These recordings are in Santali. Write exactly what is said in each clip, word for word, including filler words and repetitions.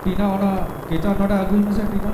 ᱴᱤᱱᱟ, ᱚᱱᱟ ᱠᱮᱪᱟᱨ ᱱᱚᱰᱮ ᱟᱹᱜᱩᱭ ᱢᱮᱥᱮ, ᱴᱤᱱᱟ᱾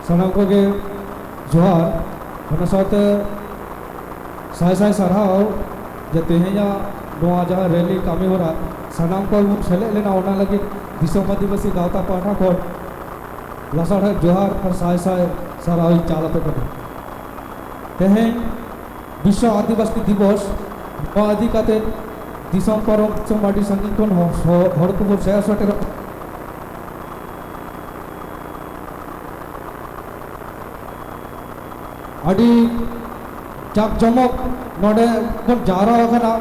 ᱥᱟᱱᱟᱢ ᱠᱚᱜᱮ ᱡᱚᱦᱟᱨ, ᱚᱱᱟ ᱥᱟᱶᱛᱮ ᱥᱟᱭ ᱥᱟᱭ ᱥᱟᱨᱦᱟᱣ ᱡᱮ ᱛᱮᱦᱮᱧᱟᱜ ᱱᱚᱣᱟ ᱡᱟᱦᱟᱸ ᱨᱮᱞᱤ ᱠᱟᱹᱢᱤ ᱦᱚᱨᱟ ᱥᱟᱱᱟᱢ ᱠᱚ ᱵᱚᱱ ᱥᱮᱞᱮᱫ ᱞᱮᱱᱟ, ᱚᱱᱟ ᱞᱟᱹᱜᱤᱫ ᱫᱤᱥᱚᱢ ᱟᱹᱫᱤᱵᱟᱹᱥᱤ ᱜᱟᱶᱛᱟ ᱯᱟᱦᱴᱟ ᱠᱷᱚᱱ ᱞᱟᱥᱟᱲᱦᱮᱫ ᱡᱚᱦᱟᱨ ᱟᱨ ᱥᱟᱭ ᱥᱟᱭ ᱥᱟᱨᱦᱟᱣ ᱤᱧ ᱪᱟᱞ ᱟᱯᱮ ᱠᱟᱱᱟ᱾ ᱛᱮᱦᱮᱧ ᱵᱤᱥᱥᱚ ᱟᱹᱫᱤᱵᱟᱹᱥᱤ ᱫᱤᱵᱚᱥ, ᱱᱚᱣᱟ ᱤᱫᱤ ᱠᱟᱛᱮ ᱫᱤᱥᱚᱢ ᱯᱟᱨᱚᱢ ᱫᱤᱥᱚᱢ ᱟᱹᱰᱤ ᱥᱟᱺᱜᱤᱧ ᱠᱷᱚᱱ ᱦᱚ-, ᱦᱚ-, ᱦᱚᱲ ᱠᱚᱵᱚᱱ ᱥᱮᱴ ᱥᱮᱴᱮᱨᱚᱜ ᱠᱟᱱᱟ᱾ ᱟᱹᱰᱤ ᱡᱟᱠ ᱡᱚᱢᱚᱠ ᱱᱚᱰᱮ ᱵᱚᱱ ᱡᱟᱣᱨᱟ ᱟᱠᱟᱱᱟ,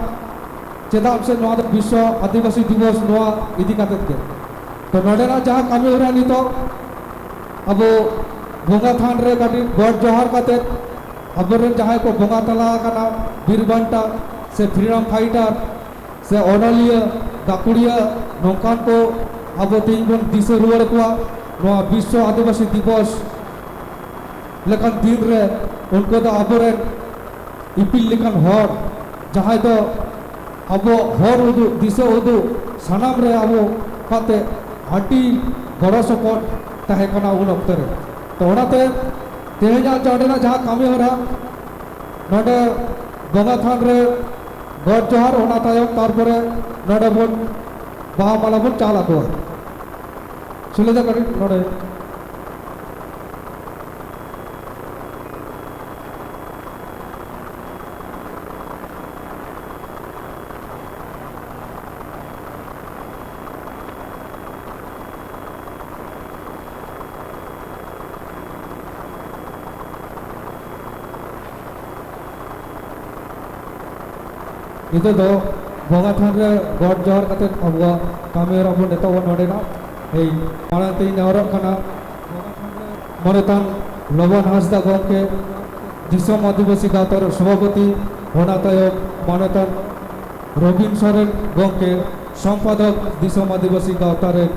ᱪᱮᱫᱟᱜ ᱥᱮ ᱱᱚᱣᱟ ᱫᱚ ᱵᱤᱥᱥᱚ ᱟᱹᱫᱤᱵᱟᱹᱥᱤ ᱫᱤᱵᱚᱥ, ᱱᱚᱣᱟ ᱤᱫᱤ ᱠᱟᱛᱮᱫ ᱜᱮ᱾ ᱛᱚ ᱱᱚᱰᱮᱱᱟᱜ ᱡᱟᱦᱟᱸ ᱠᱟᱹᱢᱤ ᱦᱚᱨᱟ ᱱᱤᱛᱚᱜ ᱟᱵᱚ ᱵᱚᱸᱜᱟ ᱛᱷᱟᱱ ᱨᱮ ᱠᱟᱹᱴᱤᱡ ᱜᱚᱰ ᱡᱚᱦᱟᱨ ᱠᱟᱛᱮᱫ ᱟᱵᱚᱨᱮᱱ ᱡᱟᱦᱟᱸᱭ ᱠᱚ ᱵᱚᱸᱜᱟ ᱛᱟᱞᱟ ᱟᱠᱟᱱᱟ, ᱵᱤᱨ ᱵᱟᱱᱴᱟ ᱥᱮ ᱯᱷᱨᱤᱰᱚᱢ ᱯᱷᱟᱭᱴᱟᱨ ᱥᱮ ᱚᱱᱚᱞᱤᱭᱟᱹ, ᱜᱟᱹᱠᱷᱩᱲᱤᱭᱟᱹ, ᱱᱚᱝᱠᱟᱱ ᱠᱚ ᱟᱵᱚ ᱛᱮᱦᱮᱧ ᱵᱚᱱ ᱫᱤᱥᱟᱹ ᱨᱩᱣᱟᱹᱲ ᱠᱚᱣᱟ᱾ ᱱᱚᱣᱟ ᱵᱤᱥᱥᱚ ᱟᱹᱫᱤᱵᱟᱹᱥᱤ ᱫᱤᱵᱚᱥ ᱞᱮᱠᱟᱱ ᱫᱤᱱ ᱨᱮ ᱩᱱᱠᱩ ᱫᱚ ᱟᱵᱚᱨᱮᱱ ᱤᱯᱤᱞ ᱞᱮᱠᱟᱱ ᱦᱚᱲ, ᱡᱟᱦᱟᱸᱭ ᱫᱚ ᱟᱵᱚ ᱦᱚᱨ ᱩᱫᱩᱜ, ᱫᱤᱥᱟᱹ ᱩᱫᱩᱜ, ᱥᱟᱱᱟᱢ ᱨᱮ ᱟᱵᱚ ᱠᱟᱛᱮ ᱟᱹᱰᱤ ᱜᱚᱲᱚ ᱥᱚᱯᱚᱦᱚᱫ ᱛᱟᱦᱮᱸ ᱠᱟᱱᱟ ᱩᱱ ᱚᱠᱛᱚ ᱨᱮ᱾ ᱛᱚ ᱚᱱᱟᱛᱮ ᱛᱮᱦᱮᱧᱟᱜ ᱱᱚᱰᱮᱱᱟᱜ ᱡᱟᱦᱟᱸ ᱠᱟᱹᱢᱤ ᱦᱚᱨᱟ, ᱱᱚᱰᱮ ᱵᱚᱸᱜᱟ ᱛᱷᱟᱱ ᱨᱮ ᱜᱚᱰ ᱡᱚᱦᱟᱨ, ᱚᱱᱟ ᱛᱟᱭᱚᱢ ᱛᱟᱨᱯᱚᱨᱮ ᱱᱚᱰᱮ ᱵᱚᱱ ᱵᱟᱦᱟ ᱢᱟᱞᱟ ᱵᱚᱱ ᱪᱟᱞ ᱟᱠᱚᱣᱟ᱾ ᱥᱩᱞᱮᱫᱟ ᱠᱟᱹᱴᱤᱡ ᱱᱚᱰᱮ᱾ ᱱᱤᱛᱚᱜ ᱫᱚ ᱵᱚᱸᱜᱟ ᱛᱷᱟᱱ ᱨᱮ ᱜᱚᱰ ᱡᱚᱦᱟᱨ ᱠᱟᱛᱮ ᱟᱵᱚᱣᱟᱜ ᱠᱟᱹᱢᱤ ᱦᱚᱨᱟ ᱵᱚᱱ ᱮᱛᱚᱦᱚᱵᱟ᱾ ᱱᱚᱰᱮᱱᱟᱜ ᱤᱧ ᱢᱟᱲᱟᱝ ᱛᱮᱧ ᱱᱮᱦᱚᱨᱚᱜ ᱠᱟᱱᱟ ᱢᱟᱱᱚᱛᱟᱱ ᱞᱚᱵᱚᱱ ᱦᱟᱸᱥᱫᱟ ᱜᱚᱢᱠᱮ, ᱫᱤᱥᱚᱢ ᱟᱹᱫᱤᱵᱟᱹᱥᱤ ᱜᱟᱶᱛᱟ ᱨᱮᱱ ᱥᱚᱵᱷᱟᱯᱚᱛᱤ, ᱚᱱᱟ ᱛᱟᱭᱚᱢ ᱢᱟᱱᱚᱛᱟᱱ ᱨᱚᱵᱤᱱ ᱥᱚᱨᱮᱱ ᱜᱚᱢᱠᱮ, ᱥᱚᱢᱯᱟᱫᱚᱠ, ᱫᱤᱥᱚᱢ ᱟᱹᱫᱤᱵᱟᱹᱥᱤ ᱜᱟᱶᱛᱟ ᱨᱮᱱ,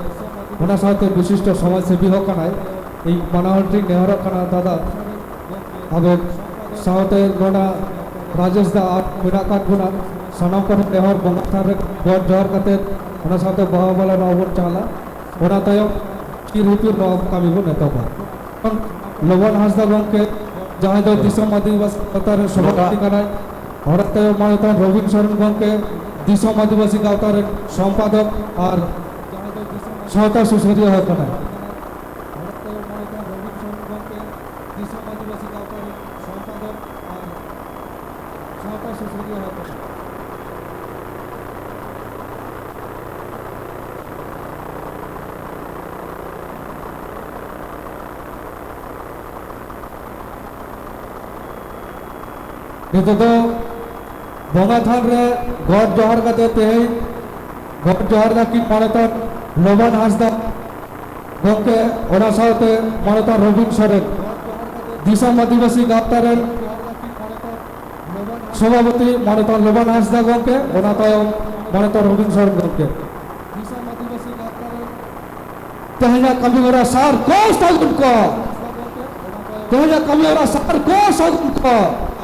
ᱚᱱᱟ ᱥᱟᱶᱛᱮ ᱵᱤᱥᱤᱥᱴᱚ ᱥᱚᱢᱟᱡᱽ ᱥᱮᱵᱤ ᱦᱚᱸ ᱠᱟᱱᱟᱭ᱾ ᱤᱧ ᱢᱟᱱᱟᱣ ᱴᱷᱤᱠ ᱱᱮᱦᱚᱨᱚᱜ ᱠᱟᱱᱟ ᱫᱟᱫᱟ, ᱟᱵᱚ ᱥᱟᱶᱛᱮ ᱱᱚᱰᱮ ᱨᱟᱡᱮᱥ ᱫᱟ ᱟᱨ ᱢᱮᱱᱟᱜ ᱠᱟᱜ ᱵᱚᱱᱟ, ᱥᱟᱱᱟᱢ ᱠᱚᱴᱷᱮᱱ ᱱᱮᱦᱚᱨ ᱵᱚᱸᱜᱟ ᱛᱷᱟᱱ ᱨᱮ ᱜᱚᱰ ᱡᱚᱦᱟᱨ ᱠᱟᱛᱮ ᱚᱱᱟ ᱥᱟᱶᱛᱮ ᱵᱟᱦᱟ ᱢᱟᱞᱟ ᱱᱚᱣᱟ ᱵᱚᱱ ᱪᱟᱞᱟ᱾ ᱚᱱᱟ ᱛᱟᱭᱚᱢ ᱪᱤᱨ ᱦᱤᱯᱤᱲ ᱱᱚᱣᱟ ᱠᱟᱹᱢᱤ ᱵᱚᱱ ᱮᱛᱚᱦᱚᱵᱟ᱾ ᱞᱚᱵᱚᱱ ᱦᱟᱸᱥᱫᱟ ᱜᱚᱢᱠᱮ, ᱡᱟᱦᱟᱸᱭ ᱫᱚ ᱫᱤᱥᱚᱢ ᱟᱹᱫᱤᱵᱟᱹᱥᱤ ᱜᱟᱶᱛᱟ ᱨᱮᱱ ᱥᱚᱵᱷᱟᱯᱚᱛᱤ ᱠᱟᱱᱟᱭ, ᱚᱱᱟ ᱛᱟᱭᱚᱢ ᱢᱟᱱᱚᱛᱟᱱ ᱨᱚᱵᱤᱱ ᱥᱚᱨᱮᱱ ᱜᱚᱢᱠᱮ, ᱫᱤᱥᱚᱢ ᱟᱹᱫᱤᱵᱟᱹᱥᱤ ᱜᱟᱶᱛᱟ ᱨᱮᱱ ᱥᱚᱢᱯᱟᱫᱚᱠ ᱟᱨ ᱥᱟᱶᱛᱟ ᱥᱩᱥᱟᱹᱨᱤᱭᱟᱹ ᱦᱚᱸ ᱠᱟᱱᱟᱭ᱾ ᱚᱱᱟ ᱛᱟᱭᱚᱢ ᱢᱟᱱᱚᱛᱟᱱ ᱨᱚᱵᱤᱱ ᱥᱚᱨᱮᱱ ᱜᱚᱢᱠᱮ, ᱫᱤᱥᱚᱢ ᱟᱹᱫᱤᱵᱟᱹᱥᱤ ᱜᱟᱶᱛᱟ ᱨᱮᱱ ᱥᱚᱢᱯᱟᱫᱚᱠ ᱟᱨ ᱥᱟᱶᱛᱟ ᱥᱩᱥᱟᱹᱨᱤᱭᱟᱹ ᱦᱚᱸ ᱠᱟᱱᱟᱭ᱾ ᱱᱤᱛᱚᱜ ᱫᱚ ᱵᱚᱸᱜᱟ ᱛᱷᱟᱱ ᱨᱮ ᱜᱚᱰ ᱡᱚᱦᱟᱨ ᱠᱟᱛᱮ ᱛᱮᱦᱮᱧ ᱜᱚᱰ ᱡᱚᱦᱟᱨ ᱫᱟᱹᱠᱤᱱ ᱢᱟᱱᱚᱛᱟᱱ ᱞᱚᱵᱟᱱ ᱦᱟᱸᱥᱫᱟ ᱜᱚᱢᱠᱮ, ᱚᱱᱟ ᱥᱟᱶᱛᱮ ᱢᱟᱱᱚᱛᱟᱱ ᱨᱚᱵᱤᱱ ᱥᱚᱨᱮᱱ, ᱫᱤᱥᱚᱢ ᱟᱹᱫᱤᱵᱟᱹᱥᱤ ᱜᱟᱶᱛᱟ ᱨᱮᱱ ᱥᱚᱵᱷᱟᱯᱚᱛᱤ ᱢᱟᱱᱚᱛᱟᱱ ᱞᱚᱵᱟᱱ ᱦᱟᱸᱥᱫᱟ ᱜᱚᱢᱠᱮ, ᱚᱱᱟ ᱛᱟᱭᱚᱢ ᱢᱟᱱᱚᱛᱟᱱ ᱨᱚᱵᱤᱱ ᱥᱚᱨᱮᱱ ᱜᱚᱢᱠᱮ᱾ ᱛᱮᱦᱮᱧᱟᱜ ᱠᱟᱹᱢᱤ ᱦᱚᱨᱟ ᱥᱟᱨ ᱠᱚ ᱥᱟᱹᱜᱩᱱ ᱠᱚ᱾ ᱛᱮᱦᱮᱧᱟᱜ ᱠᱟᱹᱢᱤ ᱦᱚᱨᱟ ᱥᱟᱨ ᱠᱚ ᱥᱟᱹᱜᱩᱱ ᱠᱚ᱾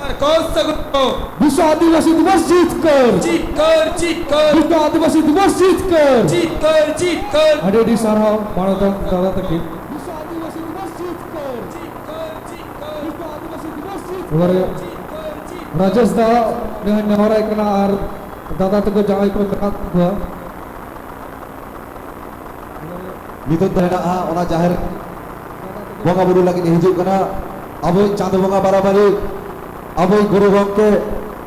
ᱟᱨ ᱠᱚ ᱥᱟᱹᱜᱩᱱ ᱠᱚ᱾ ᱵᱤᱥᱣ ᱟᱹᱫᱤᱵᱟᱹᱥᱤ ᱫᱤᱵᱚᱥ ᱡᱤᱛᱠᱟᱹᱨ᱾ ᱡᱤᱛᱠᱟᱹᱨ, ᱡᱤᱛᱠᱟᱹᱨ᱾ ᱵᱤᱥᱣ ᱟᱹᱫᱤᱵᱟᱹᱥᱤ ᱫᱤᱵᱚᱥ ᱡᱤᱛᱠᱟᱹᱨ᱾ ᱡᱤᱛᱠᱟᱹᱨ, ᱡᱤᱛᱠᱟᱹᱨ᱾ ᱟᱹᱰᱤ ᱟᱹᱰᱤ ᱥᱟᱨᱦᱟᱣ ᱢᱟᱱᱚᱛᱟᱱ ᱫᱟᱫᱟ ᱛᱟᱹᱠᱤᱱ᱾ ᱵᱤᱥᱣ ᱟᱹᱫᱤᱵᱟᱹᱥᱤ ᱫᱤᱵᱚᱥ ᱡᱤᱛᱠᱟᱹᱨ᱾ ᱡᱤᱛᱠᱟᱹᱨ, ᱡᱤᱛᱠᱟᱹᱨ᱾ ᱵᱤᱥᱣ ᱟᱹᱫᱤᱵᱟᱹᱥᱤ ᱫᱤᱵᱚᱥ ᱡᱤᱛᱠᱟᱹᱨ᱾ ᱮᱵᱟᱨᱮ ᱨᱟᱡᱮᱥ ᱫᱟ ᱱᱮᱦᱚᱨᱟᱭ ᱠᱟᱱᱟ ᱟᱨ ᱫᱟᱫᱟ ᱛᱟᱠᱚ ᱡᱟᱦᱟᱸᱭ ᱠᱚ ᱢᱮᱱᱟᱜ ᱠᱚᱣᱟ᱾ ᱱᱤᱛᱚᱜ ᱫᱚ ᱦᱮᱱᱟᱜᱼᱟ ᱚᱱᱟ ᱡᱟᱦᱮᱨ ᱵᱚᱸᱜᱟ ᱵᱩᱨᱩ ᱞᱟᱹᱜᱤᱫ ᱦᱤᱡᱩᱜ ᱠᱟᱱᱟ ᱟᱵᱚᱭᱤᱡ ᱪᱟᱸᱫᱚ ᱵᱚᱸᱜᱟ ᱵᱟᱨᱟᱵᱟᱨᱤ, ᱟᱵᱚᱭᱤᱡ ᱜᱩᱨᱩ ᱜᱚᱢᱠᱮ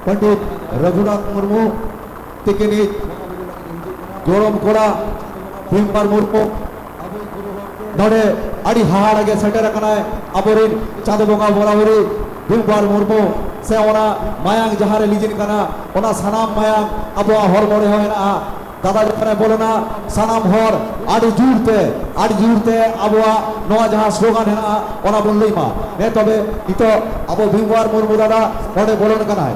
ᱯᱚᱱᱰᱤᱛ ᱨᱚᱜᱷᱩᱱᱟᱛᱷ ᱢᱩᱨᱢᱩ ᱛᱤᱠᱤᱱᱤᱡ ᱜᱚᱲᱚᱢ ᱠᱚᱲᱟ ᱵᱷᱤᱢᱯᱟᱨ ᱢᱩᱨᱢᱩ᱾ ᱱᱚᱰᱮ ᱟᱹᱰᱤ ᱦᱟᱦᱟᱲᱟ ᱜᱮ ᱥᱮᱴᱮᱨ ᱟᱠᱟᱱᱟᱭ ᱟᱵᱚᱨᱮᱱ ᱪᱟᱸᱫᱚ ᱵᱚᱸᱜᱟ ᱵᱟᱨᱟᱵᱟᱨᱤ᱾ ᱵᱷᱤᱢᱵᱟᱨ ᱢᱩᱨᱢᱩ ᱥᱮ ᱚᱱᱟ ᱢᱟᱭᱟᱝ ᱡᱟᱦᱟᱸ ᱨᱮ ᱞᱤᱸᱡᱤᱱ ᱠᱟᱱᱟ, ᱚᱱᱟ ᱥᱟᱱᱟᱢ ᱢᱟᱭᱟᱝ ᱟᱵᱚᱣᱟᱜ ᱦᱚᱲᱢᱚ ᱨᱮᱦᱚᱸ ᱦᱮᱱᱟᱜᱼᱟ᱾ ᱫᱟᱫᱟ ᱡᱚᱠᱷᱚᱱᱮ ᱵᱚᱞᱚᱱᱟ, ᱥᱟᱱᱟᱢ ᱦᱚᱲ ᱟᱹᱰᱤ ᱡᱳᱨ ᱛᱮ, ᱟᱹᱰᱤ ᱡᱳᱨ ᱛᱮ ᱟᱵᱚᱣᱟᱜ ᱱᱚᱣᱟ ᱡᱟᱦᱟᱸ ᱥᱞᱳᱜᱟᱱ ᱦᱮᱱᱟᱜᱼᱟ, ᱚᱱᱟ ᱵᱚᱱ ᱞᱟᱹᱭ ᱢᱟ᱾ ᱦᱮᱸ, ᱛᱚᱵᱮ ᱱᱤᱛᱚᱜ ᱟᱵᱚ ᱵᱷᱤᱢᱵᱟᱨ ᱢᱩᱨᱢᱩ ᱫᱟᱫᱟ ᱱᱚᱰᱮ ᱵᱚᱞᱚᱱ ᱠᱟᱱᱟᱭ᱾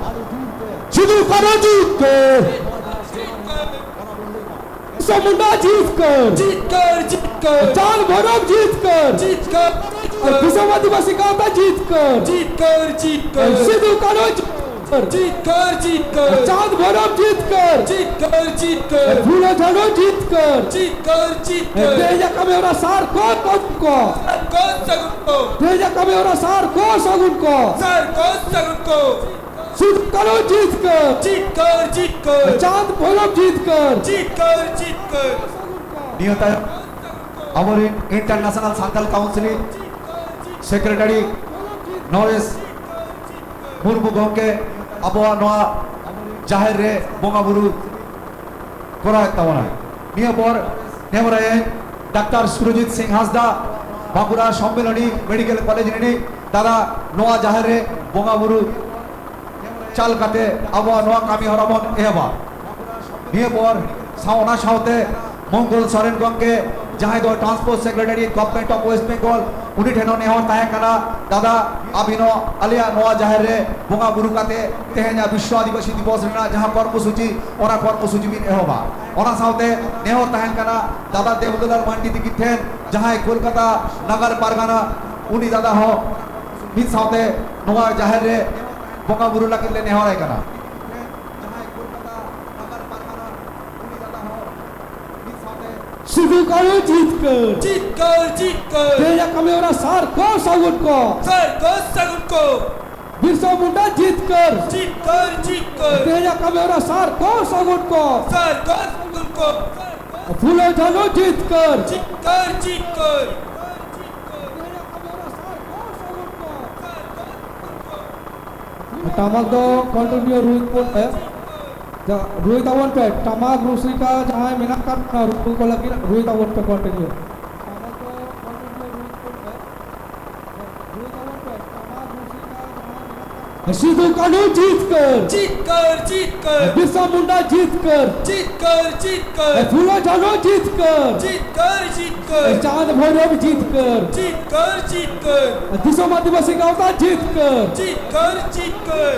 ᱥᱤᱫᱩ ᱠᱟᱹᱱᱦᱩ ᱡᱤᱛᱠᱟᱹᱨ! ᱵᱤᱨᱥᱟ ᱢᱩᱱᱰᱟ ᱡᱤᱛᱠᱟᱹᱨ! ᱡᱤᱛᱠᱟᱹᱨ, ᱡᱤᱛᱠᱟᱹᱨ! ᱪᱟᱸᱫ ᱵᱷᱳᱭᱨᱚᱵ ᱡᱤᱛᱠᱟᱹᱨ! ᱡᱤᱛᱠᱟᱹᱨ, ᱡᱤᱛᱠᱟᱹᱨ! ᱫᱤᱥᱚᱢ ᱟᱹᱫᱤᱵᱟᱹᱥᱤ ᱜᱟᱶᱛᱟ ᱡᱤᱛᱠᱟᱹᱨ! ᱡᱤᱛᱠᱟᱹᱨ, ᱡᱤᱛᱠᱟᱹᱨ! ᱥᱤᱫᱩ ᱠᱟᱹᱱᱦᱩ ᱡᱤᱛᱠᱟᱹᱨ! ᱡᱤᱛᱠᱟᱹᱨ, ᱡᱤᱛᱠᱟᱹᱨ! ᱪᱟᱸᱫ ᱵᱷᱳᱭᱨᱚᱵ ᱡᱤᱛᱠᱟᱹᱨ! ᱡᱤᱛᱠᱟᱹᱨ, ᱡᱤᱛᱠᱟᱹᱨ! ᱯᱷᱩᱞᱳ ᱡᱷᱟᱱᱳ ᱡᱤᱛᱠᱟᱹᱨ! ᱡᱤᱛᱠᱟᱹᱨ, ᱡᱤᱛᱠᱟᱹᱨ! ᱛᱮᱦᱮᱧᱟᱜ ᱠᱟᱹᱢᱤ ᱦᱚᱨᱟ ᱥᱟᱨ ᱠᱚ ᱥᱟᱹᱜᱩᱱ ᱠᱚ! ᱥᱟᱨ ᱠᱚ ᱥᱟᱹᱜᱩᱱ ᱠᱚ! ᱛᱮᱦᱮᱧᱟᱜ ᱠᱟᱹᱢᱤ ᱦᱚᱨᱟ ᱥᱟᱨ ᱠᱚ ᱥᱟᱹᱜᱩᱱ ᱠᱚ! ᱥᱟᱨ ᱠᱚ ᱥᱟᱹᱜᱩᱱ ᱠᱚ! ᱥᱤᱫᱩ ᱠᱟᱹᱱᱦᱩ ᱡᱤᱛᱠᱟᱹᱨ! ᱡᱤᱛᱠᱟᱹᱨ, ᱡᱤᱛᱠᱟᱹᱨ! ᱪᱟᱸᱫ ᱵᱷᱳᱭᱨᱚᱵ ᱡᱤᱛᱠᱟᱹᱨ! ᱡᱤᱛᱠᱟᱹᱨ, ᱡᱤᱛᱠᱟᱹᱨ! ᱱᱤᱭᱟᱹ ᱛᱟᱭᱚᱢ ᱟᱵᱚᱨᱮᱱ international Santal council secretary Naresh Murmu ᱜᱚᱢᱠᱮ ᱟᱵᱚᱣᱟᱜ ᱱᱚᱣᱟ ᱡᱟᱦᱮᱨ ᱨᱮ ᱵᱚᱸᱜᱟ ᱵᱩᱨᱩ ᱠᱚᱨᱟᱣᱮᱫ ᱛᱟᱵᱚᱱᱟᱭ᱾ ᱱᱤᱭᱟᱹ ᱯᱚᱨ ᱱᱮᱦᱚᱨᱟᱭᱟᱹᱧ ᱰᱟᱠᱛᱟᱨ ᱥᱩᱨᱚᱡᱤᱛ ᱥᱤᱝ ᱦᱟᱸᱥᱫᱟ, ᱵᱟᱸᱠᱩᱲᱟ ᱥᱚᱢᱢᱮᱞᱚᱱᱤ ᱢᱮᱰᱤᱠᱮᱞ ᱠᱚᱞᱮᱡᱽ ᱨᱤᱱᱤᱡ ᱫᱟᱫᱟ, ᱱᱚᱣᱟ ᱡᱟᱦᱮᱨ ᱨᱮ ᱵᱚᱸᱜᱟ ᱵᱩᱨᱩ ᱪᱟᱞ ᱠᱟᱛᱮ ᱟᱵᱚᱣᱟᱜ ᱱᱚᱣᱟ ᱠᱟᱹᱢᱤ ᱦᱚᱨᱟ ᱵᱚᱱ ᱮᱦᱚᱵᱟ᱾ ᱱᱤᱭᱟᱹ ᱯᱚᱨ ᱥᱟᱶ, ᱚᱱᱟ ᱥᱟᱶᱛᱮ ᱢᱚᱝᱜᱚᱞ ᱥᱚᱨᱮᱱ ᱜᱚᱢᱠᱮ, ᱡᱟᱦᱟᱸᱭ ᱫᱚ transport secretary government of West Bengal, ᱩᱱᱤ ᱴᱷᱮᱱ ᱦᱚᱸ ᱱᱮᱦᱚᱨ ᱛᱟᱦᱮᱸ ᱠᱟᱱᱟ, ᱫᱟᱫᱟ, ᱟᱹᱵᱤᱱ ᱦᱚᱸ ᱟᱞᱮᱭᱟᱜ ᱱᱚᱣᱟ ᱡᱟᱦᱮᱨ ᱨᱮ ᱵᱚᱸᱜᱟ ᱵᱩᱨᱩ ᱠᱟᱛᱮ ᱛᱮᱦᱮᱧᱟᱜ ᱵᱤᱥᱥᱚ ᱟᱹᱫᱤᱵᱟᱹᱥᱤ ᱫᱤᱵᱚᱥ ᱨᱮᱱᱟᱜ ᱡᱟᱦᱟᱸ ᱠᱚᱨᱢᱚᱥᱩᱪᱤ, ᱚᱱᱟ ᱠᱚᱨᱢᱚᱥᱩᱪᱤ ᱵᱤᱱ ᱮᱦᱚᱵᱟ᱾ ᱚᱱᱟ ᱥᱟᱶᱛᱮ ᱱᱮᱦᱚᱨ ᱛᱟᱦᱮᱸ ᱠᱟᱱᱟ ᱫᱟᱫᱟ ᱫᱮᱵᱩᱞᱟᱞ ᱢᱟᱱᱰᱤ ᱛᱤᱠᱤᱱ ᱴᱷᱮᱱ, ᱡᱟᱦᱟᱸᱭ ᱠᱳᱞᱠᱟᱛᱟ ᱱᱟᱜᱟᱨ ᱯᱟᱨᱜᱟᱱᱟ, ᱩᱱᱤ ᱫᱟᱫᱟ ᱦᱚᱸ ᱢᱤᱫ ᱥᱟᱶᱛᱮ ᱱᱚᱣᱟ ᱡᱟᱦᱮᱨ ᱨᱮ ᱵᱚᱸᱜᱟ ᱵᱩᱨᱩ ᱞᱟᱹᱜᱤᱫ ᱞᱮ ᱱᱮᱦᱚᱨᱟᱭ ᱠᱟᱱᱟ᱾ ᱥᱤᱫᱩ ᱠᱟᱹᱱᱦᱩ ᱡᱤᱛᱠᱟᱹᱨ! ᱡᱤᱛᱠᱟᱹᱨ, ᱡᱤᱛᱠᱟᱹᱨ! ᱛᱮᱦᱮᱧᱟᱜ ᱠᱟᱹᱢᱤ ᱦᱚᱨᱟ ᱥᱟᱨ ᱠᱚ ᱥᱟᱹᱜᱩᱱ ᱠᱚ! ᱥᱟᱨ ᱠᱚ ᱥᱟᱹᱜᱩᱱ ᱠᱚ! ᱵᱤᱨᱥᱟ ᱢᱩᱱᱰᱟ ᱡᱤᱛᱠᱟᱹᱨ! ᱡᱤᱛᱠᱟᱹᱨ, ᱡᱤᱛᱠᱟᱹᱨ! ᱛᱮᱦᱮᱧᱟᱜ ᱠᱟᱹᱢᱤ ᱦᱚᱨᱟ ᱥᱟᱨ ᱠᱚ ᱥᱟᱹᱜᱩᱱ ᱠᱚ! ᱥᱟᱨ ᱠᱚ ᱥᱟᱹᱜᱩᱱ ᱠᱚ! ᱯᱷᱩᱞᱳ ᱡᱷᱟᱱᱳ ᱡᱤᱛᱠᱟᱹᱨ! ᱡᱤᱛᱠᱟᱹᱨ, ᱡᱤᱛᱠᱟᱹᱨ! ᱴᱟᱢᱟᱠ ᱫᱚ ᱠᱚᱱᱴᱤᱱᱤᱭᱩ ᱨᱩᱭ ᱛᱟᱵᱚᱱ ᱯᱮ᱾ ᱡᱟ, ᱨᱩᱭ ᱛᱟᱵᱚᱱ ᱯᱮ᱾ ᱴᱟᱢᱟᱠ ᱨᱩᱥᱤᱠᱟ ᱡᱟᱦᱟᱸᱭ ᱢᱮᱱᱟᱜ ᱠᱟᱜ ᱵᱚᱱᱟ, ᱨᱩ ᱠᱚ ᱞᱟᱹᱜᱤᱫ ᱨᱩᱭ ᱛᱟᱵᱚᱱ ᱯᱮ ᱠᱚᱱᱴᱤᱱᱤᱭᱩ᱾ ᱴᱟᱢᱟᱠ ᱫᱚ ᱠᱚᱱᱴᱤᱱᱤᱭᱩ ᱨᱩᱭ ᱛᱟᱵᱚᱱ ᱯᱮ᱾ ᱨᱩᱭ ᱛᱟᱵᱚᱱ ᱯᱮ᱾ ᱴᱟᱢᱟᱠ ᱨᱩᱥᱤᱠᱟ ᱥᱤᱫᱩ ᱠᱟᱹᱱᱦᱩ ᱡᱤᱛᱠᱟᱹᱨ, ᱡᱤᱛᱠᱟᱹᱨ, ᱡᱤᱛᱠᱟᱹᱨ᱾ ᱵᱤᱨᱥᱟ ᱢᱩᱱᱰᱟ ᱡᱤᱛᱠᱟᱹᱨ, ᱡᱤᱛᱠᱟᱹᱨ, ᱡᱤᱛᱠᱟᱹᱨ᱾ ᱯᱷᱩᱞᱳ ᱡᱷᱟᱱᱳ ᱡᱤᱛᱠᱟᱹᱨ, ᱡᱤᱛᱠᱟᱹᱨ, ᱡᱤᱛᱠᱟᱹᱨ᱾ ᱪᱟᱸᱫ ᱵᱷᱳᱭᱨᱳᱵ ᱡᱤᱛᱠᱟᱹᱨ, ᱡᱤᱛᱠᱟᱹᱨ, ᱡᱤᱛᱠᱟᱹᱨ᱾ ᱫᱤᱥᱚᱢ ᱟᱹᱫᱤᱵᱟᱹᱥᱤ ᱜᱟᱶᱛᱟ ᱡᱤᱛᱠᱟᱹᱨ, ᱡᱤᱛᱠᱟᱹᱨ, ᱡᱤᱛᱠᱟᱹᱨ᱾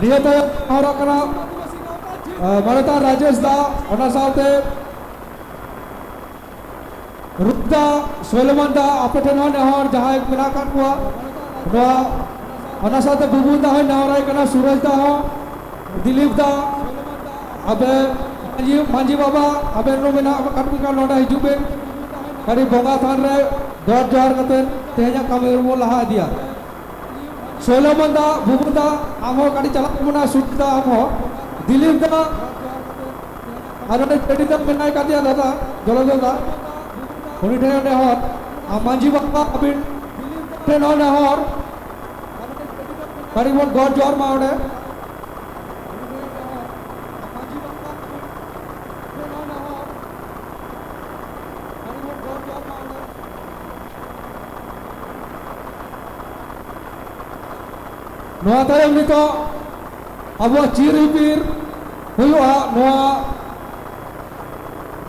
ᱱᱤᱭᱟᱹ ᱛᱟᱭᱚᱢ ᱦᱚᱨᱚᱜ ᱠᱟᱱᱟ, ᱢᱟᱱᱚᱛᱟᱱ ᱨᱟᱡᱮᱥ ᱫᱟ, ᱚᱱᱟ ᱥᱟᱶᱛᱮ ᱨᱩᱯᱫᱟ, ᱥᱳᱞᱮᱢᱟᱱ ᱫᱟ, ᱟᱯᱮ ᱴᱷᱮᱱ ᱦᱚᱸ ᱱᱮᱦᱚᱨ, ᱡᱟᱦᱟᱸᱭ ᱠᱚ ᱢᱮᱱᱟᱜ ᱟᱠᱟᱫ ᱠᱚᱣᱟ, ᱱᱚᱣᱟ, ᱚᱱᱟ ᱥᱟᱶᱛᱮ ᱵᱩᱵᱩᱱ ᱫᱟ ᱦᱚᱸᱭ ᱱᱮᱦᱚᱨᱟᱭ ᱠᱟᱱᱟ, ᱥᱩᱨᱚᱡᱽ ᱫᱟ ᱦᱚᱸ, ᱫᱤᱞᱤᱯ ᱫᱟ, ᱟᱵᱮ ᱢᱟᱹᱡᱷᱤ, ᱢᱟᱹᱡᱷᱤ ᱵᱟᱵᱟ, ᱟᱵᱮᱱ ᱦᱚᱸ ᱢᱮᱱᱟᱜ ᱟᱠᱟᱫ ᱵᱤᱱ ᱠᱷᱟᱱ ᱱᱚᱰᱮ ᱦᱤᱡᱩᱜ ᱵᱮᱱ᱾ ᱠᱟᱹᱴᱤᱡ ᱵᱚᱸᱜᱟ ᱛᱷᱟᱱ ᱨᱮ ᱜᱚᱰ ᱡᱚᱦᱟᱨ ᱠᱟᱛᱮ ᱛᱮᱦᱮᱧᱟᱜ ᱠᱟᱹᱢᱤ ᱨᱮᱵᱚᱱ ᱞᱟᱦᱟ ᱤᱫᱤᱭᱟ᱾ ᱥᱳᱞᱮᱢᱟᱱ ᱫᱟ, ᱵᱩᱵᱩᱱ ᱫᱟ, ᱟᱢ ᱦᱚᱸ ᱠᱟᱹᱴᱤᱡ ᱪᱟᱞᱟᱜ ᱛᱟᱵᱚᱱᱟ, ᱥᱩᱨᱚᱡᱽ ᱫᱟ, ᱟᱢ ᱦᱚᱸ, ᱫᱤᱞᱤᱯ ᱫᱟ, ᱟᱨ ᱚᱸᱰᱮ ᱪᱮᱰᱤ ᱫᱟ ᱢᱮᱱᱟᱭ ᱠᱟᱫᱮᱭᱟ ᱫᱟᱫᱟ, ᱡᱚᱞᱚᱫᱷᱚᱨ ᱫᱟ, ᱩᱱᱤ ᱴᱷᱮᱱ ᱚᱸᱰᱮ ᱦᱚᱸ, ᱟᱨ ᱢᱟᱹᱡᱷᱤ ᱵᱟᱵᱟ ᱟᱹᱵᱤᱱ ᱴᱷᱮᱱ ᱦᱚᱸ ᱱᱮᱦᱚᱨ, ᱠᱟᱹᱴᱤᱡ ᱵᱚᱱ ᱜᱚᱰ ᱡᱚᱦᱟᱨ ᱢᱟ ᱚᱸᱰᱮ᱾ ᱱᱚᱣᱟ ᱛᱟᱭᱚᱢ ᱱᱤᱛᱚᱜ ᱟᱵᱚᱣᱟᱜ ᱪᱤᱨ ᱦᱤᱯᱤᱨ ᱦᱩᱭᱩᱜᱼᱟ᱾ ᱱᱚᱣᱟ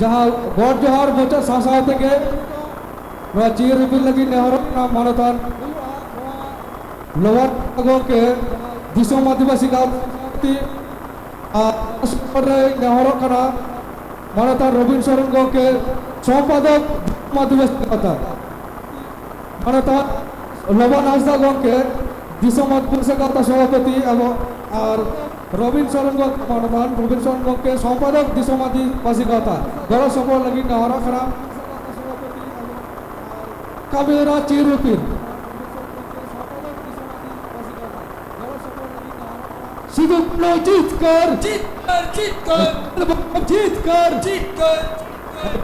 ᱡᱟᱦᱟᱸ ᱜᱚᱰ ᱡᱚᱦᱟᱨ ᱢᱩᱪᱟᱹᱫ ᱥᱟᱶ ᱥᱟᱶ ᱛᱮᱜᱮ ᱱᱚᱣᱟ ᱪᱤᱨ ᱦᱤᱯᱤᱨ ᱞᱟᱹᱜᱤᱫ ᱱᱮᱦᱚᱨᱚᱜ ᱠᱟᱱᱟ ᱢᱟᱱᱚᱛᱟᱱ ᱞᱚᱣᱟᱨ ᱜᱚᱢᱠᱮ, ᱫᱤᱥᱚᱢ ᱟᱹᱫᱤᱵᱟᱹᱥᱤ ᱜᱟᱶᱛᱟ ᱟᱨ ᱥᱚᱨᱠᱟᱨ ᱨᱮ ᱱᱮᱦᱚᱨᱚᱜ ᱠᱟᱱᱟ ᱢᱟᱱᱚᱛᱟᱱ ᱨᱚᱵᱤᱱ ᱥᱚᱨᱮᱱ ᱜᱚᱢᱠᱮ, ᱥᱚᱢᱯᱟᱫᱚᱠ ᱫᱤᱥᱚᱢ ᱟᱹᱫᱤᱵᱟᱹᱥᱤ ᱜᱟᱶᱛᱟ᱾ ᱢᱟᱱᱚᱛᱟᱱ ᱞᱚᱵᱟᱱ ᱦᱟᱸᱥᱫᱟ ᱜᱚᱢᱠᱮ, ᱫᱤᱥᱚᱢ ᱟᱹᱫᱤᱵᱟᱹᱥᱤ ᱜᱟᱶᱛᱟ ᱥᱚᱵᱷᱟᱯᱚᱛᱤ, ᱮᱵᱚᱝ ᱟᱨ ᱨᱚᱵᱤᱱ ᱥᱚᱨᱮᱱ ᱜᱚᱢᱠᱮ, ᱢᱟᱱᱚᱛᱟᱱ ᱨᱚᱵᱤᱱ ᱥᱚᱨᱮᱱ ᱜᱚᱢᱠᱮ, ᱥᱚᱢᱯᱟᱫᱚᱠ ᱫᱤᱥᱚᱢ ᱟᱹᱫᱤᱵᱟᱹᱥᱤ ᱜᱟᱶᱛᱟ, ᱜᱚᱲᱚ ᱥᱚᱯᱚᱦᱚᱫ ᱞᱟᱹᱜᱤᱫ ᱱᱮᱦᱚᱨᱚᱜ ᱠᱟᱱᱟ᱾ ᱠᱟᱹᱢᱤᱦᱚᱨᱟ ᱪᱤᱨ ᱦᱤᱯᱤᱨ᱾ ᱥᱤᱫᱩ ᱠᱟᱹᱱᱦᱩ ᱡᱤᱛᱠᱟᱹᱨ, ᱡᱤᱛᱠᱟᱹᱨ, ᱡᱤᱛᱠᱟᱹᱨ᱾ ᱡᱤᱛᱠᱟᱹᱨ, ᱡᱤᱛᱠᱟᱹᱨ᱾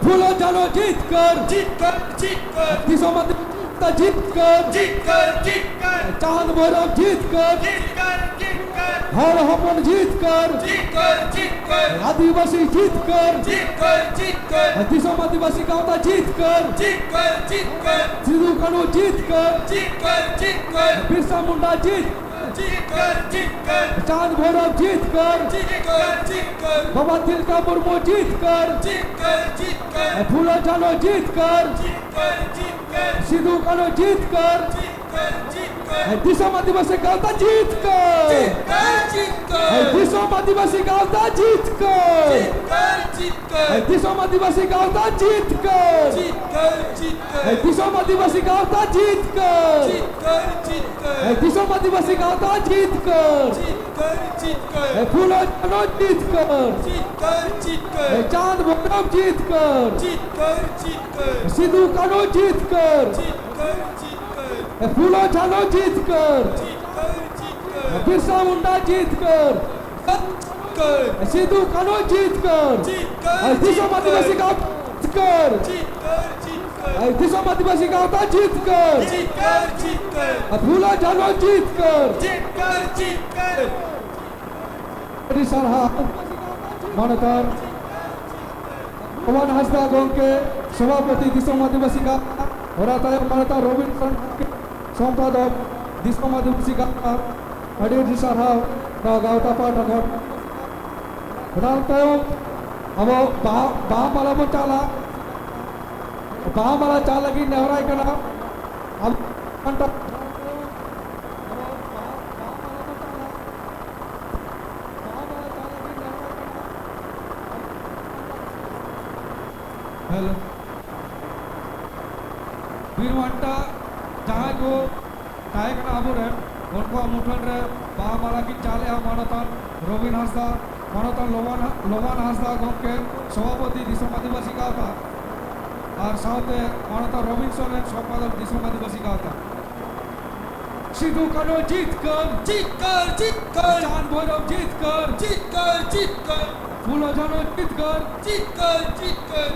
ᱯᱷᱩᱞᱳ ᱡᱷᱟᱱᱳ ᱡᱤᱛᱠᱟᱹᱨ, ᱡᱤᱛᱠᱟᱹᱨ, ᱡᱤᱛᱠᱟᱹᱨ᱾ ᱫᱤᱥᱚᱢ ᱟᱹᱫᱤᱵᱟᱹᱥᱤ ᱡᱤᱛᱠᱟᱹᱨ, ᱡᱤᱛᱠᱟᱹᱨ, ᱡᱤᱛᱠᱟᱹᱨ᱾ ᱪᱟᱸᱫ ᱵᱷᱳᱭᱨᱳᱵ ᱡᱤᱛᱠᱟᱹᱨ, ᱡᱤᱛᱠᱟᱹᱨ, ᱡᱤᱛᱠᱟᱹᱨ᱾ ᱦᱚᱲ ᱦᱚᱯᱚᱱ ᱡᱤᱛᱠᱟᱹᱨ, ᱡᱤᱛᱠᱟᱹᱨ, ᱡᱤᱛᱠᱟᱹᱨ᱾ ᱟᱹᱫᱤᱵᱟᱹᱥᱤ ᱡᱤᱛᱠᱟᱹᱨ, ᱡᱤᱛᱠᱟᱹᱨ, ᱡᱤᱛᱠᱟᱹᱨ᱾ ᱫᱤᱥᱚᱢ ᱟᱹᱫᱤᱵᱟᱹᱥᱤ ᱜᱟᱶᱛᱟ ᱡᱤᱛᱠᱟᱹᱨ, ᱡᱤᱛᱠᱟᱹᱨ, ᱡᱤᱛᱠᱟᱹᱨ᱾ ᱥᱤᱫᱩ ᱠᱟᱹᱱᱦᱩ ᱡᱤᱛᱠᱟᱹᱨ, ᱡᱤᱛᱠᱟᱹᱨ, ᱡᱤᱛᱠᱟᱹᱨ᱾ ᱵᱤᱨᱥᱟ ᱢᱩᱱᱰᱟ ᱡᱤᱛᱠᱟᱹᱨ, ᱡᱤᱛᱠᱟᱹᱨ, ᱡᱤᱛᱠᱟᱹᱨ᱾ ᱪᱟᱸᱫᱽ ᱵᱷᱳᱭᱨᱳᱵ ᱡᱤᱛᱠᱟᱹᱨ, ᱡᱤᱛᱠᱟᱹᱨ, ᱡᱤᱛᱠᱟᱹᱨ᱾ ᱵᱟᱵᱟ ᱛᱤᱞᱠᱟᱹ ᱢᱩᱨᱢᱩ ᱡᱤᱛᱠᱟᱹᱨ, ᱡᱤᱛᱠᱟᱹᱨ, ᱡᱤᱛᱠᱟᱹᱨ᱾ ᱯᱷᱩᱞᱳ ᱡᱷᱟᱱᱳ ᱡᱤᱛᱠᱟᱹᱨ, ᱡᱤᱛᱠᱟᱹᱨ, ᱡᱤᱛᱠᱟᱹᱨ᱾ ᱥᱤᱫᱩ ᱠᱟᱹᱱᱦᱩ ᱡᱤᱛᱠᱟᱹᱨ, ᱡᱤᱛᱠᱟᱹᱨ, ᱡᱤᱛᱠᱟᱹᱨ᱾ ᱫᱤᱥᱚᱢ ᱟᱹᱫᱤᱵᱟᱹᱥᱤ ᱜᱟᱶᱛᱟ ᱡᱤᱛᱠᱟᱹᱨ, ᱡᱤᱛᱠᱟᱹᱨ, ᱡᱤᱛᱠᱟᱹᱨ᱾ ᱫᱤᱥᱚᱢ ᱟᱹᱫᱤᱵᱟᱹᱥᱤ ᱜᱟᱶᱛᱟ ᱡᱤᱛᱠᱟᱹᱨ, ᱡᱤᱛᱠᱟᱹᱨ, ᱡᱤᱛᱠᱟᱹᱨ᱾ ᱫᱤᱥᱚᱢ ᱟᱹᱫᱤᱵᱟᱹᱥᱤ ᱜᱟᱶᱛᱟ ᱡᱤᱛᱠᱟᱹᱨ, ᱡᱤᱛᱠᱟᱹᱨ, ᱡᱤᱛᱠᱟᱹᱨ᱾ ᱫᱤᱥᱚᱢ ᱟᱹᱫᱤᱵᱟᱹᱥᱤ ᱜᱟᱶᱛᱟ ᱡᱤᱛᱠᱟᱹᱨ, ᱡᱤᱛᱠᱟᱹᱨ, ᱡᱤᱛᱠᱟᱹᱨ᱾ ᱫᱤᱥᱚᱢ ᱟᱹᱫᱤᱵᱟᱹᱥᱤ ᱜᱟᱶᱛᱟ ᱡᱤᱛᱠᱟᱹᱨ, ᱡᱤᱛᱠᱟᱹᱨ, ᱡᱤᱛᱠᱟᱹᱨ᱾ ᱯᱷᱩᱞᱳ ᱡᱷᱟᱱᱳ ᱡᱤᱛᱠᱟᱹᱨ, ᱡᱤᱛᱠᱟᱹᱨ, ᱡᱤᱛᱠᱟᱹᱨ᱾ ᱪᱟᱸᱫᱽ ᱵᱷᱳᱭᱨᱳᱵ ᱡᱤᱛᱠᱟᱹᱨ, ᱡᱤᱛᱠᱟᱹᱨ, ᱡᱤᱛᱠᱟᱹᱨ᱾ ᱥᱤᱫᱩ ᱠᱟᱹᱱᱦᱩ ᱡᱤᱛᱠᱟᱹᱨ, ᱡᱤᱛᱠᱟᱹᱨ, ᱡᱤᱛᱠᱟᱹᱨ᱾ ᱯᱷᱩᱞᱳ ᱡᱷᱟᱱᱳ ᱡᱤᱛᱠᱟᱹᱨ, ᱡᱤᱛᱠᱟᱹᱨ, ᱡᱤᱛᱠᱟᱹᱨ᱾ ᱵᱤᱨᱥᱟ ᱢᱩᱱᱰᱟ ᱡᱤᱛᱠᱟᱹᱨ, ᱡᱤᱛᱠᱟᱹᱨ᱾ ᱥᱤᱫᱩ ᱠᱟᱹᱱᱦᱩ ᱡᱤᱛᱠᱟᱹᱨ, ᱡᱤᱛᱠᱟᱹᱨ, ᱫᱤᱥᱚᱢ ᱟᱹᱫᱤᱵᱟᱹᱥᱤ ᱜᱟᱶᱛᱟ ᱡᱤᱛᱠᱟᱹᱨ, ᱡᱤᱛᱠᱟᱹᱨ, ᱡᱤᱛᱠᱟᱹᱨ᱾ ᱫᱤᱥᱚᱢ ᱟᱹᱫᱤᱵᱟᱹᱥᱤ ᱜᱟᱶᱛᱟ ᱡᱤᱛᱠᱟᱹᱨ, ᱡᱤᱛᱠᱟᱹᱨ, ᱡᱤᱛᱠᱟᱹᱨ᱾ ᱯᱷᱩᱞᱳ ᱡᱷᱟᱱᱳ ᱡᱤᱛᱠᱟᱹᱨ, ᱡᱤᱛᱠᱟᱹᱨ, ᱡᱤᱛᱠᱟᱹᱨ᱾ ᱟᱹᱰᱤ ᱥᱟᱨᱦᱟᱣ ᱢᱟᱱᱚᱛᱟᱱ ᱯᱚᱵᱚᱱ ᱦᱟᱸᱥᱫᱟ ᱜᱚᱢᱠᱮ, ᱥᱚᱵᱷᱟᱯᱚᱛᱤ ᱫᱤᱥᱚᱢ ᱟᱹᱫᱤᱵᱟᱹᱥᱤ ᱜᱟᱶᱛᱟ, ᱚᱱᱟ ᱛᱟᱭᱚᱢ ᱢᱟᱱᱚᱛᱟᱱ ᱨᱚᱵᱤᱱ ᱥᱚᱨᱮᱱ ᱜᱚᱢᱠᱮ, ᱥᱚᱢᱯᱟᱫᱚᱠ ᱫᱤᱥᱚᱢ ᱟᱹᱫᱤᱵᱟᱹᱥᱤ ᱜᱟᱶᱛᱟ᱾ ᱟᱹᱰᱤ ᱟᱹᱰᱤ ᱥᱟᱨᱦᱟᱣ ᱱᱚᱣᱟ ᱜᱟᱶᱛᱟ ᱯᱟᱦᱴᱟ ᱠᱷᱚᱱ᱾ ᱚᱱᱟ ᱛᱟᱭᱚᱢ ᱟᱵᱚ ᱵᱟᱦᱟ, ᱵᱟᱦᱟ ᱢᱟᱞᱟ ᱵᱚᱱ ᱪᱟᱞᱟ᱾ ᱵᱟᱦᱟ ᱢᱟᱞᱟ ᱪᱟᱞ ᱞᱟᱹᱜᱤᱫ ᱱᱮᱦᱚᱨᱟᱭ ᱠᱟᱱᱟ᱾ ᱟᱵᱚ ᱦᱮᱞᱳ᱾ ᱵᱤᱨ ᱵᱟᱱᱴᱟ ᱡᱟᱦᱟᱸᱭ ᱠᱚ ᱛᱟᱦᱮᱸ ᱠᱟᱱᱟ ᱟᱵᱚᱨᱮᱱ, ᱩᱱᱠᱩᱣᱟᱜ ᱢᱩᱴᱷᱟᱹᱱ ᱨᱮ ᱵᱟᱦᱟ ᱢᱟᱞᱟ ᱠᱤᱱ ᱪᱟᱞᱮᱜᱼᱟ ᱢᱟᱱᱚᱛᱟᱱ ᱨᱚᱵᱤᱱ ᱦᱟᱸᱥᱫᱟ, ᱢᱟᱱᱚᱛᱟᱱ ᱞᱚᱵᱟᱱ, ᱞᱚᱵᱟᱱ ᱦᱟᱸᱥᱫᱟ ᱜᱚᱢᱠᱮ, ᱥᱚᱵᱷᱟᱯᱚᱛᱤ ᱫᱤᱥᱚᱢ ᱟᱹᱫᱤᱵᱟᱹᱥᱤ ᱜᱟᱶᱛᱟ, ᱟᱨ ᱥᱟᱶᱛᱮ ᱢᱟᱱᱚᱛᱟᱱ ᱨᱚᱵᱤᱱ ᱥᱚᱨᱮᱱ, ᱥᱚᱢᱯᱟᱫᱚᱠ ᱫᱤᱥᱚᱢ ᱟᱹᱫᱤᱵᱟᱹᱥᱤ ᱜᱟᱶᱛᱟ᱾ ᱥᱤᱫᱩ ᱠᱟᱹᱱᱦᱩ ᱡᱤᱛᱠᱟᱹᱨ, ᱡᱤᱛᱠᱟᱹᱨ, ᱡᱤᱛᱠᱟᱹᱨ᱾ ᱪᱟᱸᱫᱽ ᱵᱷᱳᱭᱨᱳᱵ ᱡᱤᱛᱠᱟᱹᱨ, ᱡᱤᱛᱠᱟᱹᱨ, ᱡᱤᱛᱠᱟᱹᱨ᱾ ᱯᱷᱩᱞᱳ ᱡᱷᱟᱱᱳ ᱡᱤᱛᱠᱟᱹᱨ, ᱡᱤᱛᱠᱟᱹᱨ, ᱡᱤᱛᱠᱟᱹᱨ᱾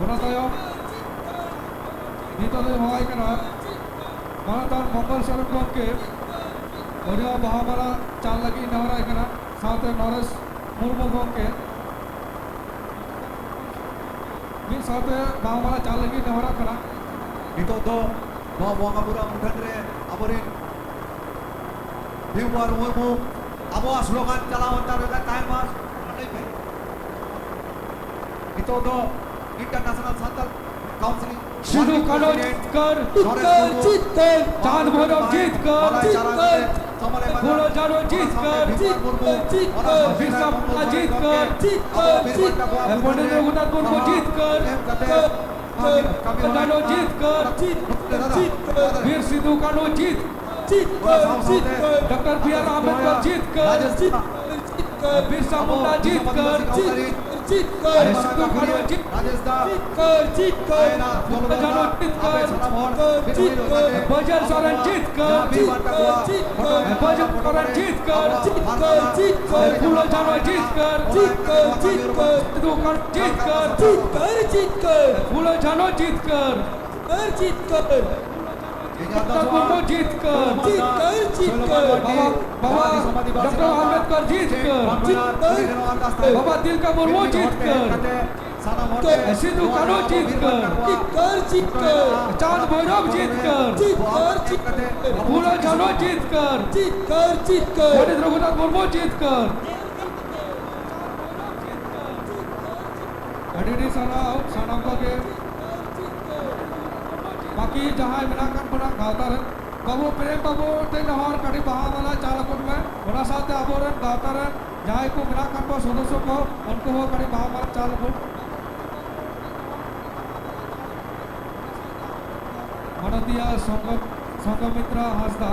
ᱚᱱᱟ ᱛᱟᱭᱚᱢ ᱱᱤᱛᱚᱜ ᱫᱚᱧ ᱦᱚᱦᱚᱣᱟᱭ ᱠᱟᱱᱟ ᱢᱟᱱᱚᱛᱟᱱ ᱢᱚᱝᱜᱚᱞ ᱥᱚᱨᱮᱱ ᱜᱚᱢᱠᱮ, ᱩᱱᱤ ᱦᱚᱸ ᱵᱟᱦᱟ ᱢᱟᱞᱟ ᱪᱟᱞ ᱞᱟᱹᱜᱤᱫ ᱱᱮᱦᱚᱨᱟᱭ ᱠᱟᱱᱟ, ᱥᱟᱶᱛᱮ ᱱᱚᱨᱮᱥ ᱢᱩᱨᱢᱩ ᱜᱚᱢᱠᱮ ᱢᱤᱫ ᱥᱟᱶᱛᱮ ᱵᱟᱦᱟ ᱢᱟᱞᱟ ᱪᱟᱞ ᱞᱟᱹᱜᱤᱫ ᱱᱮᱦᱚᱨᱚᱜ ᱠᱟᱱᱟ᱾ ᱱᱤᱛᱚᱜ ᱫᱚ ᱱᱚᱣᱟ ᱵᱚᱸᱜᱟ ᱵᱩᱨᱩ ᱢᱩᱴᱷᱟᱹᱱ ᱨᱮ ᱟᱵᱚᱨᱮᱱ ᱵᱷᱤᱢ ᱢᱩᱨᱢᱩ ᱟᱵᱚᱣᱟᱜ ᱥᱞᱳᱜᱟᱱ ᱪᱟᱞᱟᱣ ᱦᱟᱛᱟᱲ ᱨᱮ ᱛᱟᱦᱮᱱ ᱢᱟ᱾ ᱱᱤᱛᱚᱜ ᱫᱚ International Santal Council Sidhu Kanhu ᱡᱤᱛᱠᱟᱹᱨ, ᱡᱤᱛᱠᱟᱹᱨ, ᱡᱤᱛᱠᱟᱹᱨ, ᱪᱟᱸᱫ ᱵᱷᱳᱭᱨᱚᱵ ᱡᱤᱛᱠᱟᱹᱨ, ᱡᱤᱛᱠᱟᱹᱨ, ᱯᱷᱩᱞᱳ ᱡᱷᱟᱱᱳ ᱡᱤᱛᱠᱟᱹᱨ, ᱡᱤᱛᱠᱟᱹᱨ, ᱡᱤᱛᱠᱟᱹᱨ, ᱵᱤᱨᱥᱟ ᱢᱩᱱᱰᱟ ᱡᱤᱛᱠᱟᱹᱨ, ᱡᱤᱛᱠᱟᱹᱨ, ᱡᱤᱛᱠᱟᱹᱨ, ᱯᱚᱱᱰᱤᱛ ᱨᱚᱜᱷᱩᱱᱟᱛᱷ ᱢᱩᱨᱢᱩ ᱡᱤᱛᱠᱟᱹᱨ, ᱡᱤᱛᱠᱟᱹᱨ, ᱯᱷᱩᱞᱳ ᱡᱷᱟᱱᱳ ᱡᱤᱛᱠᱟᱹᱨ, ᱡᱤᱛᱠᱟᱹᱨ, ᱡᱤᱛᱠᱟᱹᱨ, ᱵᱤᱨ ᱥᱤᱫᱩ ᱠᱟᱹᱱᱦᱩ ᱡᱤᱛᱠᱟᱹᱨ, ᱡᱤᱛᱠᱟᱹᱨ, ᱡᱤᱛᱠᱟᱹᱨ, ᱰᱚᱠᱴᱚᱨ ᱵᱤ ᱟᱨ ᱟᱢᱵᱮᱫᱠᱚᱨ ᱡᱤᱛᱠᱟᱹᱨ, ᱡᱤᱛᱠᱟᱹᱨ, ᱡᱤᱛᱠᱟᱹᱨ, ᱵᱤᱨᱥᱟ ᱢᱩᱱᱰᱟ ᱡᱤᱛᱠᱟᱹᱨ, ᱡᱤᱛᱠᱟᱹᱨ, ᱡᱤᱛᱠᱟᱹᱨ, ᱥᱤᱫᱩ ᱠᱟᱹᱱᱦᱩ ᱡᱤᱛᱠᱟᱹᱨ, ᱡᱤᱛᱠᱟᱹᱨ, ᱡᱤᱛᱠᱟᱹᱨ, ᱯᱷᱩᱞᱳ ᱡᱷᱟᱱᱳ ᱡᱤᱛᱠᱟᱹᱨ, ᱡᱤᱛᱠᱟᱹᱨ, ᱡᱤᱛᱠᱟᱹᱨ, ᱵᱟᱹᱭᱡᱟᱹᱨ ᱥᱚᱨᱮᱱ ᱡᱤᱛᱠᱟᱹᱨ, ᱡᱤᱛᱠᱟᱹᱨ, ᱡᱤᱛᱠᱟᱹᱨ, ᱵᱟᱹᱭᱡᱟᱹᱨ ᱥᱚᱨᱮᱱ ᱡᱤᱛᱠᱟᱹᱨ, ᱡᱤᱛᱠᱟᱹᱨ, ᱡᱤᱛᱠᱟᱹᱨ, ᱯᱷᱩᱞᱳ ᱡᱷᱟᱱᱳ ᱡᱤᱛᱠᱟᱹᱨ, ᱡᱤᱛᱠᱟᱹᱨ, ᱡᱤᱛᱠᱟᱹᱨ, ᱥᱤᱫᱩ ᱠᱟᱹᱱᱦᱩ ᱡᱤᱛᱠᱟᱹᱨ, ᱡᱤᱛᱠᱟᱹᱨ, ᱡᱤᱛᱠᱟᱹᱨ, ᱯᱷᱩᱞᱳ ᱡᱷᱟᱱᱳ ᱡᱤᱛᱠᱟᱹᱨ, ᱡᱤᱛᱠᱟᱹᱨ, ᱡᱤᱛᱠᱟᱹᱨ᱾ ᱰᱚᱠᱴᱚᱨ ᱢᱩᱨᱢᱩ ᱡᱤᱛᱠᱟᱹᱨ᱾ ᱡᱤᱛᱠᱟᱹᱨ, ᱡᱤᱛᱠᱟᱹᱨ᱾ ᱵᱟᱵᱟ, ᱵᱟᱵᱟ ᱰᱚᱠᱴᱚᱨ ᱟᱢᱵᱮᱫᱠᱚᱨ ᱡᱤᱛᱠᱟᱹᱨ᱾ ᱡᱤᱛᱠᱟᱹᱨ᱾ ᱵᱟᱵᱟ ᱛᱤᱞᱠᱟᱹ ᱢᱩᱨᱢᱩ ᱡᱤᱛᱠᱟᱹᱨ᱾ ᱥᱤᱫᱩ ᱠᱟᱹᱱᱦᱩ ᱡᱤᱛᱠᱟᱹᱨ᱾ ᱡᱤᱛᱠᱟᱹᱨ, ᱡᱤᱛᱠᱟᱹᱨ᱾ ᱪᱟᱸᱫ ᱵᱷᱳᱭᱨᱚᱵ ᱡᱤᱛᱠᱟᱹᱨ᱾ ᱡᱤᱛᱠᱟᱹᱨ, ᱡᱤᱛᱠᱟᱹᱨ᱾ ᱯᱷᱩᱞᱳ ᱡᱷᱟᱱᱳ ᱡᱤᱛᱠᱟᱹᱨ᱾ ᱡᱤᱛᱠᱟᱹᱨ, ᱡᱤᱛᱠᱟᱹᱨ᱾ ᱯᱚᱱᱰᱤᱛ ᱨᱚᱜᱷᱩᱱᱟᱛᱷ ᱢᱩᱨᱢᱩ ᱡᱤᱛᱠᱟᱹᱨ᱾ ᱟᱹᱰᱤ ᱟᱹᱰᱤ ᱥᱟᱨᱦᱟᱣ ᱥᱟᱱᱟᱢ ᱠᱚᱜᱮ᱾ ᱵᱟᱹᱠᱤ ᱡᱟᱦᱟᱸᱭ ᱢᱮᱱᱟᱜ ᱠᱟᱜ ᱵᱚᱱᱟ ᱜᱟᱶᱛᱟ ᱨᱮᱱ, ᱵᱟᱹᱵᱩ ᱯᱨᱮᱢ ᱵᱟᱹᱵᱩ ᱴᱷᱮᱱ ᱦᱚᱸ ᱠᱟᱹᱴᱤᱡ ᱵᱟᱦᱟ ᱢᱟᱞᱟ ᱪᱟᱞ ᱟᱠᱚ ᱢᱮ᱾ ᱚᱱᱟ ᱥᱟᱶᱛᱮ ᱟᱵᱚᱨᱮᱱ ᱜᱟᱶᱛᱟ ᱨᱮᱱ ᱡᱟᱦᱟᱸᱭ ᱠᱚ ᱢᱮᱱᱟᱜ ᱠᱟᱜ ᱠᱚᱣᱟ ᱥᱚᱫᱚᱥᱥᱚ ᱠᱚ, ᱩᱱᱠᱩ ᱦᱚᱸ ᱠᱟᱹᱴᱤᱡ ᱵᱟᱦᱟ ᱢᱟᱞᱟ ᱪᱟᱞ ᱟᱠᱚ᱾ ᱢᱟᱱᱚᱛᱤᱭᱟ ᱥᱚᱝᱜᱷᱚ-, ᱥᱚᱝᱜᱷᱚᱢᱤᱛᱨᱟ ᱦᱟᱸᱥᱫᱟ,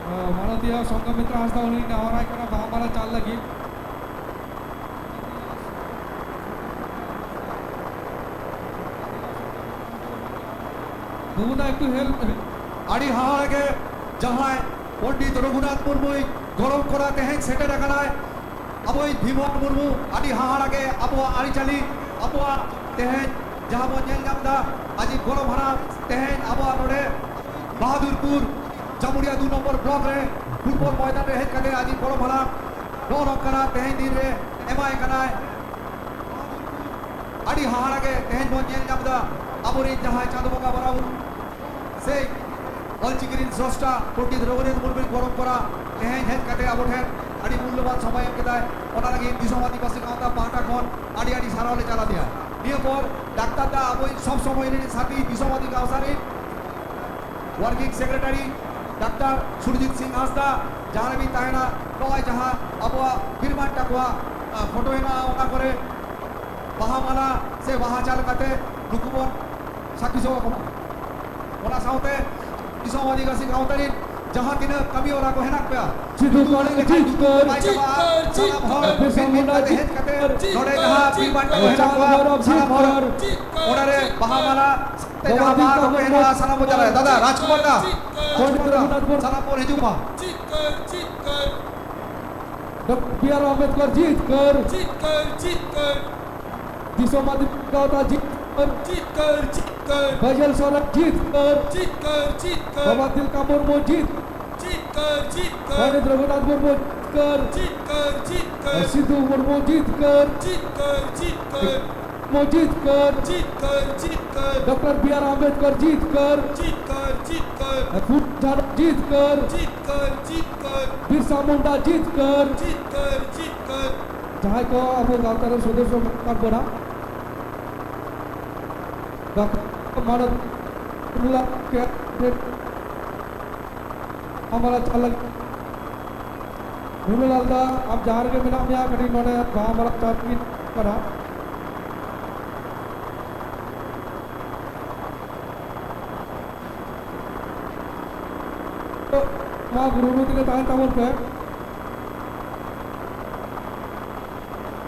ᱟᱸ, ᱢᱟᱱᱚᱛᱤᱭᱟ ᱥᱚᱝᱜᱷᱚᱢᱤᱛᱨᱟ ᱦᱟᱸᱥᱫᱟ, ᱩᱱᱤ ᱱᱮᱦᱚᱨᱟᱭ ᱠᱟᱱᱟ ᱵᱟᱦᱟ ᱢᱟᱞᱟ ᱪᱟᱞ ᱞᱟᱹᱜᱤᱫ᱾ ᱵᱩᱵᱩᱫᱟ ᱮᱠᱴᱩ help ᱢᱮ᱾ ᱟᱹᱰᱤ ᱦᱟᱦᱟᱲᱟ ᱜᱮ, ᱡᱟᱦᱟᱸᱭ ᱯᱚᱱᱰᱤᱛ ᱨᱚᱜᱷᱩᱱᱟᱛᱷ ᱢᱩᱨᱢᱩᱭ ᱜᱚᱲᱚᱢ ᱠᱚᱲᱟ ᱛᱮᱦᱮᱧ ᱥᱮᱴᱮᱨ ᱟᱠᱟᱱᱟᱭ᱾ ᱟᱵᱚᱭᱤᱡ ᱵᱷᱤᱢ ᱢᱩᱨᱢᱩ, ᱟᱹᱰᱤ ᱦᱟᱦᱟᱲᱟ ᱜᱮ ᱟᱵᱚᱣᱟᱜ ᱟᱹᱨᱤᱪᱟᱹᱞᱤ, ᱟᱵᱚᱣᱟᱜ ᱛᱮᱦᱮᱧ ᱡᱟᱦᱟᱸ ᱵᱚᱱ ᱧᱮᱞ ᱧᱟᱢ ᱮᱫᱟ, ᱟᱡᱤᱡ ᱜᱚᱲᱚᱢ ᱦᱟᱲᱟᱢ ᱛᱮᱦᱮᱧ ᱟᱵᱚᱣᱟᱜ ᱱᱚᱰᱮ ᱵᱟᱦᱟᱫᱩᱨᱯᱩᱨ ᱡᱟᱢᱩᱲᱤᱭᱟ ᱫᱩ ᱱᱚᱢᱵᱚᱨ ᱵᱞᱚᱠ ᱨᱮ ᱯᱷᱩᱴᱵᱚᱞ ᱢᱚᱭᱫᱟᱱ ᱨᱮ ᱦᱮᱡ ᱠᱟᱛᱮ ᱟᱹᱰᱤ ᱵᱚᱲᱚ ᱵᱷᱟᱞᱟ ᱜᱚᱲᱚ ᱠᱟᱱᱟ, ᱛᱮᱦᱮᱧ ᱫᱤᱱ ᱨᱮ ᱮᱢᱟᱭ ᱠᱟᱱᱟᱭ᱾ ᱟᱹᱰᱤ ᱦᱟᱦᱟᱲᱟ ᱜᱮ ᱛᱮᱦᱮᱧ ᱵᱚᱱ ᱧᱮᱞ ᱧᱟᱢ ᱮᱫᱟ, ᱟᱵᱚᱨᱮᱱ ᱡᱟᱦᱟᱸᱭ ᱪᱟᱸᱫᱚ ᱵᱚᱸᱜᱟ ᱵᱟᱨᱟᱵᱚᱨ ᱥᱮ ᱚᱞᱪᱤᱠᱤ ᱨᱮᱱ ᱥᱨᱚᱥᱴᱟ ᱯᱚᱱᱰᱤᱛ ᱨᱚᱜᱷᱩᱱᱟᱛᱷ ᱢᱩᱨᱢᱩ ᱯᱚᱨᱚᱢᱯᱚᱨᱟ ᱛᱮᱦᱮᱧ ᱦᱮᱡ ᱠᱟᱛᱮ ᱟᱵᱚ ᱴᱷᱮᱱ ᱟᱹᱰᱤ ᱢᱩᱞᱞᱚᱵᱟᱱ ᱥᱚᱢᱚᱭ ᱮᱢ ᱠᱮᱫᱟᱭ, ᱚᱱᱟ ᱞᱟᱹᱜᱤᱫ ᱫᱤᱥᱚᱢ ᱟᱹᱫᱤᱵᱟᱹᱥᱤ ᱜᱟᱶᱛᱟ ᱯᱟᱦᱴᱟ ᱠᱷᱚᱱ ᱟᱹᱰᱤ ᱟᱹᱰᱤ ᱥᱟᱨᱦᱟᱣ ᱞᱮ ᱪᱟᱞ ᱟᱫᱮᱭᱟ᱾ ᱱᱤᱭᱟᱹ ᱯᱚᱨ ᱰᱟᱠᱛᱟᱨ ᱫᱟ ᱟᱵᱚᱭᱤᱡ ᱥᱚᱵ ᱥᱚᱢᱚᱭ ᱨᱮᱱ ᱥᱟᱛᱷᱤ ᱫᱤᱥᱚᱢ ᱟᱹᱫᱤᱵᱟᱹᱥᱤ ᱜᱟᱶᱛᱟ ᱨᱮᱱ ᱣᱟᱨᱠᱤᱝ ᱥᱮᱠᱨᱮᱴᱟᱨᱤ ᱰᱟᱠᱛᱟᱨ ᱥᱩᱨᱡᱤᱛ ᱥᱤᱝ ᱦᱟᱸᱥᱫᱟ, ᱡᱟᱦᱟᱸ ᱨᱮᱵᱤᱱ ᱛᱟᱦᱮᱱᱟ, ᱱᱚᱜᱼᱚᱭ ᱡᱟᱦᱟᱸ ᱟᱵᱚᱣᱟᱜ ᱵᱤᱨ ᱵᱟᱱᱴᱟ ᱠᱚᱣᱟᱜ, ᱟ, ᱯᱷᱳᱴᱳ ᱦᱮᱱᱟᱜᱼᱟ, ᱚᱱᱟ ᱠᱚᱨᱮ ᱵᱟᱦᱟ ᱢᱟᱞᱟ ᱥᱮ ᱵᱟᱦᱟ ᱪᱟᱞ ᱠᱟᱛᱮ ᱱᱩᱠᱩ ᱵᱚᱱ ᱥᱟᱹᱠᱷᱤ ᱥᱚᱵᱷᱟ ᱠᱚᱢᱟ᱾ ᱚᱱᱟ ᱥᱟᱶᱛᱮ ᱫᱤᱥᱚᱢ ᱟᱹᱫᱤᱵᱟᱹᱥᱤ ᱜᱟᱶᱛᱟ ᱨᱮᱱ ᱡᱟᱦᱟᱸ ᱛᱤᱱᱟᱹᱜ ᱠᱟᱹᱢᱤ ᱦᱚᱨᱟ ᱠᱚ ᱦᱮᱱᱟᱜ ᱯᱮᱭᱟ, ᱥᱤᱫᱷᱩ ᱠᱟᱹᱱᱦᱩ ᱞᱮᱠᱷᱟᱱ ᱡᱤᱛᱠᱟᱹᱨ, ᱵᱟᱭ ᱪᱟᱵᱟᱜᱼᱟ᱾ ᱥᱟᱱᱟᱢ ᱦᱚᱲ ᱵᱤᱨᱥᱟ ᱢᱤᱫ ᱢᱩᱱᱰᱟ ᱠᱟᱛᱮ ᱦᱮᱡ ᱠᱟᱛᱮ ᱡᱤᱛᱠᱟᱹᱨ, ᱱᱚᱰᱮ ᱡᱟᱦᱟᱸ ᱵᱤᱨ ᱵᱟᱱᱴᱟ ᱠᱚ ᱦᱮᱱᱟᱜ ᱠᱚᱣᱟ, ᱥᱟᱱᱟᱢ ᱦᱚᱲ ᱚᱱᱟᱨᱮ ᱵᱟᱦᱟ ᱢᱟᱞᱟ ᱛᱮ ᱡᱟᱦᱟᱸ ᱵᱟᱦᱟ ᱠᱚ ᱦᱮᱱᱟᱜᱼᱟ, ᱥᱟᱱᱟᱢ ᱠᱚ ᱪᱟᱞᱟᱜᱼᱟ᱾ ᱫᱟᱫᱟ ᱨᱟᱡᱽᱠᱩᱢᱟᱨ ᱫᱟ, ᱨᱟᱡᱽᱠᱩᱢᱟᱨ ᱫᱟ, ᱥᱟᱱᱟᱢ ᱵᱚᱱ ᱦᱤᱡᱩᱜ ᱢᱟ᱾ ᱰᱚᱠᱴᱚᱨ ᱵᱤ ᱟᱨ ᱟᱢᱵᱮᱫᱠᱚᱨ ᱡᱤᱛᱠᱟᱹᱨ, ᱡᱤᱛᱠᱟᱹᱨ, ᱡᱤᱛᱠᱟᱹᱨ᱾ ᱫᱤᱥᱚᱢ ᱟᱹᱫᱤᱵᱟᱹᱥᱤ ᱜᱟᱶᱛᱟ ᱡᱤᱛᱠᱟᱹᱨ, ᱡᱤᱛᱠᱟᱹᱨ, ᱡᱤᱛᱠᱟᱹᱨ᱾ ᱵᱟᱹᱭᱡᱟᱹᱞ ᱥᱚᱨᱮᱱ ᱡᱤᱛᱠᱟᱹᱨ, ᱡᱤᱛᱠᱟᱹᱨ, ᱡᱤᱛᱠᱟᱹᱨ᱾ ᱵᱟᱵᱟ ᱛᱤᱞᱠᱟ ᱢᱩᱨᱢᱩ ᱡᱤᱛᱠᱟᱹᱨ, ᱡᱤᱛᱠᱟᱹᱨ, ᱡᱤᱛᱠᱟᱹᱨ᱾ ᱯᱚᱱᱰᱤᱛ ᱨᱚᱜᱷᱩᱱᱟᱛᱷ ᱢᱩᱨᱢᱩ ᱡᱤᱛᱠᱟᱹᱨ, ᱡᱤᱛᱠᱟᱹᱨ, ᱡᱤᱛᱠᱟᱹᱨ᱾ ᱥᱤᱫᱷᱩ ᱢᱩᱨᱢᱩ ᱡᱤᱛᱠᱟᱹᱨ, ᱡᱤᱛᱠᱟᱹᱨ, ᱡᱤᱛᱠᱟᱹᱨ᱾ ᱢᱩᱨᱢᱩ ᱡᱤᱛᱠᱟᱹᱨ, ᱡᱤᱛᱠᱟᱹᱨ, ᱡᱤᱛᱠᱟᱹᱨ᱾ ᱰᱚᱠᱴᱚᱨ ᱵᱤ ᱟᱨ ᱟᱢᱵᱮᱫᱠᱚᱨ ᱡᱤᱛᱠᱟᱹᱨ, ᱡᱤᱛᱠᱟᱹᱨ, ᱡᱤᱛᱠᱟᱹᱨ᱾ ᱯᱷᱩᱞ ᱡᱷᱟᱱᱚ ᱡᱤᱛᱠᱟᱹᱨ, ᱡᱤᱛᱠᱟᱹᱨ, ᱡᱤᱛᱠᱟᱹᱨ᱾ ᱵᱤᱨᱥᱟ ᱢᱩᱱᱰᱟ ᱡᱤᱛᱠᱟᱹᱨ, ᱡᱤᱛᱠᱟᱹᱨ, ᱡᱤᱛᱠᱟᱹᱨ᱾ ᱡᱟᱦᱟᱸᱭ ᱠᱚ ᱟᱵᱚ ᱜᱟᱶᱛᱟ ᱨᱮᱱ ᱥᱚᱫᱚᱥᱥᱚ ᱢᱮᱱᱟᱜ ᱵᱚᱱᱟ, ᱰᱚᱠᱴᱚᱨ ᱢᱟᱱᱚᱛ ᱢᱩᱞᱟ ᱠᱮ ᱟᱢᱟᱞᱟ ᱪᱟᱞ ᱞᱟᱹᱜᱤᱫ᱾ ᱵᱷᱩᱞᱩᱞᱟᱞ ᱫᱟ, ᱟᱢ ᱡᱟᱦᱟᱸ ᱨᱮᱜᱮ ᱢᱮᱱᱟᱜ ᱢᱮᱭᱟ, ᱠᱟᱹᱴᱤᱡ ᱱᱚᱰᱮ ᱵᱟᱦᱟ ᱢᱟᱞᱟ ᱪᱟᱞ ᱞᱟᱹᱜᱤᱫ ᱠᱟᱱᱟ᱾ ᱛᱚ, ᱱᱚᱣᱟ ᱜᱩᱨᱩ ᱜᱩᱨᱩ ᱛᱮᱜᱮ ᱛᱟᱦᱮᱱ ᱛᱟᱵᱚᱱ ᱯᱮ᱾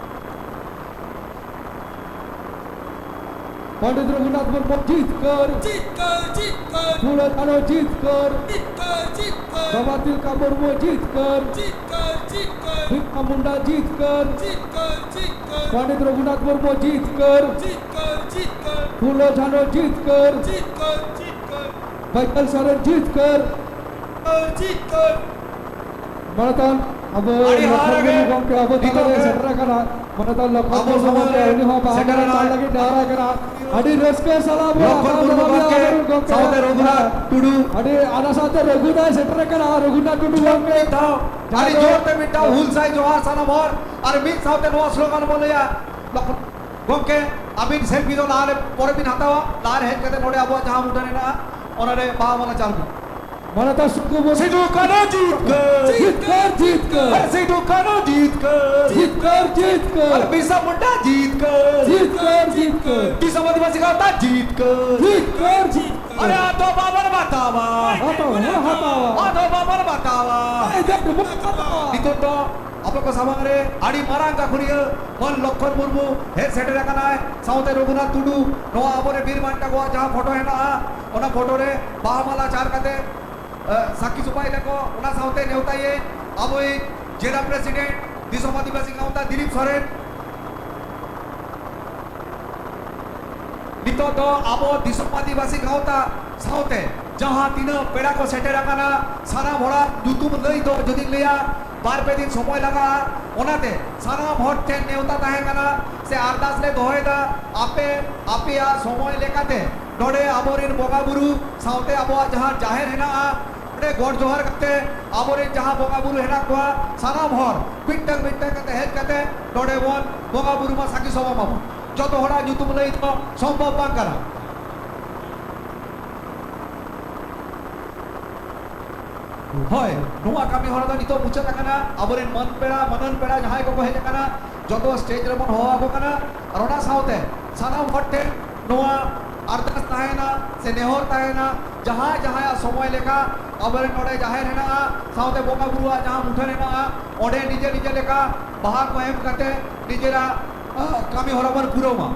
ᱯᱚᱱᱰᱤᱛ ᱨᱚᱜᱷᱩᱱᱟᱛᱷ ᱢᱩᱨᱢᱩ ᱡᱤᱛᱠᱟᱹᱨ, ᱡᱤᱛᱠᱟᱹᱨ, ᱡᱤᱛᱠᱟᱹᱨ᱾ ᱯᱷᱩᱞᱳ ᱡᱷᱟᱱᱳ ᱡᱤᱛᱠᱟᱹᱨ, ᱡᱤᱛᱠᱟᱹᱨ, ᱡᱤᱛᱠᱟᱹᱨ᱾ ᱵᱟᱵᱟ ᱛᱤᱞᱠᱟ ᱢᱩᱨᱢᱩ ᱡᱤᱛᱠᱟᱹᱨ, ᱡᱤᱛᱠᱟᱹᱨ, ᱡᱤᱛᱠᱟᱹᱨ᱾ ᱵᱤᱨᱥᱟ ᱢᱩᱱᱰᱟ ᱡᱤᱛᱠᱟᱹᱨ, ᱡᱤᱛᱠᱟᱹᱨ, ᱡᱤᱛᱠᱟᱹᱨ᱾ ᱯᱚᱱᱰᱤᱛ ᱨᱚᱜᱷᱩᱱᱟᱛᱷ ᱢᱩᱨᱢᱩ ᱡᱤᱛᱠᱟᱹᱨ, ᱡᱤᱛᱠᱟᱹᱨ, ᱡᱤᱛᱠᱟᱹᱨ᱾ ᱯᱷᱩᱞᱳ ᱡᱷᱟᱱᱳ ᱡᱤᱛᱠᱟᱹᱨ, ᱡᱤᱛᱠᱟᱹᱨ, ᱡᱤᱛᱠᱟᱹᱨ᱾ ᱵᱟᱹᱭᱠᱟᱹᱞ ᱥᱚᱨᱮᱱ ᱡᱤᱛᱠᱟᱹᱨ, ᱡᱤᱛᱠᱟᱹᱨ᱾ ᱢᱟᱱᱚᱛᱟᱱ ᱟᱵᱚ ᱟᱹᱰᱤ ᱞᱚᱠᱷᱚᱱ ᱦᱟᱦᱟᱲᱟ ᱜᱮ ᱢᱩᱨᱢᱩ ᱜᱚᱢᱠᱮ ᱟᱵᱚ ᱛᱟᱞᱟ ᱱᱤᱛᱚᱜ ᱨᱮ ᱜᱮ ᱥᱮᱴᱮᱨ ᱟᱠᱟᱱᱟ᱾ ᱢᱟᱱᱚᱛᱟᱱ ᱞᱚᱠᱷᱚᱱ ᱟᱵᱚ ᱢᱩᱨᱢᱩ ᱥᱟᱢᱟᱝ ᱜᱚᱢᱠᱮ, ᱨᱮ ᱩᱱᱤ ᱦᱚᱸ ᱵᱟᱦᱟ ᱥᱮᱴᱮᱨ ᱢᱟᱞᱟ ᱪᱟᱞ ᱮᱱᱟᱭ᱾ ᱞᱟᱹᱜᱤᱫ ᱱᱮᱦᱚᱨ ᱟᱭ ᱠᱟᱱᱟ᱾ ᱟᱹᱰᱤ ᱨᱟᱹᱥᱠᱟᱹ ᱥᱟᱞᱟᱜ ᱵᱚᱱ ᱞᱚᱠᱷᱚᱱ ᱟᱛᱟᱝ ᱢᱩᱨᱢᱩ ᱫᱟᱨᱟᱢᱮᱭᱟ ᱜᱚᱢᱠᱮ, ᱟᱵᱚᱨᱮᱱ ᱜᱚᱢᱠᱮ᱾ ᱥᱟᱶᱛᱮ ᱨᱚᱜᱷᱩᱱᱟᱛᱷ ᱴᱩᱰᱩ᱾ ᱟᱹᱰᱤ ᱟᱱᱟ ᱥᱟᱶᱛᱮ ᱨᱚᱜᱷᱩᱱᱟᱛᱷ ᱥᱮᱴᱮᱨ ᱟᱠᱟᱱᱟ, ᱨᱚᱜᱷᱩᱱᱟᱛᱷ ᱴᱩᱰᱩ ᱜᱚᱢᱠᱮ᱾ ᱢᱤᱫ ᱫᱷᱟᱣ ᱟᱹᱰᱤ ᱡᱟᱦᱟᱸ ᱫᱚ ᱡᱳᱨ ᱛᱮ ᱢᱤᱫ ᱫᱷᱟᱣ ᱦᱩᱞ ᱥᱟᱹᱭ ᱡᱚᱦᱟᱨ ᱥᱟᱱᱟᱢ ᱦᱚᱲ᱾ ᱟᱨ ᱢᱤᱫ ᱥᱟᱶᱛᱮ ᱱᱚᱣᱟ ᱥᱞᱳᱜᱟᱱ ᱵᱚᱱ ᱞᱟᱹᱭᱟ, ᱞᱚᱠᱷᱚᱱ ᱜᱚᱢᱠᱮ, ᱟᱹᱵᱤᱱ ᱥᱮᱞᱯᱷᱤ ᱫᱚ ᱞᱟᱦᱟ ᱨᱮ, ᱯᱚᱨᱮ ᱵᱤᱱ ᱦᱟᱛᱟᱣᱟ, ᱞᱟᱦᱟ ᱨᱮ ᱦᱮᱡ ᱠᱟᱛᱮ ᱱᱚᱰᱮ ᱟᱵᱚᱣᱟᱜ ᱡᱟᱦᱟᱸ ᱢᱩᱴᱷᱟᱹᱱ ᱦᱮᱱᱟᱜᱼᱟ, ᱚᱱᱟ ᱨᱮ ᱵᱟᱦᱟ ᱢᱟᱞᱟ ᱪᱟᱞ ᱵᱤᱱ᱾ ᱢᱟᱱᱚᱛᱟᱱ ᱥᱩᱠᱩ ᱢᱩᱨᱢᱩ᱾ ᱥᱤᱫᱩ ᱠᱟᱹᱱᱦᱩ ᱡᱤᱛᱠᱟᱹᱨ᱾ ᱡᱤᱛᱠᱟᱹᱨ, ᱡᱤᱛᱠᱟᱹᱨ᱾ ᱟᱨ ᱥᱤᱫᱩ ᱠᱟᱹᱱᱦᱩ ᱡᱤᱛᱠᱟᱹᱨ᱾ ᱡᱤᱛᱠᱟᱹᱨ, ᱡᱤᱛᱠᱟᱹᱨ᱾ ᱟᱨ ᱵᱤᱨᱥᱟ ᱢᱩᱱᱰᱟ ᱡᱤᱛᱠᱟᱹᱨ᱾ ᱡᱤᱛᱠᱟᱹᱨ, ᱡᱤᱛᱠᱟᱹᱨ᱾ ᱫᱤᱥᱚᱢ ᱟᱹᱫᱤᱵᱟᱹᱥᱤ ᱜᱟᱶᱛᱟ ᱡᱤᱛᱠᱟᱹᱨ᱾ ᱡᱤᱛᱠᱟᱹᱨ, ᱡᱤᱛᱠᱟᱹᱨ᱾ ᱟᱨᱮ ᱟᱫᱚ ᱵᱟᱵᱚᱱ ᱵᱟᱛᱟᱣᱟ᱾ ᱟᱫᱚ ᱵᱟᱵᱚᱱ ᱦᱟᱛᱟᱣᱟ᱾ ᱟᱫᱚ ᱵᱟᱵᱚᱱ ᱵᱟᱛᱟᱣᱟ᱾ ᱟᱫᱚ ᱵᱟᱵᱚᱱ ᱵᱟᱛᱟᱣᱟ᱾ ᱱᱤᱛᱚᱜ ᱫᱚ ᱟᱯᱮ ᱠᱚ ᱥᱟᱢᱟᱝ ᱨᱮ ᱟᱹᱰᱤ ᱢᱟᱨᱟᱝ ᱜᱟᱹᱠᱷᱩᱲᱤᱭᱟᱹ ᱢᱟᱹᱱ ᱞᱚᱠᱠᱷᱚᱱ ᱢᱩᱨᱢᱩ ᱦᱮᱡ ᱥᱮᱴᱮᱨ ᱟᱠᱟᱱᱟᱭ, ᱥᱟᱶᱛᱮ ᱨᱚᱜᱷᱩᱱᱟᱛᱷ ᱴᱩᱰᱩ, ᱱᱚᱣᱟ ᱟᱵᱚᱨᱮᱱ ᱵᱤᱨ ᱵᱟᱱᱴᱟ ᱠᱚᱣᱟᱜ ᱡᱟᱦᱟᱸ ᱯᱷᱳᱴᱳ ᱦᱮᱱᱟᱜᱼᱟ, ᱚᱱᱟ ᱯᱷᱳᱴᱳ ᱨᱮ ᱵᱟᱦᱟ ᱢᱟᱞᱟ ᱪᱟᱨ ᱠᱟᱛᱮ, ᱮ, ᱥᱟᱹᱠᱷᱤ ᱥᱚᱵᱷᱟᱭ ᱫᱟᱠᱚ, ᱚᱱᱟ ᱥᱟᱶᱛᱮ ᱱᱮᱣᱛᱟᱭᱮ ᱟᱵᱚᱭᱤᱡ ᱡᱮᱞᱟ ᱯᱨᱮᱥᱤᱰᱮᱱᱴ ᱫᱤᱥᱚᱢ ᱟᱹᱫᱤᱵᱟᱹᱥᱤ ᱜᱟᱶᱛᱟ ᱫᱤᱞᱤᱯ ᱥᱚᱨᱮᱱ᱾ ᱱᱤᱛᱚᱜ ᱫᱚ ᱟᱵᱚ ᱫᱤᱥᱚᱢ ᱟᱹᱫᱤᱵᱟᱹᱥᱤ ᱜᱟᱶᱛᱟ ᱥᱟᱶᱛᱮ ᱡᱟᱦᱟᱸ ᱛᱤᱱᱟᱹᱜ ᱯᱮᱲᱟ ᱠᱚ ᱥᱮᱴᱮᱨ ᱟᱠᱟᱱᱟ, ᱥᱟᱱᱟᱢ ᱦᱚᱲᱟᱜ ᱧᱩᱛᱩᱢ ᱞᱟᱹᱭ ᱫᱚ ᱡᱩᱫᱤᱧ ᱞᱟᱹᱭᱟ, ᱵᱟᱨ ᱯᱮ ᱫᱤᱱ ᱥᱚᱢᱚᱭ ᱞᱟᱜᱟᱜᱼᱟ᱾ ᱚᱱᱟᱛᱮ ᱥᱟᱱᱟᱢ ᱦᱚᱲ ᱴᱷᱮᱱ ᱱᱮᱣᱛᱟ ᱛᱟᱦᱮᱸ ᱠᱟᱱᱟ ᱥᱮ ᱟᱨᱫᱟᱥ ᱞᱮ ᱫᱚᱦᱚᱭᱮᱫᱟ, ᱟᱯᱮ ᱟᱯᱮᱭᱟᱜ ᱥᱚᱢᱚᱭ ᱞᱮᱠᱟᱛᱮ ᱱᱚᱰᱮ ᱟᱵᱚᱨᱮᱱ ᱵᱚᱸᱜᱟ ᱵᱩᱨᱩ ᱥᱟᱶᱛᱮ ᱟᱵᱚᱣᱟᱜ ᱡᱟᱦᱟᱸ ᱡᱟᱦᱮᱨ ᱦᱮᱱᱟᱜᱼᱟ, ᱚᱸᱰᱮ ᱜᱚᱰ ᱡᱚᱦᱟᱨ ᱠᱟᱛᱮ ᱟᱵᱚᱨᱮᱱ ᱡᱟᱦᱟᱸ ᱵᱚᱸᱜᱟ ᱵᱩᱨᱩ ᱦᱮᱱᱟᱜ ᱠᱚᱣᱟ, ᱥᱟᱱᱟᱢ ᱦᱚᱲ ᱢᱤᱫᱴᱟᱝ ᱢᱤᱫᱴᱟᱝ ᱠᱟᱛᱮ ᱦᱮᱡ ᱠᱟᱛᱮ ᱱᱚᱰᱮ ᱵᱚᱱ ᱵᱚᱸᱜᱟ ᱵᱩᱨᱩ ᱢᱟ, ᱥᱟᱹᱠᱷᱤ ᱥᱚᱵᱷᱟ ᱢᱟᱵᱚᱱ᱾ ᱡᱚᱛᱚ ᱦᱚᱲᱟᱜ ᱧᱩᱛᱩᱢ ᱞᱟᱹᱭ ᱫᱚ ᱥᱚᱢᱵᱷᱚᱵ ᱵᱟᱝ ᱠᱟᱱᱟ᱾ ᱦᱳᱭ, ᱱᱚᱣᱟ ᱠᱟᱹᱢᱤ ᱦᱚᱨᱟ ᱫᱚ ᱱᱤᱛᱚᱜ ᱢᱩᱪᱟᱹᱫ ᱟᱠᱟᱱᱟ᱾ ᱟᱵᱚᱨᱮᱱ ᱢᱟᱹᱱ ᱯᱮᱲᱟ, ᱢᱟᱹᱱᱟᱱ ᱯᱮᱲᱟ ᱡᱟᱦᱟᱸᱭ ᱠᱚᱠᱚ ᱦᱮᱡ ᱟᱠᱟᱱᱟ, ᱡᱚᱛᱚ ᱥᱴᱮᱡ ᱨᱮᱵᱚᱱ ᱦᱚᱦᱚ ᱟᱠᱚ ᱠᱟᱱᱟ᱾ ᱟᱨ ᱚᱱᱟ ᱥᱟᱶᱛᱮ ᱥᱟᱱᱟᱢ ᱦᱚᱲ ᱴᱷᱮᱱ ᱱᱚᱣᱟ ᱟᱨᱫᱟᱥ ᱛᱟᱦᱮᱱᱟ ᱥᱮ ᱱᱮᱦᱚᱨ ᱛᱟᱦᱮᱱᱟ, ᱡᱟᱦᱟᱸᱭ ᱡᱟᱦᱟᱸᱭᱟᱜ ᱥᱚᱢᱚᱭ ᱞᱮᱠᱟ ᱟᱵᱚᱨᱮᱱ ᱱᱚᱰᱮ ᱡᱟᱦᱮᱨ ᱦᱮᱱᱟᱜᱼᱟ, ᱥᱟᱶᱛᱮ ᱵᱚᱸᱜᱟ ᱵᱩᱨᱩᱣᱟᱜ ᱡᱟᱦᱟᱸ ᱢᱩᱴᱷᱟᱹᱱ ᱦᱮᱱᱟᱜᱼᱟ, ᱚᱸᱰᱮ ᱱᱤᱡᱮ ᱱᱤᱡᱮ ᱞᱮᱠᱟ ᱵᱟᱦᱟ ᱠᱚ ᱮᱢ ᱠᱟᱛᱮ ᱱᱤᱡᱮᱨᱟᱜ, ᱟᱦ, ᱠᱟᱹᱢᱤ ᱦᱚᱨᱟ ᱵᱚᱱ ᱯᱩᱨᱟᱹᱣ ᱢᱟ᱾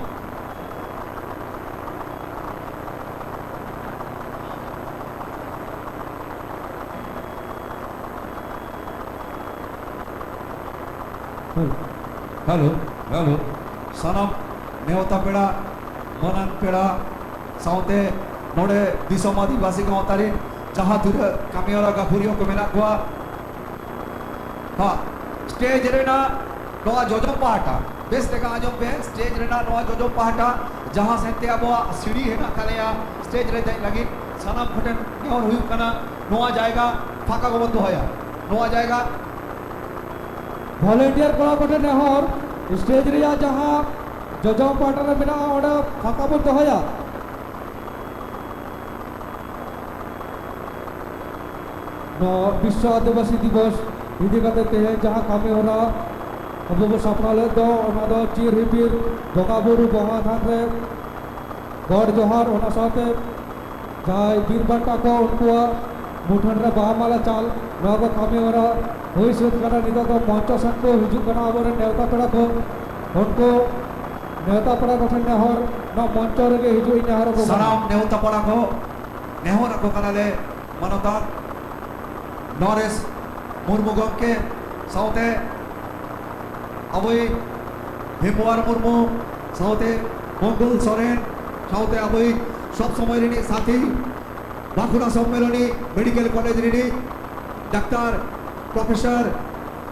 Hello, hello. ᱥᱟᱱᱟᱢ ᱱᱮᱣᱛᱟ ᱯᱮᱲᱟ, ᱢᱟᱹᱱᱟᱱ ᱯᱮᱲᱟ, ᱥᱟᱶᱛᱮ ᱱᱚᱰᱮ ᱫᱤᱥᱚᱢ ᱟᱹᱫᱤᱵᱟᱹᱥᱤ ᱜᱟᱶᱛᱟ ᱨᱤᱱ ᱡᱟᱦᱟᱸ ᱛᱤᱱᱟᱹᱜ ᱠᱟᱹᱢᱤᱦᱚᱨᱟ ᱜᱟᱹᱠᱷᱩᱲᱤᱭᱟᱹ ᱠᱚ ᱢᱮᱱᱟᱜ ᱠᱚᱣᱟ, ᱦᱚᱸ, ᱥᱴᱮᱡᱽ ᱨᱮᱱᱟᱜ ᱱᱚᱣᱟ ᱡᱚᱡᱚᱢ ᱯᱟᱦᱴᱟ, ᱵᱮᱥ ᱞᱮᱠᱟ ᱟᱸᱡᱚᱢ ᱯᱮ, ᱥᱴᱮᱡᱽ ᱨᱮᱱᱟᱜ ᱱᱚᱣᱟ ᱡᱚᱡᱚᱢ ᱯᱟᱦᱴᱟ, ᱡᱟᱦᱟᱸ ᱥᱮᱫ ᱛᱮ ᱟᱵᱚᱣᱟᱜ ᱥᱤᱲᱤ ᱦᱮᱱᱟᱜ ᱛᱟᱞᱮᱭᱟ ᱥᱴᱮᱡᱽ ᱨᱮ ᱫᱮᱡ ᱞᱟᱹᱜᱤᱫ, ᱥᱟᱱᱟᱢ ᱠᱚᱴᱷᱮᱱ ᱱᱮᱦᱚᱨ ᱦᱩᱭᱩᱜ ᱠᱟᱱᱟ, ᱱᱚᱣᱟ ᱡᱟᱭᱜᱟ ᱯᱷᱟᱸᱠᱟ ᱜᱮᱵᱚᱱ ᱫᱚᱦᱚᱭᱟ᱾ ᱱᱚᱣᱟ ᱡᱟᱭᱜᱟ ᱵᱷᱚᱞᱮᱱᱴᱤᱭᱟᱨ ᱠᱚᱲᱟ ᱠᱚᱴᱷᱮᱱ ᱱᱮᱦᱚᱨ, ᱥᱴᱮᱡᱽ ᱨᱮᱭᱟᱜ ᱡᱟᱦᱟᱸ ᱡᱚᱡᱚᱢ ᱯᱟᱦᱴᱟ ᱨᱮ ᱢᱮᱱᱟᱜᱼᱟ, ᱚᱸᱰᱮ ᱯᱷᱟᱸᱠᱟ ᱵᱚᱱ ᱫᱚᱦᱚᱭᱟ᱾ ᱱᱚᱣᱟ ᱵᱤᱥᱥᱚ ᱟᱹᱫᱤᱵᱟᱹᱥᱤ ᱫᱤᱵᱚᱥ ᱤᱫᱤ ᱠᱟᱛᱮ ᱛᱮᱦᱮᱧ ᱡᱟᱦᱟᱸ ᱠᱟᱹᱢᱤ ᱦᱚᱨᱟ ᱟᱵᱚ ᱵᱚ ᱥᱟᱯᱲᱟᱣ ᱞᱮᱫ ᱫᱚ, ᱚᱱᱟ ᱫᱚ ᱪᱤᱨ ᱦᱤᱯᱤᱲ ᱵᱚᱸᱜᱟ ᱵᱩᱨᱩ ᱵᱚᱸᱜᱟ ᱛᱷᱟᱱ ᱨᱮ ᱜᱚᱰ ᱡᱚᱦᱟᱨ, ᱚᱱᱟ ᱥᱟᱶᱛᱮ ᱡᱟᱦᱟᱸᱭ ᱵᱤᱨ ᱵᱟᱱᱴᱟ ᱠᱚ, ᱩᱱᱠᱩᱣᱟᱜ ᱢᱩᱴᱷᱟᱹᱱ ᱨᱮ ᱵᱟᱦᱟ ᱢᱟᱞᱟ ᱪᱟᱞ, ᱱᱚᱣᱟ ᱠᱚ ᱠᱟᱹᱢᱤ ᱦᱚᱨᱟ ᱦᱩᱭ ᱥᱟᱹᱛ ᱠᱟᱱᱟ᱾ ᱱᱤᱛᱚᱜ ᱫᱚ ᱢᱚᱧᱪᱚ ᱥᱮᱫ ᱠᱚ ᱦᱤᱡᱩᱜ ᱠᱟᱱᱟ ᱟᱵᱚᱨᱮᱱ ᱱᱮᱣᱛᱟ ᱯᱮᱲᱟ ᱠᱚ᱾ ᱩᱱᱠᱩ ᱱᱮᱣᱛᱟ ᱯᱮᱲᱟ ᱠᱚᱴᱷᱮᱱ ᱱᱮᱦᱚᱨ, ᱱᱚᱣᱟ ᱢᱚᱧᱪᱚ ᱨᱮᱜᱮ ᱦᱤᱡᱩᱜ ᱤᱧ ᱱᱮᱦᱚᱨ ᱟᱠᱚ ᱠᱟᱱᱟ᱾ ᱥᱟᱱᱟᱢ ᱱᱮᱣᱛᱟ ᱯᱮᱲᱟ ᱠᱚ ᱱᱮᱦᱚᱨ ᱟᱠᱚ ᱠᱟᱱᱟᱞᱮ, ᱢᱟᱱᱚᱛᱟᱱ ᱱᱚᱨᱮᱥ ᱢᱩᱨᱢᱩ ᱜᱚᱢᱠᱮ ᱥᱟᱶᱛᱮ ᱟᱵᱚᱭᱤᱡ ᱦᱮᱢᱵᱩᱣᱟᱨ ᱢᱩᱨᱢᱩ ᱥᱟᱶᱛᱮ ᱢᱚᱝᱜᱚᱞ ᱥᱚᱨᱮᱱ ᱥᱟᱶᱛᱮ ᱟᱵᱚᱭᱤᱡ ᱥᱚᱵ ᱥᱚᱢᱚᱭ ᱨᱤᱱᱤᱡ ᱥᱟᱛᱷᱤ ᱵᱟᱸᱠᱩᱲᱟ ᱥᱚᱢᱢᱮᱞᱚᱱᱤ ᱢᱮᱰᱤᱠᱮᱞ ᱠᱚᱞᱮᱡᱽ ᱨᱤᱱᱤᱡ ᱰᱟᱠᱛᱟᱨ ᱯᱨᱚᱯᱷᱮᱥᱚᱨ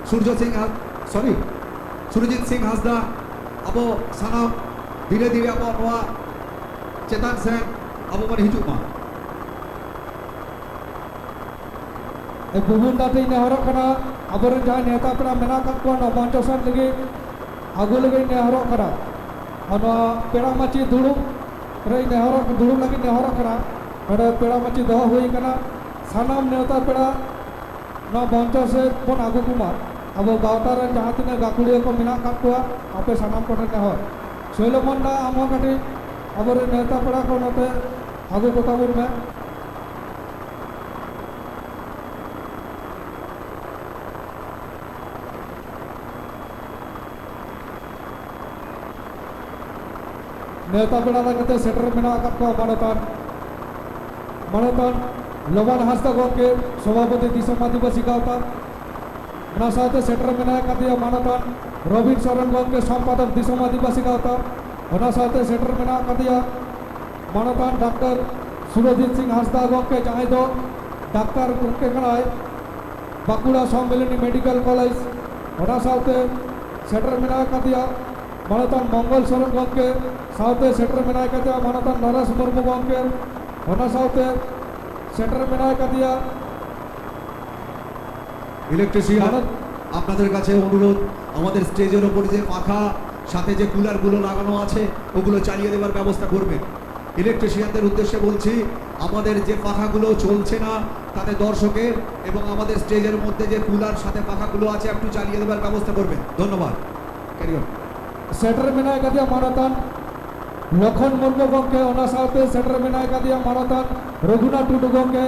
ᱥᱩᱨᱡᱚ ᱥᱤᱝ ᱦᱟᱸᱥ-, ᱥᱚᱨᱤ, ᱥᱩᱨᱡᱤᱛ ᱥᱤᱝ ᱦᱟᱸᱥᱫᱟ, ᱟᱵᱚ ᱥᱟᱱᱟᱢ ᱫᱷᱤᱨᱮ ᱫᱷᱤᱨᱮ ᱟᱵᱚ ᱱᱚᱣᱟ ᱪᱮᱛᱟᱱ ᱥᱮᱱ ᱟᱵᱚ ᱵᱚᱱ ᱦᱤᱡᱩᱜ ᱢᱟ᱾ ᱮ, ᱵᱩᱵᱩᱱ ᱫᱟ ᱴᱷᱮᱱ ᱱᱮᱦᱚᱨᱚᱜ ᱠᱟᱱᱟ, ᱟᱵᱚᱨᱮᱱ ᱡᱟᱦᱟᱸᱭ ᱱᱮᱣᱛᱟ ᱯᱮᱲᱟ ᱢᱮᱱᱟᱜ ᱟᱠᱟᱫ ᱠᱚᱣᱟ, ᱱᱚᱣᱟ ᱢᱚᱧᱪᱚ ᱥᱮᱱ ᱞᱟᱹᱜᱤᱫ ᱟᱹᱜᱩ ᱞᱟᱹᱜᱤᱫ ᱱᱮᱦᱚᱨᱚᱜ ᱠᱟᱱᱟ᱾ ᱟᱨ ᱱᱚᱣᱟ ᱯᱮᱲᱟ ᱢᱟᱹᱪᱤ ᱫᱩᱲᱩᱵ ᱨᱮ ᱱᱮᱦᱚᱨᱚᱜ, ᱫᱩᱲᱩᱵ ᱞᱟᱹᱜᱤᱫ ᱱᱮᱦᱚᱨᱚᱜ ᱠᱟᱱᱟ᱾ ᱱᱚᱰᱮ ᱯᱮᱲᱟ ᱢᱟᱹᱪᱤ ᱫᱚᱦᱚ ᱦᱩᱭ ᱟᱠᱟᱱᱟ᱾ ᱥᱟᱱᱟᱢ ᱱᱮᱣᱛᱟ ᱯᱮᱲᱟ ᱱᱚᱣᱟ ᱢᱚᱧᱪᱚ ᱥᱮᱫ ᱵᱚᱱ ᱟᱹᱜᱩ ᱠᱚᱢᱟ᱾ ᱟᱵᱚ ᱜᱟᱶᱛᱟ ᱨᱮᱱ ᱡᱟᱦᱟᱸ ᱛᱤᱱᱟᱹᱜ ᱜᱟᱹᱠᱷᱩᱲᱤᱭᱟᱹ ᱠᱚ ᱢᱮᱱᱟᱜ ᱟᱠᱟᱫ ᱠᱚᱣᱟ, ᱟᱯᱮ ᱥᱟᱱᱟᱢ ᱠᱚᱴᱷᱮᱱ ᱱᱮᱦᱚᱨ᱾ ᱥᱳᱭᱞᱚᱢᱚᱱ ᱫᱟ, ᱟᱢ ᱦᱚᱸ ᱠᱟᱹᱴᱤᱡ ᱟᱵᱚᱨᱮᱱ ᱱᱮᱣᱛᱟ ᱯᱮᱲᱟ ᱠᱚ ᱱᱚᱛᱮ ᱟᱹᱜᱩ ᱠᱚ ᱛᱟᱵᱚᱱ ᱢᱮ᱾ ᱱᱮᱣᱛᱟ ᱯᱮᱲᱟ ᱞᱮᱠᱟᱛᱮ ᱥᱮᱴᱮᱨ ᱢᱮᱱᱟᱜ ᱟᱠᱟᱫ ᱠᱚᱣᱟ ᱢᱟᱱᱚᱛᱟᱱ, ᱢᱟᱱᱚᱛᱟᱱ ᱞᱚᱵᱟᱱ ᱦᱟᱸᱥᱫᱟ ᱜᱚᱢᱠᱮ, ᱥᱚᱵᱷᱟᱯᱚᱛᱤ ᱫᱤᱥᱚᱢ ᱟᱹᱫᱤᱵᱟᱹᱥᱤ ᱜᱟᱶᱛᱟ᱾ ᱚᱱᱟ ᱥᱟᱶᱛᱮ ᱥᱮᱴᱮᱨ ᱢᱮᱱᱟᱜ ᱟᱠᱟᱫᱮᱭᱟ ᱢᱟᱱᱚᱛᱟᱱ ᱨᱚᱵᱤᱱ ᱥᱚᱨᱮᱱ ᱜᱚᱢᱠᱮ, ᱥᱚᱢᱯᱟᱫᱚᱠ ᱫᱤᱥᱚᱢ ᱟᱹᱫᱤᱵᱟᱹᱥᱤ ᱜᱟᱶᱛᱟ᱾ ᱚᱱᱟ ᱥᱟᱶᱛᱮ ᱥᱮᱴᱮᱨ ᱢᱮᱱᱟᱜ ᱟᱠᱟᱫᱮᱭᱟ ᱢᱟᱱᱚᱛᱟᱱ ᱰᱟᱠᱛᱟᱨ ᱥᱩᱨᱚᱡᱤᱛ ᱥᱤᱝ ᱦᱟᱸᱥᱫᱟ ᱜᱚᱢᱠᱮ, ᱡᱟᱦᱟᱸᱭ ᱫᱚ ᱰᱟᱠᱛᱟᱨ ᱜᱚᱢᱠᱮ ᱠᱟᱱᱟᱭ ᱵᱟᱸᱠᱩᱲᱟ ᱥᱚᱢᱢᱤᱞᱚᱱᱤ ᱢᱮᱰᱤᱠᱮᱞ ᱠᱚᱞᱮᱡᱽ᱾ ᱚᱱᱟ ᱥᱟᱶᱛᱮ ᱥᱮᱴᱮᱨ ᱢᱮᱱᱟᱜ ᱟᱠᱟᱫᱮᱭᱟ ᱢᱟᱱᱚᱛᱟᱱ ᱢᱚᱝᱜᱚᱞ ᱥᱚᱨᱮᱱ ᱜᱚᱢᱠᱮ, ᱥᱟᱶᱛᱮ ᱥᱮᱴᱮᱨ ᱢᱮᱱᱟᱜ ᱟᱠᱟᱫᱮᱭᱟ ᱢᱟᱱᱚᱛᱟᱱ ᱱᱚᱨᱮᱥ ᱢᱩᱨᱢᱩ ᱜᱚᱢᱠᱮ᱾ ᱚᱱᱟ ᱥᱟᱶᱛᱮ ᱥᱮᱴᱮᱨ ᱢᱮᱱᱟᱜ ᱟᱠᱟᱫᱮᱭᱟ ইলেকট্রিশিয়ান, ᱢᱟᱱᱚᱛ আপনাদের কাছে অনুরোধ, আমাদের স্টেজের ওপর যে পাখা, সাথে যে কুলারগুলো লাগানো আছে, ওগুলো চালিয়ে দেওয়ার ব্যবস্থা করবেন। ইলেকট্রিশিয়ানদের উদ্দেশ্যে বলছি, আমাদের যে পাখাগুলো চলছে না, তাতে দর্শকের এবং আমাদের স্টেজের মধ্যে যে কুলার সাথে পাখাগুলো আছে, একটু চালিয়ে দেওয়ার ব্যবস্থা করবেন। ধন্যবাদ। Carry on. ᱥᱮᱴᱮᱨ ᱢᱮᱱᱟᱭ ᱠᱟᱫᱮᱭᱟ ᱢᱟᱱᱚᱛᱟᱱ ᱞᱚᱠᱷᱚᱱ ᱢᱩᱨᱢᱩ ᱜᱚᱢᱠᱮ, ᱚᱱᱟ ᱥᱟᱶᱛᱮ ᱥᱮᱴᱮᱨ ᱢᱮᱱᱟᱭ ᱠᱟᱫᱮᱭᱟ ᱢᱟᱱᱚᱛᱟᱱ ᱨᱚᱜᱷᱩᱱᱟᱛᱷ ᱴᱩᱰᱩ ᱜᱚᱢᱠᱮ,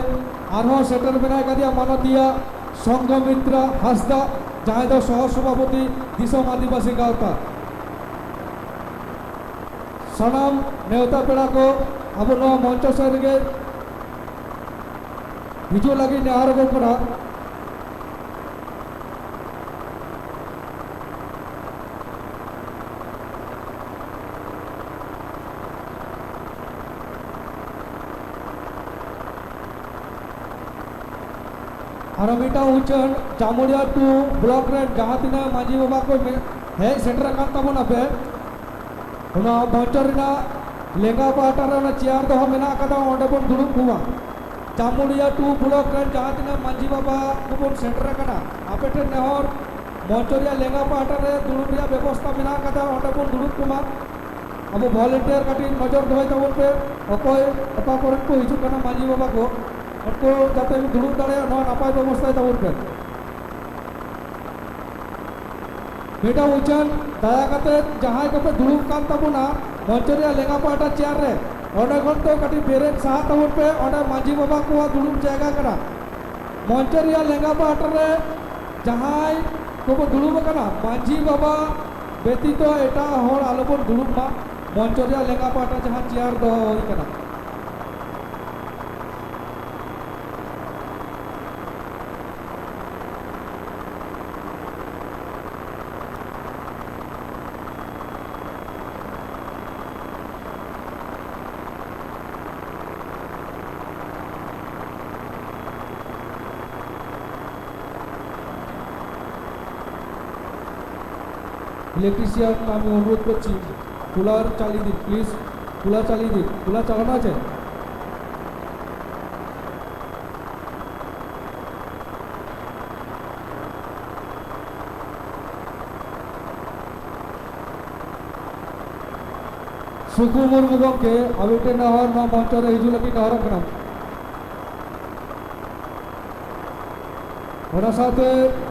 ᱟᱨᱦᱚᱸ ᱥᱮᱴᱮᱨ ᱢᱮᱱᱟᱭ ᱠᱟᱫᱮᱭᱟ ᱢᱟᱱᱚᱛᱤᱭᱟ ᱥᱚᱝᱜᱷᱚᱢᱤᱛᱨᱟ ᱦᱟᱸᱥᱫᱟ, ᱡᱟᱦᱟᱸᱭ ᱫᱚ ᱥᱚᱦᱚ ᱥᱚᱵᱷᱟᱯᱚᱛᱤ ᱫᱤᱥᱚᱢ ᱟᱹᱫᱤᱵᱟᱹᱥᱤ ᱜᱟᱶᱛᱟ᱾ ᱥᱟᱱᱟᱢ ᱱᱮᱣᱛᱟ ᱯᱮᱲᱟ ᱠᱚ ᱟᱵᱚ ᱱᱚᱣᱟ ᱢᱚᱧᱪᱚ ᱥᱮᱫ ᱨᱮᱜᱮ ᱦᱤᱡᱩᱜ ᱞᱟᱹᱜᱤᱫ ᱱᱮᱦᱚᱨ ᱟᱵᱚᱱ ᱠᱟᱱᱟ᱾ ᱟᱨᱚ ᱢᱤᱫᱴᱟᱝ ᱩᱪᱷᱟᱹᱱ, ᱡᱟᱢᱩᱲᱤᱭᱟ ᱴᱩ ᱵᱞᱚᱠ ᱨᱮᱱ ᱡᱟᱦᱟᱸ ᱛᱤᱱᱟᱹᱜ ᱢᱟᱹᱡᱷᱤ ᱵᱟᱵᱟ ᱠᱚ ᱢᱮ-, ᱦᱮᱡ ᱥᱮᱴᱮᱨ ᱟᱠᱟᱱ ᱛᱟᱵᱚᱱᱟ ᱯᱮ, ᱚᱱᱟ ᱢᱚᱧᱪᱚ ᱨᱮᱱᱟᱜ ᱞᱮᱸᱜᱟ ᱯᱟᱦᱴᱟ ᱨᱮ ᱚᱱᱟ ᱪᱮᱭᱟᱨ ᱫᱚᱦᱚ ᱢᱮᱱᱟᱜ ᱟᱠᱟᱫᱟ, ᱚᱸᱰᱮ ᱵᱚᱱ ᱫᱩᱲᱩᱵ ᱠᱚᱢᱟ᱾ ᱡᱟᱢᱩᱲᱤᱭᱟ ᱴᱩ ᱵᱞᱚᱠ ᱨᱮᱱ ᱡᱟᱦᱟᱸ ᱛᱤᱱᱟᱹᱜ ᱢᱟᱹᱡᱷᱤ ᱵᱟᱵᱟ ᱠᱚᱵᱚᱱ ᱥᱮᱴᱮᱨ ᱟᱠᱟᱱᱟ, ᱟᱯᱮ ᱴᱷᱮᱱ ᱱᱮᱦᱚᱨ, ᱢᱚᱧᱪᱚ ᱨᱮᱭᱟᱜ ᱞᱮᱸᱜᱟ ᱯᱟᱦᱴᱟ ᱨᱮ ᱫᱩᱲᱩᱵ ᱨᱮᱭᱟᱜ ᱵᱮᱵᱚᱥᱛᱟ ᱢᱮᱱᱟᱜ ᱟᱠᱟᱫᱟ, ᱚᱸᱰᱮ ᱵᱚᱱ ᱫᱩᱲᱩᱵ ᱠᱚᱢᱟ᱾ ᱟᱵᱚ ᱵᱷᱚᱞᱮᱱᱴᱤᱭᱟᱨ ᱠᱟᱹᱴᱤᱡ ᱱᱚᱡᱚᱨ ᱫᱚᱦᱚᱭ ᱛᱟᱵᱚᱱ ᱯᱮ, ᱚᱠᱚᱭ ᱚᱠᱟ ᱠᱚᱨᱮ ᱠᱚ ᱦᱤᱡᱩᱜ ᱠᱟᱱᱟ ᱢᱟᱹᱡᱷᱤ ᱵᱟᱵᱟ ᱠᱚ, ᱩᱱᱠᱩ ᱡᱟᱛᱮ ᱠᱚ ᱫᱩᱲᱩᱵ ᱫᱟᱲᱮᱭᱟᱜ, ᱱᱚᱣᱟ ᱱᱟᱯᱟᱭ ᱵᱮᱵᱚᱥᱛᱷᱟᱭ ᱛᱟᱵᱚᱱ ᱯᱮ᱾ ᱢᱤᱫᱴᱟᱝ ᱩᱪᱷᱟᱹᱱ, ᱫᱟᱭᱟ ᱠᱟᱛᱮ ᱡᱟᱦᱟᱸᱭ ᱠᱚᱯᱮ ᱫᱩᱲᱩᱵ ᱠᱟᱱ ᱛᱟᱵᱚᱱᱟ ᱢᱚᱧᱪᱚ ᱨᱮᱭᱟᱜ ᱞᱮᱸᱜᱟ ᱯᱟᱦᱴᱟ ᱪᱮᱭᱟᱨ ᱨᱮ, ᱚᱸᱰᱮ ᱠᱷᱚᱱ ᱫᱚ ᱠᱟᱹᱴᱤᱡ ᱵᱮᱨᱮᱫ ᱥᱟᱦᱟᱜ ᱛᱟᱵᱚᱱ ᱯᱮ, ᱚᱸᱰᱮ ᱢᱟᱹᱡᱷᱤ ᱵᱟᱵᱟ ᱠᱚᱣᱟᱜ ᱫᱩᱲᱩᱵ ᱡᱟᱭᱜᱟ ᱠᱟᱱᱟ᱾ ᱢᱚᱧᱪᱚ ᱨᱮᱭᱟᱜ ᱞᱮᱸᱜᱟ ᱯᱟᱦᱴᱟ ᱨᱮ ᱡᱟᱦᱟᱸᱭ ᱠᱚᱵᱚ ᱫᱩᱲᱩᱵ ᱟᱠᱟᱱᱟ, ᱢᱟᱹᱡᱷᱤ ᱵᱟᱵᱟ ᱵᱮᱛᱤᱛᱚ ᱮᱴᱟᱜ ᱦᱚᱲ ᱟᱞᱚᱵᱚᱱ ᱫᱩᱲᱩᱵ ᱢᱟ᱾ ᱢᱚᱧᱪᱚ ᱨᱮᱭᱟᱜ ᱞᱮᱸᱜᱟ ᱯᱟᱦᱴᱟ ᱡᱟᱦᱟᱸ ᱪᱮᱭᱟᱨ ᱫᱚᱦᱚ ᱦᱩᱭ ᱟᱠᱟᱱᱟ᱾ ইলেকট্রিশিয়ান, আমি অনুরোধ করছি, কুলার চালিয়ে দিন প্লিজ। কুলার চালিয়ে দিন। কুলার চালানো আছে? ᱥᱩᱠᱩ ᱢᱩᱨᱢᱩ ᱜᱚᱢᱠᱮ, ᱟᱹᱵᱤᱱ ᱴᱷᱮᱱ ᱱᱮᱦᱚᱨ, ᱱᱚᱣᱟ ᱢᱚᱧᱪᱚ ᱨᱮ ᱦᱤᱡᱩᱜ ᱞᱟᱹᱜᱤᱫ ᱱᱮᱦᱚᱨᱚᱜ ᱠᱟᱱᱟ᱾ ᱚᱱᱟ ᱥᱟᱶᱛᱮ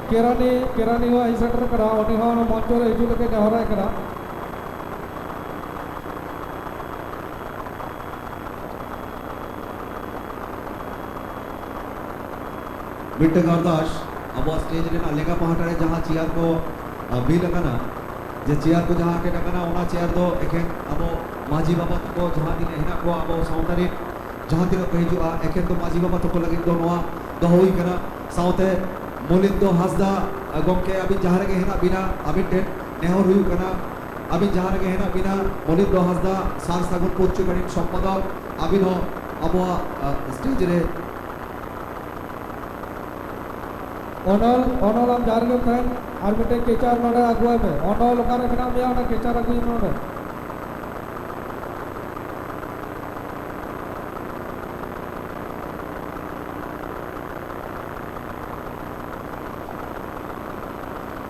ᱠᱮᱨᱟᱱᱤ, ᱠᱮᱨᱟᱱᱤ ᱦᱚᱸ ᱦᱮᱡ ᱥᱮᱴᱮᱨ ᱠᱟᱱᱟ, ᱩᱱᱤ ᱦᱚᱸ ᱚᱱᱟ ᱢᱚᱧᱪᱚ ᱨᱮ ᱦᱤᱡᱩᱜ ᱞᱟᱹᱜᱤᱫ ᱱᱮᱦᱚᱨᱟᱭ ᱠᱟᱱᱟ᱾ ᱢᱤᱫᱴᱟᱝ ᱟᱨᱫᱟᱥ, ᱟᱵᱚᱣᱟᱜ ᱥᱴᱮᱡᱽ ᱨᱮᱱᱟᱜ ᱞᱮᱸᱜᱟ ᱯᱟᱦᱴᱟ ᱨᱮ ᱡᱟᱦᱟᱸ ᱪᱮᱭᱟᱨ ᱠᱚ, ᱟ, ᱵᱤᱞ ᱟᱠᱟᱱᱟ, ᱡᱮ ᱪᱮᱭᱟᱨ ᱠᱚ ᱡᱟᱦᱟᱸ ᱟᱴᱮᱫ ᱟᱠᱟᱱᱟ, ᱚᱱᱟ ᱪᱮᱭᱟᱨ ᱫᱚ ᱮᱠᱷᱮᱱ ᱟᱵᱚ ᱢᱟᱹᱡᱷᱤ ᱵᱟᱵᱟ ᱛᱟᱠᱚ ᱡᱟᱦᱟᱸ ᱛᱤᱱᱟᱹᱜ ᱦᱮᱱᱟᱜ ᱠᱚᱣᱟ ᱟᱵᱚ ᱥᱟᱶᱛᱟ ᱨᱮᱱ, ᱡᱟᱦᱟᱸ ᱛᱤᱱᱟᱹᱜ ᱠᱚ ᱦᱤᱡᱩᱜᱼᱟ, ᱮᱠᱷᱮᱱ ᱫᱚ ᱢᱟᱹᱡᱷᱤ ᱵᱟᱵᱟ ᱛᱟᱠᱚ ᱞᱟᱹᱜᱤᱫ ᱫᱚ ᱱᱚᱣᱟ ᱫᱚᱦᱚ ᱦᱩᱭ ᱠᱟᱱᱟ᱾ ᱥᱟᱶᱛᱮ ᱢᱚᱞᱤᱱᱫᱚ ᱦᱟᱸᱥᱫᱟ, ᱟ, ᱜᱚᱢᱠᱮ, ᱟᱹᱵᱤᱱ ᱡᱟᱦᱟᱸ ᱨᱮᱜᱮ ᱦᱮᱱᱟᱜ ᱵᱤᱱᱟ, ᱟᱹᱵᱤᱱ ᱴᱷᱮᱱ ᱱᱮᱦᱚᱨ ᱦᱩᱭᱩᱜ ᱠᱟᱱᱟ, ᱟᱹᱵᱤᱱ ᱡᱟᱦᱟᱸ ᱨᱮᱜᱮ ᱦᱮᱱᱟᱜ ᱵᱤᱱᱟ, ᱢᱚᱞᱤᱱᱫᱚ ᱦᱟᱸᱥᱫᱟ, ᱥᱟᱨ ᱥᱟᱹᱜᱩᱱ ᱯᱚᱥᱪᱤᱢ ᱯᱟᱲᱤᱢ ᱥᱚᱢᱯᱟᱫᱚᱠ, ᱟᱹᱵᱤᱱ ᱦᱚᱸ ᱟᱵᱚᱣᱟᱜ, ᱟ, ᱥᱴᱮᱡᱽ ᱨᱮ ᱚᱱᱚᱞ, ᱚᱱᱚᱞ, ᱟᱢ ᱡᱟᱦᱟᱸ ᱨᱮᱜᱮᱢ ᱛᱟᱦᱮᱱ, ᱟᱨ ᱢᱤᱫᱴᱮᱱ ᱠᱮᱪᱟᱨ ᱱᱚᱰᱮ ᱟᱹᱜᱩᱣᱟᱭ ᱢᱮ᱾ ᱚᱱᱚᱞ, ᱚᱠᱟᱨᱮ ᱢᱮᱱᱟᱜ ᱢᱮᱭᱟ, ᱚᱱᱟ ᱠᱮᱪᱟᱨ ᱟᱹᱜᱩᱭ ᱢᱮ ᱱᱚᱰᱮ᱾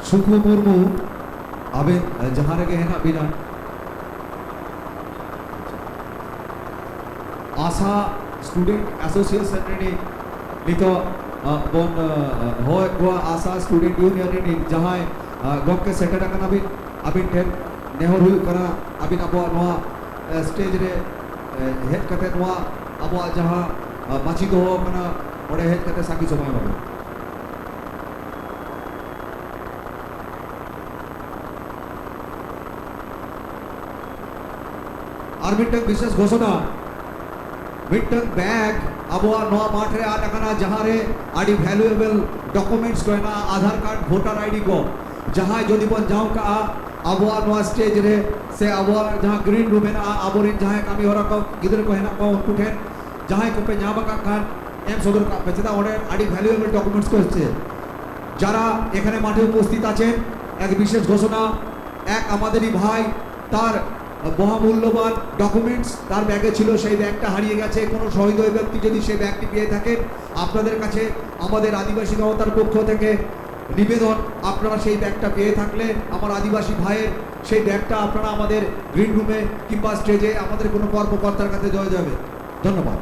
ᱥᱩᱠᱩ ᱢᱩᱨᱢᱩ, ᱟᱵᱮᱱ, ᱮ, ᱡᱟᱦᱟᱸ ᱨᱮᱜᱮ ᱦᱮᱱᱟᱜ ᱵᱤᱱᱟ, ᱟᱥᱟ ᱥᱴᱩᱰᱮᱱᱴ ᱮᱥᱳᱥᱤᱭᱮᱥᱚᱱ ᱨᱤᱱᱤᱡ ᱱᱤᱛᱚᱜ, ᱟ, ᱵᱚᱱ, ᱟ, ᱦᱚᱦᱚᱭᱮᱫ ᱠᱚᱣᱟ, ᱟᱥᱟ ᱥᱴᱩᱰᱮᱱᱴ ᱤᱭᱩᱱᱤᱭᱚᱱ ᱨᱤᱱᱤᱡ ᱡᱟᱦᱟᱸᱭ, ᱟ, ᱜᱚᱢᱠᱮ ᱥᱮᱴᱮᱨ ᱟᱠᱟᱱᱟ ᱵᱤᱱ, ᱟᱹᱵᱤᱱ ᱴᱷᱮᱱ ᱱᱮᱦᱚᱨ ᱦᱩᱭᱩᱜ ᱠᱟᱱᱟ, ᱟᱹᱵᱤᱱ ᱟᱵᱚᱣᱟᱜ ᱱᱚᱣᱟ, ᱟ, ᱥᱴᱮᱡᱽ ᱨᱮ, ᱟ, ᱦᱮᱡ ᱠᱟᱛᱮ ᱱᱚᱣᱟ ᱟᱵᱚᱣᱟᱜ ᱡᱟᱦᱟᱸ, ᱟ, ᱢᱟᱹᱪᱤ ᱫᱚᱦᱚ ᱟᱠᱟᱱᱟ, ᱚᱸᱰᱮ ᱦᱮᱡ ᱠᱟᱛᱮ ᱥᱟᱹᱠᱷᱤ ᱥᱚᱵᱷᱟ ᱮᱢᱟ ᱵᱤᱱ᱾ ᱟᱨ ᱢᱤᱫᱴᱟᱝ ᱵᱤᱥᱮᱥ ᱜᱷᱳᱥᱚᱱᱟ, ᱢᱤᱫᱴᱟᱝ ᱵᱮᱜᱽ ᱟᱵᱚᱣᱟᱜ ᱱᱚᱣᱟ ᱢᱟᱴᱷ ᱨᱮ ᱟᱫ ᱟᱠᱟᱱᱟ, ᱡᱟᱦᱟᱸ ᱨᱮ ᱟᱹᱰᱤ ᱵᱷᱮᱞᱩᱭᱮᱵᱚᱞ ᱰᱚᱠᱩᱢᱮᱱᱴᱥ ᱠᱚ ᱦᱮᱱᱟᱜᱼᱟ, ᱟᱫᱷᱟᱨ ᱠᱟᱨᱰ, ᱵᱷᱳᱴᱟᱨ ᱟᱭᱰᱤ ᱠᱚ᱾ ᱡᱟᱦᱟᱸᱭ ᱡᱩᱫᱤ ᱵᱚᱱ ᱧᱟᱢ ᱠᱟᱜᱼᱟ, ᱟᱵᱚᱣᱟᱜ ᱱᱚᱣᱟ ᱥᱴᱮᱡᱽ ᱨᱮ ᱥᱮ ᱟᱵᱚᱣᱟᱜ ᱡᱟᱦᱟᱸ ᱜᱨᱤᱱ ᱨᱩᱢ ᱦᱮᱱᱟᱜᱼᱟ, ᱟᱵᱚᱨᱮᱱ ᱡᱟᱦᱟᱸᱭ ᱠᱟᱹᱢᱤ ᱦᱚᱨᱟ ᱠᱚ, ᱜᱤᱫᱽᱨᱟᱹ ᱠᱚ ᱦᱮᱱᱟᱜ ᱠᱚᱣᱟ, ᱩᱱᱠᱩ ᱴᱷᱮᱱ ᱡᱟᱦᱟᱸᱭ ᱠᱚᱯᱮ ᱧᱟᱢ ᱟᱠᱟᱫ ᱠᱷᱟᱱ ᱮᱢ ᱥᱚᱫᱚᱨ ᱠᱟᱜ ᱯᱮ, ᱪᱮᱫᱟᱜ ᱚᱸᱰᱮ ᱟᱹᱰᱤ ᱵᱷᱮᱞᱩᱭᱮᱵᱚᱞ ᱰᱚᱠᱩᱢᱮᱱᱴᱥ ᱠᱚ ᱮᱥᱮ᱾ যারা এখানে মাঠে উপস্থিত আছেন, এক বিশেষ ঘোষণা, এক আমাদেরই ভাই, তার মহামূল্যবান ডকুমেন্টস তার ব্যাগে ছিল, সেই ব্যাগটা হারিয়ে গেছে। কোনো সহৃদয় ব্যক্তি যদি সেই ব্যাগটি পেয়ে থাকেন, আপনাদের কাছে আমাদের আদিবাসী গাঁওতার পক্ষ থেকে নিবেদন, আপনারা সেই ব্যাগটা পেয়ে থাকলে আমার আদিবাসী ভাইয়ের সেই ব্যাগটা আপনারা আমাদের গ্রিন রুমে কিংবা স্টেজে আমাদের কোনো কর্মকর্তার কাছে দেওয়া যাবে। ধন্যবাদ।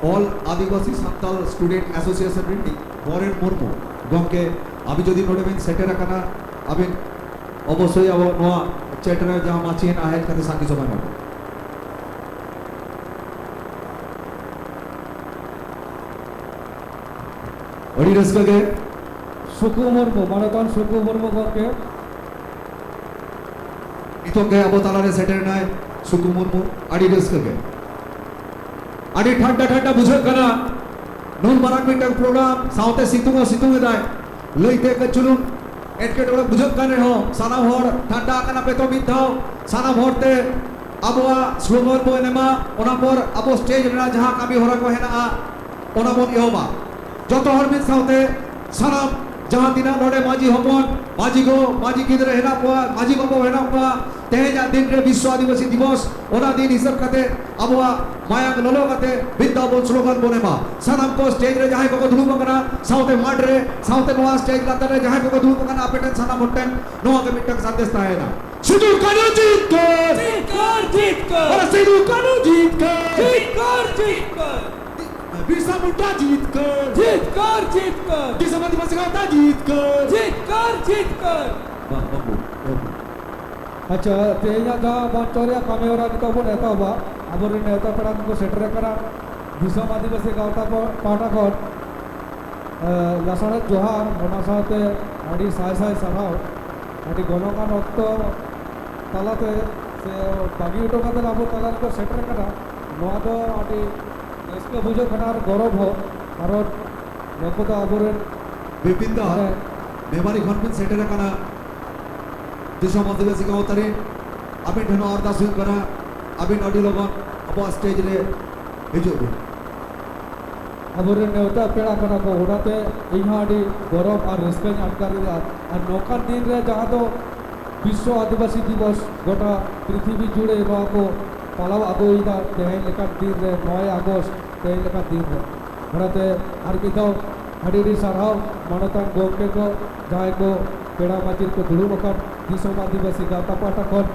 All Adivasi Santal Student Association meeting, ᱵᱚᱨᱮᱱ ᱢᱩᱨᱢᱩ ᱜᱚᱢᱠᱮ, ᱟᱹᱵᱤᱱ ᱡᱩᱫᱤ ᱱᱚᱰᱮ ᱵᱤᱱ ᱥᱮᱴᱮᱨ ᱟᱠᱟᱱᱟ, ᱟᱹᱵᱤᱱ ᱚᱵᱚᱥᱥᱳᱭ ᱟᱵᱚ ᱱᱚᱣᱟ ᱪᱮᱴ ᱨᱮ ᱡᱟᱦᱟᱸ ᱢᱟᱹᱪᱤ ᱦᱮᱱᱟᱜᱼᱟ, ᱦᱮᱡ ᱠᱟᱛᱮ ᱥᱟᱹᱠᱷᱤ ᱥᱚᱵᱷᱟ ᱱᱚᱰᱮ᱾ ᱟᱹᱰᱤ ᱨᱟᱹᱥᱠᱟᱹ ᱜᱮ᱾ ᱥᱩᱠᱩ ᱢᱩᱨᱢᱩ, ᱢᱟᱱᱚᱛᱟᱱ ᱥᱩᱠᱩ ᱢᱩᱨᱢᱩ ᱜᱚᱢᱠᱮ᱾ ᱱᱤᱛᱚᱜ ᱜᱮ ᱟᱵᱚ ᱛᱟᱞᱟᱨᱮ ᱥᱮᱴᱮᱨ ᱮᱱᱟᱭ ᱥᱩᱠᱩ ᱢᱩᱨᱢᱩ᱾ ᱟᱹᱰᱤ ᱨᱟᱹᱥᱠᱟᱹ ᱜᱮ, ᱟᱹᱰᱤ ᱴᱷᱟᱱᱰᱟ ᱴᱷᱟᱱᱰᱟ ᱵᱩᱡᱷᱟᱹᱜ ᱠᱟᱱᱟ᱾ ᱱᱩᱱ ᱢᱟᱨᱟᱝ ᱢᱤᱫᱴᱟᱝ ᱯᱨᱳᱜᱨᱟᱢ ᱥᱟᱶᱛᱮ ᱥᱤᱛᱩᱝ ᱦᱚᱸ ᱥᱤᱛᱩᱝ ᱮᱫᱟᱭ᱾ ᱞᱟᱹᱭᱛᱮ ᱠᱟᱹᱡ ᱪᱩᱞᱩᱝ ᱮᱴᱠᱮᱴᱚᱬᱮ ᱵᱩᱡᱷᱟᱹᱜ ᱠᱟᱱ ᱨᱮᱦᱚᱸ, ᱥᱟᱱᱟᱢ ᱦᱚᱲ ᱴᱷᱟᱱᱰᱟ ᱟᱠᱟᱱᱟ ᱯᱮ ᱛᱚ᱾ ᱢᱤᱫ ᱫᱷᱟᱣ ᱥᱟᱱᱟᱢ ᱦᱚᱲᱛᱮ ᱟᱵᱚᱣᱟᱜ ᱥᱞᱳᱜᱟᱱ ᱵᱚᱱ ᱮᱢᱟ, ᱚᱱᱟ ᱯᱚᱨ ᱟᱵᱚ ᱥᱴᱮᱡᱽ ᱨᱮᱱᱟᱜ ᱡᱟᱦᱟᱸ ᱠᱟᱹᱢᱤ ᱦᱚᱨᱟ ᱠᱚ ᱦᱮᱱᱟᱜᱼᱟ, ᱚᱱᱟ ᱵᱚᱱ ᱮᱦᱚᱵᱟ᱾ ᱡᱚᱛᱚ ᱦᱚᱲ ᱢᱤᱫ ᱥᱟᱶᱛᱮ, ᱥᱟᱱᱟᱢ ᱡᱟᱦᱟᱸ ᱛᱤᱱᱟᱹᱜ ᱱᱚᱰᱮ ᱢᱟᱹᱡᱷᱤ ᱦᱚᱯᱚᱱ, ᱢᱟᱹᱡᱷᱤ ᱜᱚ, ᱢᱟᱹᱡᱷᱤ ᱜᱤᱫᱽᱨᱟᱹ ᱦᱮᱱᱟᱜ ᱠᱚᱣᱟ, ᱢᱟᱹᱡᱷᱤ ᱵᱟᱵᱟ ᱦᱮᱱᱟᱜ ᱠᱚᱣᱟ, ᱛᱮᱦᱮᱧᱟᱜ ᱫᱤᱱ ᱨᱮ ᱵᱤᱥᱥᱚ ᱟᱹᱫᱤᱵᱟᱹᱥᱤ ᱫᱤᱵᱚᱥ, ᱚᱱᱟ ᱫᱤᱱ ᱦᱤᱥᱟᱹᱵ ᱠᱟᱛᱮ ᱟᱵᱚᱣᱟᱜ ᱢᱟᱭᱟᱝ ᱞᱚᱞᱚ ᱠᱟᱛᱮ ᱢᱤᱫ ᱫᱷᱟᱣ ᱵᱚᱱ ᱥᱞᱳᱜᱟᱱ ᱵᱚᱱ ᱮᱢᱟ᱾ ᱥᱟᱱᱟᱢ ᱠᱚ ᱥᱴᱮᱡᱽ ᱨᱮ ᱡᱟᱦᱟᱸᱭ ᱠᱚᱠᱚ ᱫᱩᱲᱩᱵ ᱟᱠᱟᱱᱟ, ᱥᱟᱶᱛᱮ ᱢᱟᱴᱷ ᱨᱮ, ᱥᱟᱶᱛᱮ ᱱᱚᱣᱟ ᱥᱴᱮᱡᱽ ᱞᱟᱛᱟᱨ ᱨᱮ ᱡᱟᱦᱟᱸᱭ ᱠᱚᱠᱚ ᱫᱩᱲᱩᱵ ᱟᱠᱟᱱᱟ, ᱟᱯᱮ ᱴᱷᱮᱱ ᱥᱟᱱᱟᱢ ᱦᱚᱲ ᱴᱷᱮᱱ ᱱᱚᱣᱟ ᱜᱮ ᱢᱤᱫᱴᱟᱝ ᱥᱟᱸᱫᱮᱥ ᱛᱟᱦᱮᱸᱭᱮᱱᱟ᱾ ᱥᱤᱫᱩ ᱠᱟᱹᱱᱦᱩ ᱡᱤᱛᱠᱟᱹᱨ! ᱡᱤᱛᱠᱟᱹᱨ, ᱡᱤᱛᱠᱟᱹᱨ! ᱟᱨ ᱥᱤᱫᱩ ᱠᱟᱹᱱᱦᱩ ᱡᱤᱛᱠᱟᱹᱨ! ᱡᱤᱛᱠᱟᱹᱨ, ᱡᱤᱛᱠᱟᱹᱨ! ᱵᱤᱨᱥᱟ ᱢᱩᱱᱰᱟ ᱡᱤᱛᱠᱟᱹᱨ! ᱡᱤᱛᱠᱟᱹᱨ, ᱡᱤᱛᱠᱟᱹᱨ! ᱫᱤᱥᱚᱢ ᱟᱹᱫᱤᱵᱟᱹᱥᱤ ᱜᱟᱶᱛᱟ ᱡᱤᱛᱠᱟᱹᱨ! ᱡᱤᱛᱠᱟᱹᱨ, ᱡᱤᱛᱠᱟᱹᱨ! ᱵᱟᱦ, ᱵᱟᱹᱵᱩ, ᱵᱟᱹᱵᱩ᱾ ᱟᱪᱪᱷᱟ, ᱛᱮᱦᱮᱧᱟᱜ ᱡᱟᱦᱟᱸ ᱢᱚᱧᱪᱚ ᱨᱮᱭᱟᱜ ᱠᱟᱹᱢᱤ ᱦᱚᱨᱟ ᱱᱤᱛᱚᱜ ᱵᱚᱱ ᱮᱛᱚᱦᱚᱵᱟ, ᱟᱵᱚᱨᱮᱱ ᱱᱮᱣᱛᱟ ᱯᱮᱲᱟ ᱠᱚᱠᱚ ᱥᱮᱴᱮᱨ ᱟᱠᱟᱱᱟ᱾ ᱫᱤᱥᱚᱢ ᱟᱹᱫᱤᱵᱟᱹᱥᱤ ᱜᱟᱶᱛᱟ ᱠᱚ ᱯᱟᱦᱴᱟ ᱠᱷᱚᱱ, ᱮ, ᱞᱟᱥᱟᱲᱦᱮᱫ ᱡᱚᱦᱟᱨ, ᱚᱱᱟ ᱥᱟᱶᱛᱮ ᱟᱹᱰᱤ ᱥᱟᱭ ᱥᱟᱭ ᱥᱟᱨᱦᱟᱣ᱾ ᱟᱹᱰᱤ ᱜᱚᱱᱚᱝᱟᱱ ᱚᱠᱛᱚ ᱛᱟᱞᱟᱛᱮ ᱥᱮ ᱵᱟᱹᱜᱤ ᱦᱚᱴᱚ ᱠᱟᱛᱮ ᱟᱵᱚ ᱛᱟᱞᱟ ᱨᱮᱠᱚ ᱥᱮᱴᱮᱨ ᱟᱠᱟᱱᱟ᱾ ᱱᱚᱣᱟ ᱫᱚ ᱟᱹᱰᱤ ᱨᱟᱹᱥᱠᱟᱹ ᱵᱩᱡᱷᱟᱹᱜ ᱠᱟᱱᱟ ᱟᱨ ᱜᱚᱨᱚᱵᱽ ᱦᱚᱸ, ᱠᱟᱨᱚᱱ ᱱᱩᱠᱩ ᱫᱚ ᱟᱵᱚᱨᱮᱱ ᱵᱤᱯᱤᱱ ᱫᱟ, ᱢᱟᱱᱮ ᱢᱮᱢᱟᱨᱤ ᱠᱷᱚᱱ ᱵᱤᱱ ᱥᱮᱴᱮᱨ ᱟᱠᱟᱱᱟ᱾ ᱫᱤᱥᱚᱢ ᱟᱹᱫᱤᱵᱟᱹᱥᱤ ᱜᱟᱶᱛᱟ ᱨᱮᱱ ᱟᱹᱵᱤᱱ ᱴᱷᱮᱱ ᱦᱚᱸ ᱟᱨᱫᱟᱥ ᱦᱩᱭᱩᱜ ᱠᱟᱱᱟ, ᱟᱹᱵᱤᱱ ᱟᱹᱰᱤ ᱞᱚᱜᱚᱱ ᱟᱵᱚᱣᱟᱜ ᱥᱴᱮᱡᱽ ᱨᱮ ᱦᱤᱡᱩᱜ ᱵᱤᱱ᱾ ᱟᱵᱚᱨᱮᱱ ᱱᱮᱣᱛᱟ ᱯᱮᱲᱟ ᱠᱟᱱᱟ ᱠᱚ, ᱚᱱᱟᱛᱮ ᱤᱧ ᱦᱚᱸ ᱟᱹᱰᱤ ᱜᱚᱨᱚᱵᱽ ᱟᱨ ᱨᱟᱹᱥᱠᱟᱹᱧ ᱟᱴᱠᱟᱨ ᱮᱫᱟ᱾ ᱟᱨ ᱱᱚᱝᱠᱟᱱ ᱫᱤᱱ ᱨᱮ, ᱡᱟᱦᱟᱸ ᱫᱚ ᱵᱤᱥᱥᱚ ᱟᱹᱫᱤᱵᱟᱹᱥᱤ ᱫᱤᱵᱚᱥ ᱜᱚᱴᱟ ᱯᱨᱤᱛᱷᱤᱵᱤ ᱡᱩᱲᱮ ᱱᱚᱣᱟ ᱠᱚ ᱯᱟᱞᱟᱣ ᱟᱹᱜᱩᱭᱮᱫᱟ, ᱛᱮᱦᱮᱧ ᱞᱮᱠᱟᱱ ᱫᱤᱱ ᱨᱮ, ᱱᱚᱭ ᱟᱜᱚᱥᱴ, ᱛᱮᱦᱮᱧ ᱞᱮᱠᱟᱱ ᱫᱤᱱ ᱨᱮ᱾ ᱚᱱᱟᱛᱮ ᱟᱨ ᱢᱤᱫ ᱫᱷᱟᱣ ᱟᱹᱰᱤ ᱟᱹᱰᱤ ᱥᱟᱨᱦᱟᱣ ᱢᱟᱱᱚᱛᱟᱱ ᱜᱚᱢᱠᱮ ᱠᱚ, ᱡᱟᱦᱟᱸᱭ ᱠᱚ ᱯᱮᱲᱟ ᱢᱟᱹᱪᱤ ᱨᱮᱠᱚ ᱫᱩᱲᱩᱵ ᱟᱠᱟᱱ ᱫᱤᱥᱚᱢ ᱟᱹᱫᱤᱵᱟᱹᱥᱤ ᱜᱟᱶᱛᱟ ᱯᱟᱦᱴᱟ ᱠᱷᱚᱱ᱾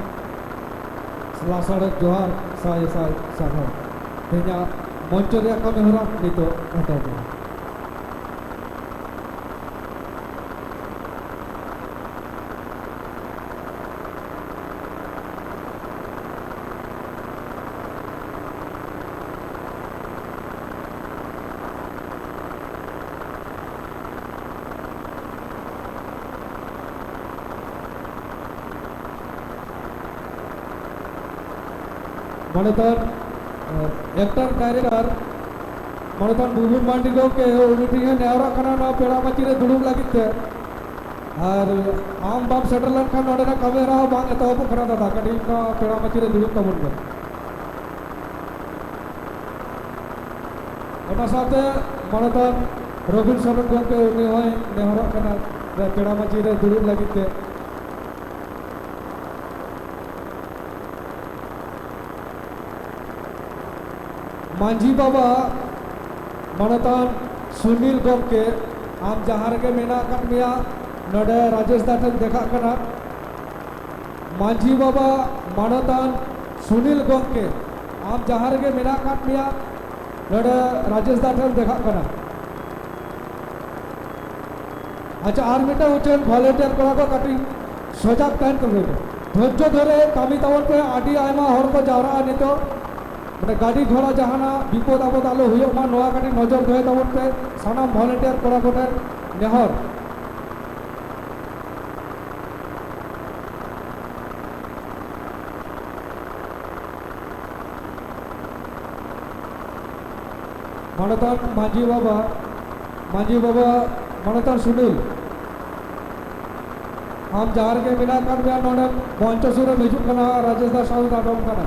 ᱞᱟᱥᱟᱲᱦᱮᱫ ᱡᱚᱦᱟᱨ, ᱥᱟᱭ ᱥᱟᱭ ᱥᱟᱨᱦᱟᱣ᱾ ᱛᱮᱦᱮᱧᱟᱜ ᱢᱚᱧᱪᱚ ᱨᱮᱭᱟᱜ ᱠᱟᱹᱢᱤ ᱦᱚᱨᱟ ᱱᱤᱛᱚᱜ ᱮᱛᱚᱦᱚᱵ ᱮᱱᱟ᱾ ᱢᱟᱱᱚᱛᱟᱱ, ᱮ, ᱮᱠᱴᱚᱨ ᱰᱟᱭᱨᱮᱠᱴᱚᱨ ᱢᱟᱱᱚᱛᱟᱱ ᱵᱩᱵᱩᱱ ᱢᱟᱱᱰᱤ ᱜᱚᱢᱠᱮ, ᱩᱱᱤ ᱴᱷᱮᱱ ᱤᱧ ᱱᱮᱦᱚᱨᱚᱜ ᱠᱟᱱᱟ ᱱᱚᱣᱟ ᱯᱮᱲᱟ ᱢᱟᱹᱪᱤ ᱨᱮ ᱫᱩᱲᱩᱵ ᱞᱟᱹᱜᱤᱫ ᱛᱮ᱾ ᱟᱨ ᱟᱢ ᱵᱟᱢ ᱥᱮᱴᱮᱨ ᱞᱮᱱᱠᱷᱟᱱ ᱱᱚᱰᱮᱱᱟᱜ ᱠᱟᱹᱢᱤ ᱦᱚᱨᱟ ᱦᱚᱸ ᱵᱟᱝ ᱮᱛᱚᱦᱚᱵᱚᱜ ᱠᱟᱱᱟ ᱫᱟᱫᱟ, ᱠᱟᱹᱴᱤᱡ ᱱᱚᱣᱟ ᱯᱮᱲᱟ ᱢᱟᱹᱪᱤ ᱨᱮ ᱫᱩᱲᱩᱵ ᱛᱟᱵᱚᱱ ᱢᱮ᱾ ᱚᱱᱟ ᱥᱟᱶᱛᱮ ᱢᱟᱱᱚᱛᱟᱱ ᱨᱚᱵᱤᱱ ᱥᱚᱨᱮᱱ ᱜᱚᱢᱠᱮ, ᱩᱱᱤ ᱦᱚᱸᱭ ᱱᱮᱦᱚᱨᱚᱜ ᱠᱟᱱᱟ ᱯᱮᱲᱟ ᱢᱟᱹᱪᱤ ᱨᱮ ᱫᱩᱲᱩᱵ ᱞᱟᱹᱜᱤᱫ ᱛᱮ᱾ ᱢᱟᱹᱡᱷᱤ ᱵᱟᱵᱟ, ᱢᱟᱱᱚᱛᱟᱱ ᱥᱩᱱᱤᱞ ᱜᱚᱢᱠᱮ, ᱟᱢ ᱡᱟᱦᱟᱸ ᱨᱮᱜᱮ ᱢᱮᱱᱟᱜ ᱟᱠᱟᱫ ᱢᱮᱭᱟ, ᱱᱚᱰᱮ ᱨᱟᱡᱮᱥ ᱫᱟ ᱴᱷᱮᱱ ᱫᱮᱠᱷᱟᱜ ᱠᱟᱱᱟ᱾ ᱢᱟᱹᱡᱷᱤ ᱵᱟᱵᱟ, ᱢᱟᱱᱚᱛᱟᱱ ᱥᱩᱱᱤᱞ ᱜᱚᱢᱠᱮ, ᱟᱢ ᱡᱟᱦᱟᱸ ᱨᱮᱜᱮ ᱢᱮᱱᱟᱜ ᱟᱠᱟᱫ ᱢᱮᱭᱟ, ᱱᱚᱰᱮ ᱨᱟᱡᱮᱥ ᱫᱟ ᱴᱷᱮᱱ ᱫᱮᱠᱷᱟᱜ ᱠᱟᱱᱟ᱾ ᱟᱪᱪᱷᱟ, ᱟᱨ ᱢᱤᱫᱴᱟᱝ ᱩᱪᱷᱟᱹᱱ, ᱵᱷᱚᱞᱮᱱᱴᱤᱭᱟᱨ ᱠᱚᱲᱟ ᱠᱚ ᱠᱟᱹᱴᱤᱡ ᱥᱚᱡᱟᱜ ᱛᱟᱦᱮᱱ ᱛᱟᱵᱚᱱ ᱯᱮ᱾ ᱫᱷᱳᱨᱡᱚ ᱫᱷᱚᱨᱮ ᱠᱟᱹᱢᱤ ᱛᱟᱵᱚᱱ ᱯᱮ, ᱟᱹᱰᱤ ᱟᱭᱢᱟ ᱦᱚᱲ ᱠᱚ ᱡᱟᱣᱨᱟᱜᱼᱟ ᱱᱤᱛᱚᱜ᱾ ᱢᱟᱱᱮ ᱜᱟᱹᱰᱤ ᱜᱷᱚᱲᱟ ᱡᱟᱦᱟᱱᱟᱜ ᱵᱤᱯᱚᱫ ᱟᱯᱚᱫ ᱟᱞᱚ ᱦᱩᱭᱩᱜ ᱢᱟ, ᱱᱚᱣᱟ ᱠᱟᱹᱴᱤᱡ ᱱᱚᱡᱚᱨ ᱫᱚᱦᱚᱭ ᱛᱟᱵᱚᱱ ᱯᱮ᱾ ᱥᱟᱱᱟᱢ ᱵᱷᱚᱞᱮᱱᱴᱤᱭᱟᱨ ᱠᱚᱲᱟ ᱠᱚᱴᱷᱮᱱ ᱱᱮᱦᱚᱨ᱾ ᱢᱟᱱᱚᱛᱟᱱ ᱢᱟᱹᱡᱷᱤ ᱵᱟᱵᱟ, ᱢᱟᱹᱡᱷᱤ ᱵᱟᱵᱟ, ᱢᱟᱱᱚᱛᱟᱱ ᱥᱩᱱᱤᱞ᱾ ᱟᱢ ᱡᱟᱦᱟᱸ ᱨᱮᱜᱮ ᱢᱮᱱᱟᱜ ᱟᱠᱟᱫ ᱢᱮᱭᱟ, ᱱᱚᱰᱮ ᱢᱚᱧᱪᱚ ᱥᱩᱨ ᱨᱮᱢ ᱦᱤᱡᱩᱜ ᱠᱟᱱᱟ, ᱨᱟᱡᱮᱥ ᱫᱟ ᱥᱟᱶ ᱟᱸᱡᱚᱢ ᱠᱟᱱᱟ᱾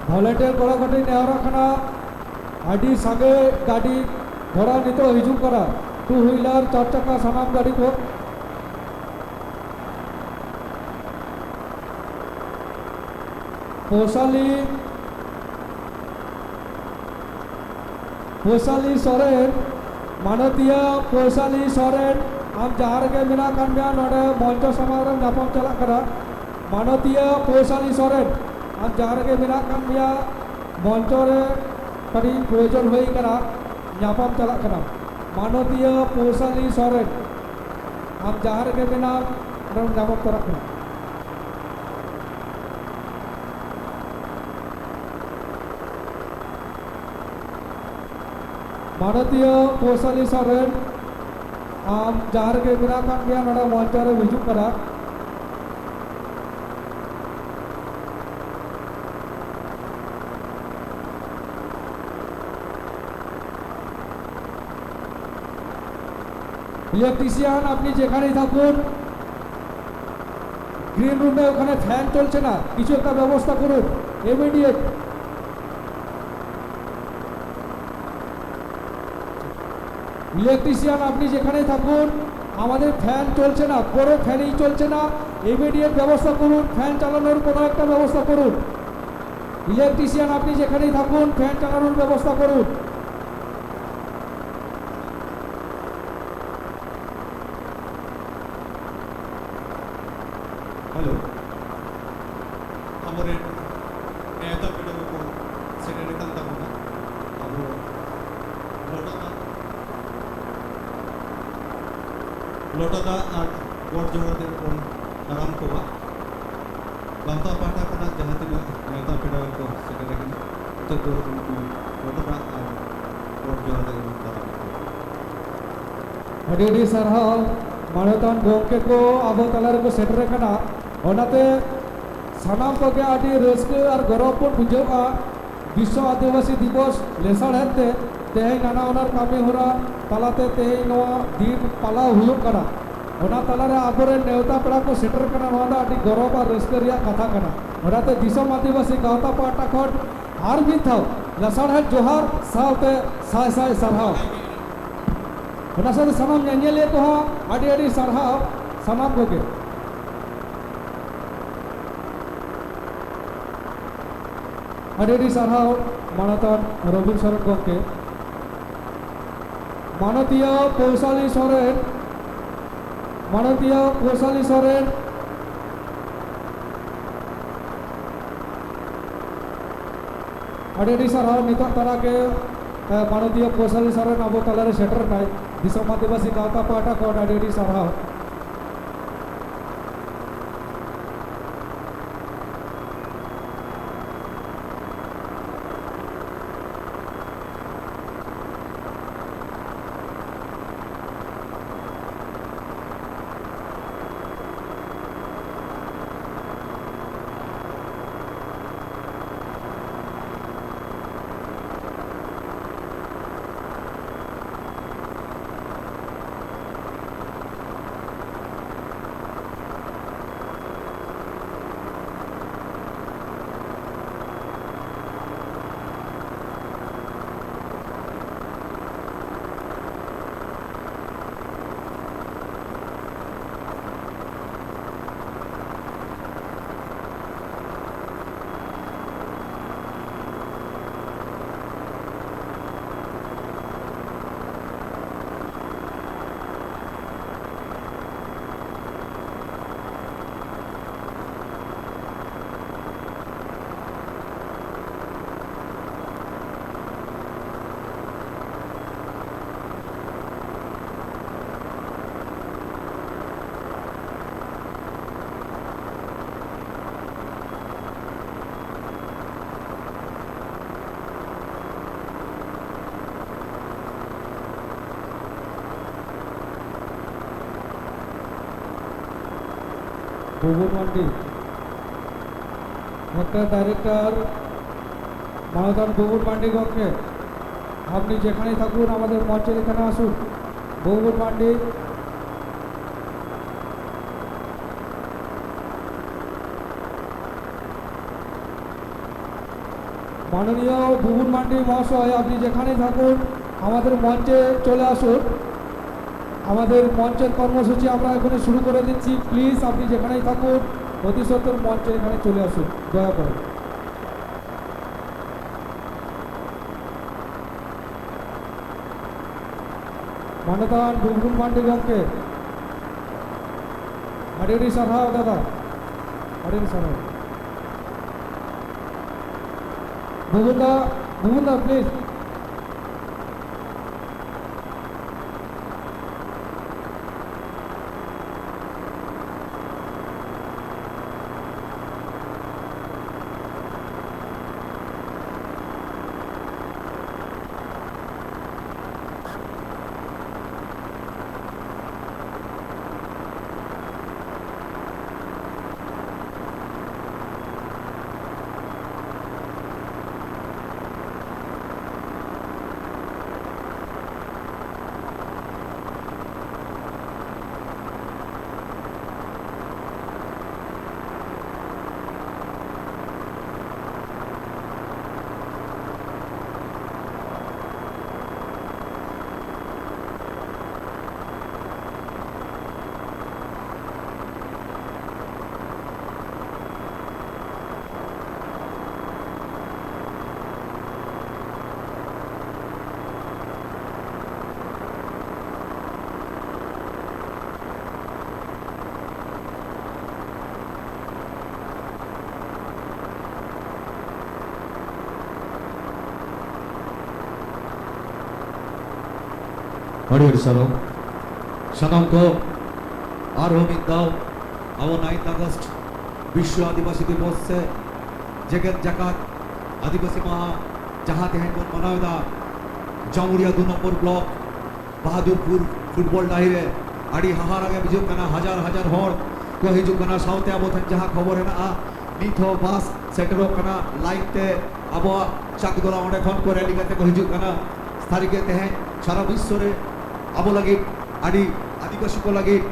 ᱵᱷᱚᱞᱮᱱᱴᱤᱭᱟᱨ ᱠᱚᱲᱟ ᱠᱚ ᱴᱷᱮᱱ ᱱᱮᱦᱚᱨᱚᱜ ᱠᱟᱱᱟ, ᱟᱹᱰᱤ ᱥᱟᱸᱜᱮ ᱜᱟᱹᱰᱤ ᱜᱷᱚᱲᱟ ᱱᱤᱛᱚᱜ ᱦᱤᱡᱩᱜ ᱠᱟᱱᱟ, ᱴᱩ ᱦᱩᱭᱞᱟᱨ, ᱪᱟᱨ ᱪᱟᱠᱟ, ᱥᱟᱱᱟᱢ ᱜᱟᱹᱰᱤ ᱠᱚ᱾ ᱯᱳᱥᱟᱞᱤ, ᱯᱳᱥᱟᱞᱤ ᱥᱚᱨᱮᱱ, ᱢᱟᱱᱚᱛᱤᱭᱟᱹ ᱯᱳᱥᱟᱞᱤ ᱥᱚᱨᱮᱱ, ᱟᱢ ᱡᱟᱦᱟᱸ ᱨᱮᱜᱮ ᱢᱮᱱᱟᱜ ᱟᱠᱟᱫ ᱢᱮᱭᱟ, ᱱᱚᱰᱮ ᱢᱚᱧᱪᱚ ᱥᱟᱢᱟᱝ ᱨᱮᱢ ᱧᱟᱯᱟᱢ ᱪᱟᱞᱟᱜ ᱠᱟᱱᱟ᱾ ᱢᱟᱱᱚᱛᱤᱭᱟᱹ ᱯᱳᱥᱟᱞᱤ ᱥᱚᱨᱮᱱ, ᱟᱢ ᱡᱟᱦᱟᱸ ᱨᱮᱜᱮ ᱢᱮᱱᱟᱜ ᱟᱠᱟᱫ ᱢᱮᱭᱟ, ᱢᱚᱧᱪᱚ ᱨᱮ ᱠᱟᱹᱴᱤᱡ ᱯᱨᱚᱭᱳᱡᱚᱱ ᱦᱩᱭ ᱟᱠᱟᱱᱟ, ᱧᱟᱯᱟᱢ ᱪᱟᱞᱟᱜ ᱠᱟᱱᱟ᱾ ᱢᱟᱱᱚᱛᱤᱭᱟᱹ ᱯᱳᱥᱟᱞᱤ ᱥᱚᱨᱮᱱ, ᱟᱢ ᱡᱟᱦᱟᱸ ᱨᱮᱜᱮ ᱢᱮᱱᱟᱢ, ᱱᱚᱰᱮᱢ ᱧᱟᱯᱟᱢ ᱪᱟᱞᱟᱜ ᱠᱟᱱᱟ᱾ ᱢᱟᱱᱚᱛᱤᱭᱟᱹ ᱯᱳᱥᱟᱞᱤ ᱥᱚᱨᱮᱱ, ᱟᱢ ᱡᱟᱦᱟᱸ ᱨᱮᱜᱮ ᱢᱮᱱᱟᱜ ᱟᱠᱟᱫ ᱢᱮᱭᱟ, ᱱᱚᱰᱮ ᱢᱚᱧᱪᱚ ᱨᱮᱢ ᱦᱤᱡᱩᱜ ᱠᱟᱱᱟ᱾ ইলেকট্রিশিয়ান, আপনি যেখানেই থাকুন, গ্রিন রুমে ওখানে ফ্যান চলছে না, কিছু একটা ব্যবস্থা করুন ইমিডিয়েট। ইলেকট্রিশিয়ান, আপনি যেখানেই থাকুন, আমাদের ফ্যান চলছে না, কোনো ফ্যানই চলছে না। ইমিডিয়েট ব্যবস্থা করুন, ফ্যান চালানোর কোনো একটা ব্যবস্থা করুন। ইলেকট্রিশিয়ান, আপনি যেখানেই থাকুন, ফ্যান চালানোর ব্যবস্থা করুন। ᱦᱮᱞᱳ, ᱟᱵᱚᱨᱮᱱ ᱱᱮᱣᱛᱟ ᱯᱮᱲᱟ ᱠᱚᱠᱚ ᱥᱮᱴᱮᱨ ᱟᱠᱟᱱ ᱛᱟᱵᱚᱱᱟ᱾ ᱟᱵᱚ ᱞᱚᱴᱟ ᱫᱟᱜ, ᱞᱚᱴᱟ ᱫᱟᱜ ᱟᱨ ᱜᱚᱰ ᱡᱚᱦᱟᱨ ᱟᱛᱮ ᱵᱚᱱ ᱫᱟᱨᱟᱢ ᱠᱚᱣᱟ᱾ ᱜᱟᱶᱛᱟ ᱯᱟᱦᱴᱟ ᱠᱷᱚᱱᱟᱜ ᱡᱟᱦᱟᱸ ᱛᱤᱱᱟᱹᱜ ᱱᱮᱣᱛᱟ ᱯᱮᱲᱟ ᱠᱚ ᱥᱮᱴᱮᱨ ᱟᱠᱟᱱᱟ, ᱡᱚᱛᱚ ᱩᱱᱠᱩ ᱞᱚᱴᱟ ᱫᱟᱜ ᱟᱨ ᱜᱚᱰ ᱡᱚᱦᱟᱨ ᱞᱟᱹᱜᱤᱫ ᱵᱚᱱ ᱪᱟᱞᱟᱜ ᱠᱟᱱᱟ᱾ ᱟᱹᱰᱤ ᱟᱹᱰᱤ ᱥᱟᱨᱦᱟᱣ, ᱢᱟᱱᱚᱛᱟᱱ ᱜᱚᱢᱠᱮ ᱠᱚ ᱟᱵᱚ ᱛᱟᱞᱟ ᱨᱮᱠᱚ ᱥᱮᱴᱮᱨ ᱟᱠᱟᱱᱟ᱾ ᱚᱱᱟᱛᱮ ᱥᱟᱱᱟᱢ ᱠᱚᱜᱮ ᱟᱹᱰᱤ ᱨᱟᱹᱥᱠᱟᱹ ᱟᱨ ᱜᱚᱨᱚᱵᱽ ᱵᱚᱱ ᱵᱩᱡᱷᱟᱹᱣᱟ᱾ ᱵᱤᱥᱥᱚ ᱟᱹᱫᱤᱵᱟᱹᱥᱤ ᱫᱤᱵᱚᱥ ᱞᱮᱥᱟᱲᱦᱮᱫ ᱛᱮ ᱛᱮᱦᱮᱧ ᱱᱟᱱᱟ ᱦᱩᱱᱟᱹᱨ ᱠᱟᱹᱢᱤ ᱦᱚᱨᱟ ᱛᱟᱞᱟᱛᱮ ᱛᱮᱦᱮᱧ ᱱᱚᱣᱟ ᱫᱤᱱ ᱯᱟᱞᱟᱣ ᱦᱩᱭᱩᱜ ᱠᱟᱱᱟ᱾ ᱚᱱᱟ ᱛᱟᱞᱟᱨᱮ ᱟᱵᱚᱨᱮᱱ ᱱᱮᱣᱛᱟ ᱯᱮᱲᱟ ᱠᱚ ᱥᱮᱴᱮᱨ ᱠᱟᱱᱟ, ᱱᱚᱣᱟ ᱫᱚ ᱟᱹᱰᱤ ᱜᱚᱨᱚᱵᱽ ᱟᱨ ᱨᱟᱹᱥᱠᱟᱹ ᱨᱮᱭᱟᱜ ᱠᱟᱛᱷᱟ ᱠᱟᱱᱟ᱾ ᱚᱱᱟᱛᱮ ᱫᱤᱥᱚᱢ ᱟᱹᱫᱤᱵᱟᱹᱥᱤ ᱜᱟᱶᱛᱟ ᱯᱟᱦᱴᱟ ᱠᱷᱚᱱ ᱟᱨ ᱢᱤᱫ ᱫᱷᱟᱣ ᱞᱟᱥᱟᱲᱦᱮᱫ ᱡᱚᱦᱟᱨ ᱥᱟᱶᱛᱮ ᱥᱟᱭ ᱥᱟᱭ ᱥᱟᱨᱦᱟᱣ᱾ ᱚᱱᱟ ᱥᱟᱶᱛᱮ ᱥᱟᱱᱟᱢ ᱧᱮᱧᱮᱞᱤᱭᱟᱹ ᱠᱚᱦᱚᱸ ᱟᱹᱰᱤ ᱟᱹᱰᱤ ᱥᱟᱨᱦᱟᱣ ᱥᱟᱱᱟᱢ ᱠᱚᱜᱮ᱾ ᱟᱹᱰᱤ ᱟᱹᱰᱤ ᱥᱟᱨᱦᱟᱣ ᱢᱟᱱᱚᱛᱟᱱ ᱨᱚᱵᱤᱱ ᱥᱚᱨᱮᱱ ᱜᱚᱢᱠᱮ᱾ ᱢᱟᱱᱚᱛᱤᱭᱟᱹ ᱯᱳᱣᱥᱟᱞᱤ ᱥᱚᱨᱮᱱ, ᱢᱟᱱᱚᱛᱤᱭᱟᱹ ᱯᱳᱣᱥᱟᱞᱤ ᱥᱚᱨᱮᱱ, ᱟᱹᱰᱤ ᱟᱹᱰᱤ ᱥᱟᱨᱦᱟᱣ᱾ ᱱᱤᱛᱚᱜ ᱛᱟᱨᱟ ᱜᱮ, ᱮ, ᱢᱟᱱᱚᱛᱤᱭᱟᱹ ᱯᱳᱣᱥᱟᱞᱤ ᱥᱚᱨᱮᱱ ᱟᱵᱚ ᱛᱟᱞᱟᱨᱮ ᱥᱮᱴᱮᱨ ᱮᱱᱟᱭ᱾ ᱫᱤᱥᱚᱢ ᱟᱹᱫᱤᱵᱟᱹᱥᱤ ᱜᱟᱶᱛᱟ ᱯᱟᱦᱴᱟ ᱠᱷᱚᱱ ᱟᱹᱰᱤ ᱟᱹᱰᱤ ᱥᱟᱨᱦᱟᱣ᱾ ভুবন মান্ডি, একটা ডাইরেক্টর, মাননীয় ভুবন মান্ডি গঙ্গে, আপনি যেখানেই থাকুন আমাদের মঞ্চের এখানে আসুন। ভুবন মান্ডি, মাননীয় ভুবন মান্ডি মহাশয়, আপনি যেখানেই থাকুন আমাদের মঞ্চে চলে আসুন। আমাদের মঞ্চের কর্মসূচি আমরা এখানে শুরু করে দিচ্ছি। প্লিজ, আপনি যেখানেই থাকুন, অতি সত্বর মঞ্চে এখানে চলে আসুন, দয়া করে। মান্যতাবান ভুবন মান্ডি গঙ্গে, আড়ি আড়ি সারহাও দাদা, আড়ি আড়ি সারহাও। ভুবনদা, ভুবনদা, প্লিজ। ᱟᱹᱰᱤ ᱟᱹᱰᱤ ᱥᱟᱨᱦᱟᱣ᱾ ᱥᱟᱱᱟᱢ ᱠᱚ ᱟᱨᱦᱚᱸ ᱢᱤᱫ ᱫᱷᱟᱣ ᱟᱵᱚ ᱱᱟᱭᱤᱱᱛᱷ ᱟᱜᱚᱥᱴ ᱵᱤᱥᱥᱚ ᱟᱹᱫᱤᱵᱟᱹᱥᱤ ᱫᱤᱵᱚᱥ ᱥᱮ ᱡᱮᱜᱮᱛ ᱡᱟᱠᱟᱛ ᱟᱹᱫᱤᱵᱟᱹᱥᱤ ᱢᱟᱦᱟ ᱡᱟᱦᱟᱸ ᱛᱮᱦᱮᱧ ᱵᱚᱱ ᱢᱟᱱᱟᱣ ᱮᱫᱟ, ᱡᱟᱢᱩᱲᱤᱭᱟ ᱫᱩ ᱱᱚᱢᱵᱚᱨ ᱵᱞᱚᱠ ᱵᱟᱦᱟᱫᱩᱨᱯᱩᱨ ᱯᱷᱩᱴᱵᱚᱞ ᱰᱟᱹᱦᱤ ᱨᱮ ᱟᱹᱰᱤ ᱦᱟᱦᱟᱲᱟᱜ ᱜᱮ ᱵᱩᱡᱷᱟᱹᱜ ᱠᱟᱱᱟ᱾ ᱦᱟᱡᱟᱨ ᱦᱟᱡᱟᱨ ᱦᱚᱲ ᱠᱚ ᱦᱤᱡᱩᱜ ᱠᱟᱱᱟ᱾ ᱥᱟᱶᱛᱮ ᱟᱵᱚ ᱴᱷᱮᱱ ᱡᱟᱦᱟᱸ ᱠᱷᱚᱵᱚᱨ ᱦᱮᱱᱟᱜᱼᱟ, ᱱᱤᱛ ᱦᱚᱸ ᱵᱟᱥ ᱥᱮᱴᱮᱨᱚᱜ ᱠᱟᱱᱟ ᱞᱟᱭᱤᱱ ᱛᱮ᱾ ᱟᱵᱚᱣᱟᱜ ᱪᱟᱠᱫᱚᱞᱟ ᱚᱸᱰᱮ ᱠᱷᱚᱱ ᱠᱚ ᱨᱮᱞᱤ ᱠᱟᱛᱮ ᱠᱚ ᱦᱤᱡᱩᱜ ᱠᱟᱱᱟ᱾ ᱥᱟᱹᱨᱤᱜᱮ ᱛᱮᱦᱮᱧ ᱥᱟᱨᱟ ᱵᱤᱥᱥᱚ ᱨᱮ ᱟᱵᱚ ᱞᱟᱹᱜᱤᱫ, ᱟᱹᱰᱤ ᱟᱹᱫᱤᱵᱟᱹᱥᱤ ᱠᱚ ᱞᱟᱹᱜᱤᱫ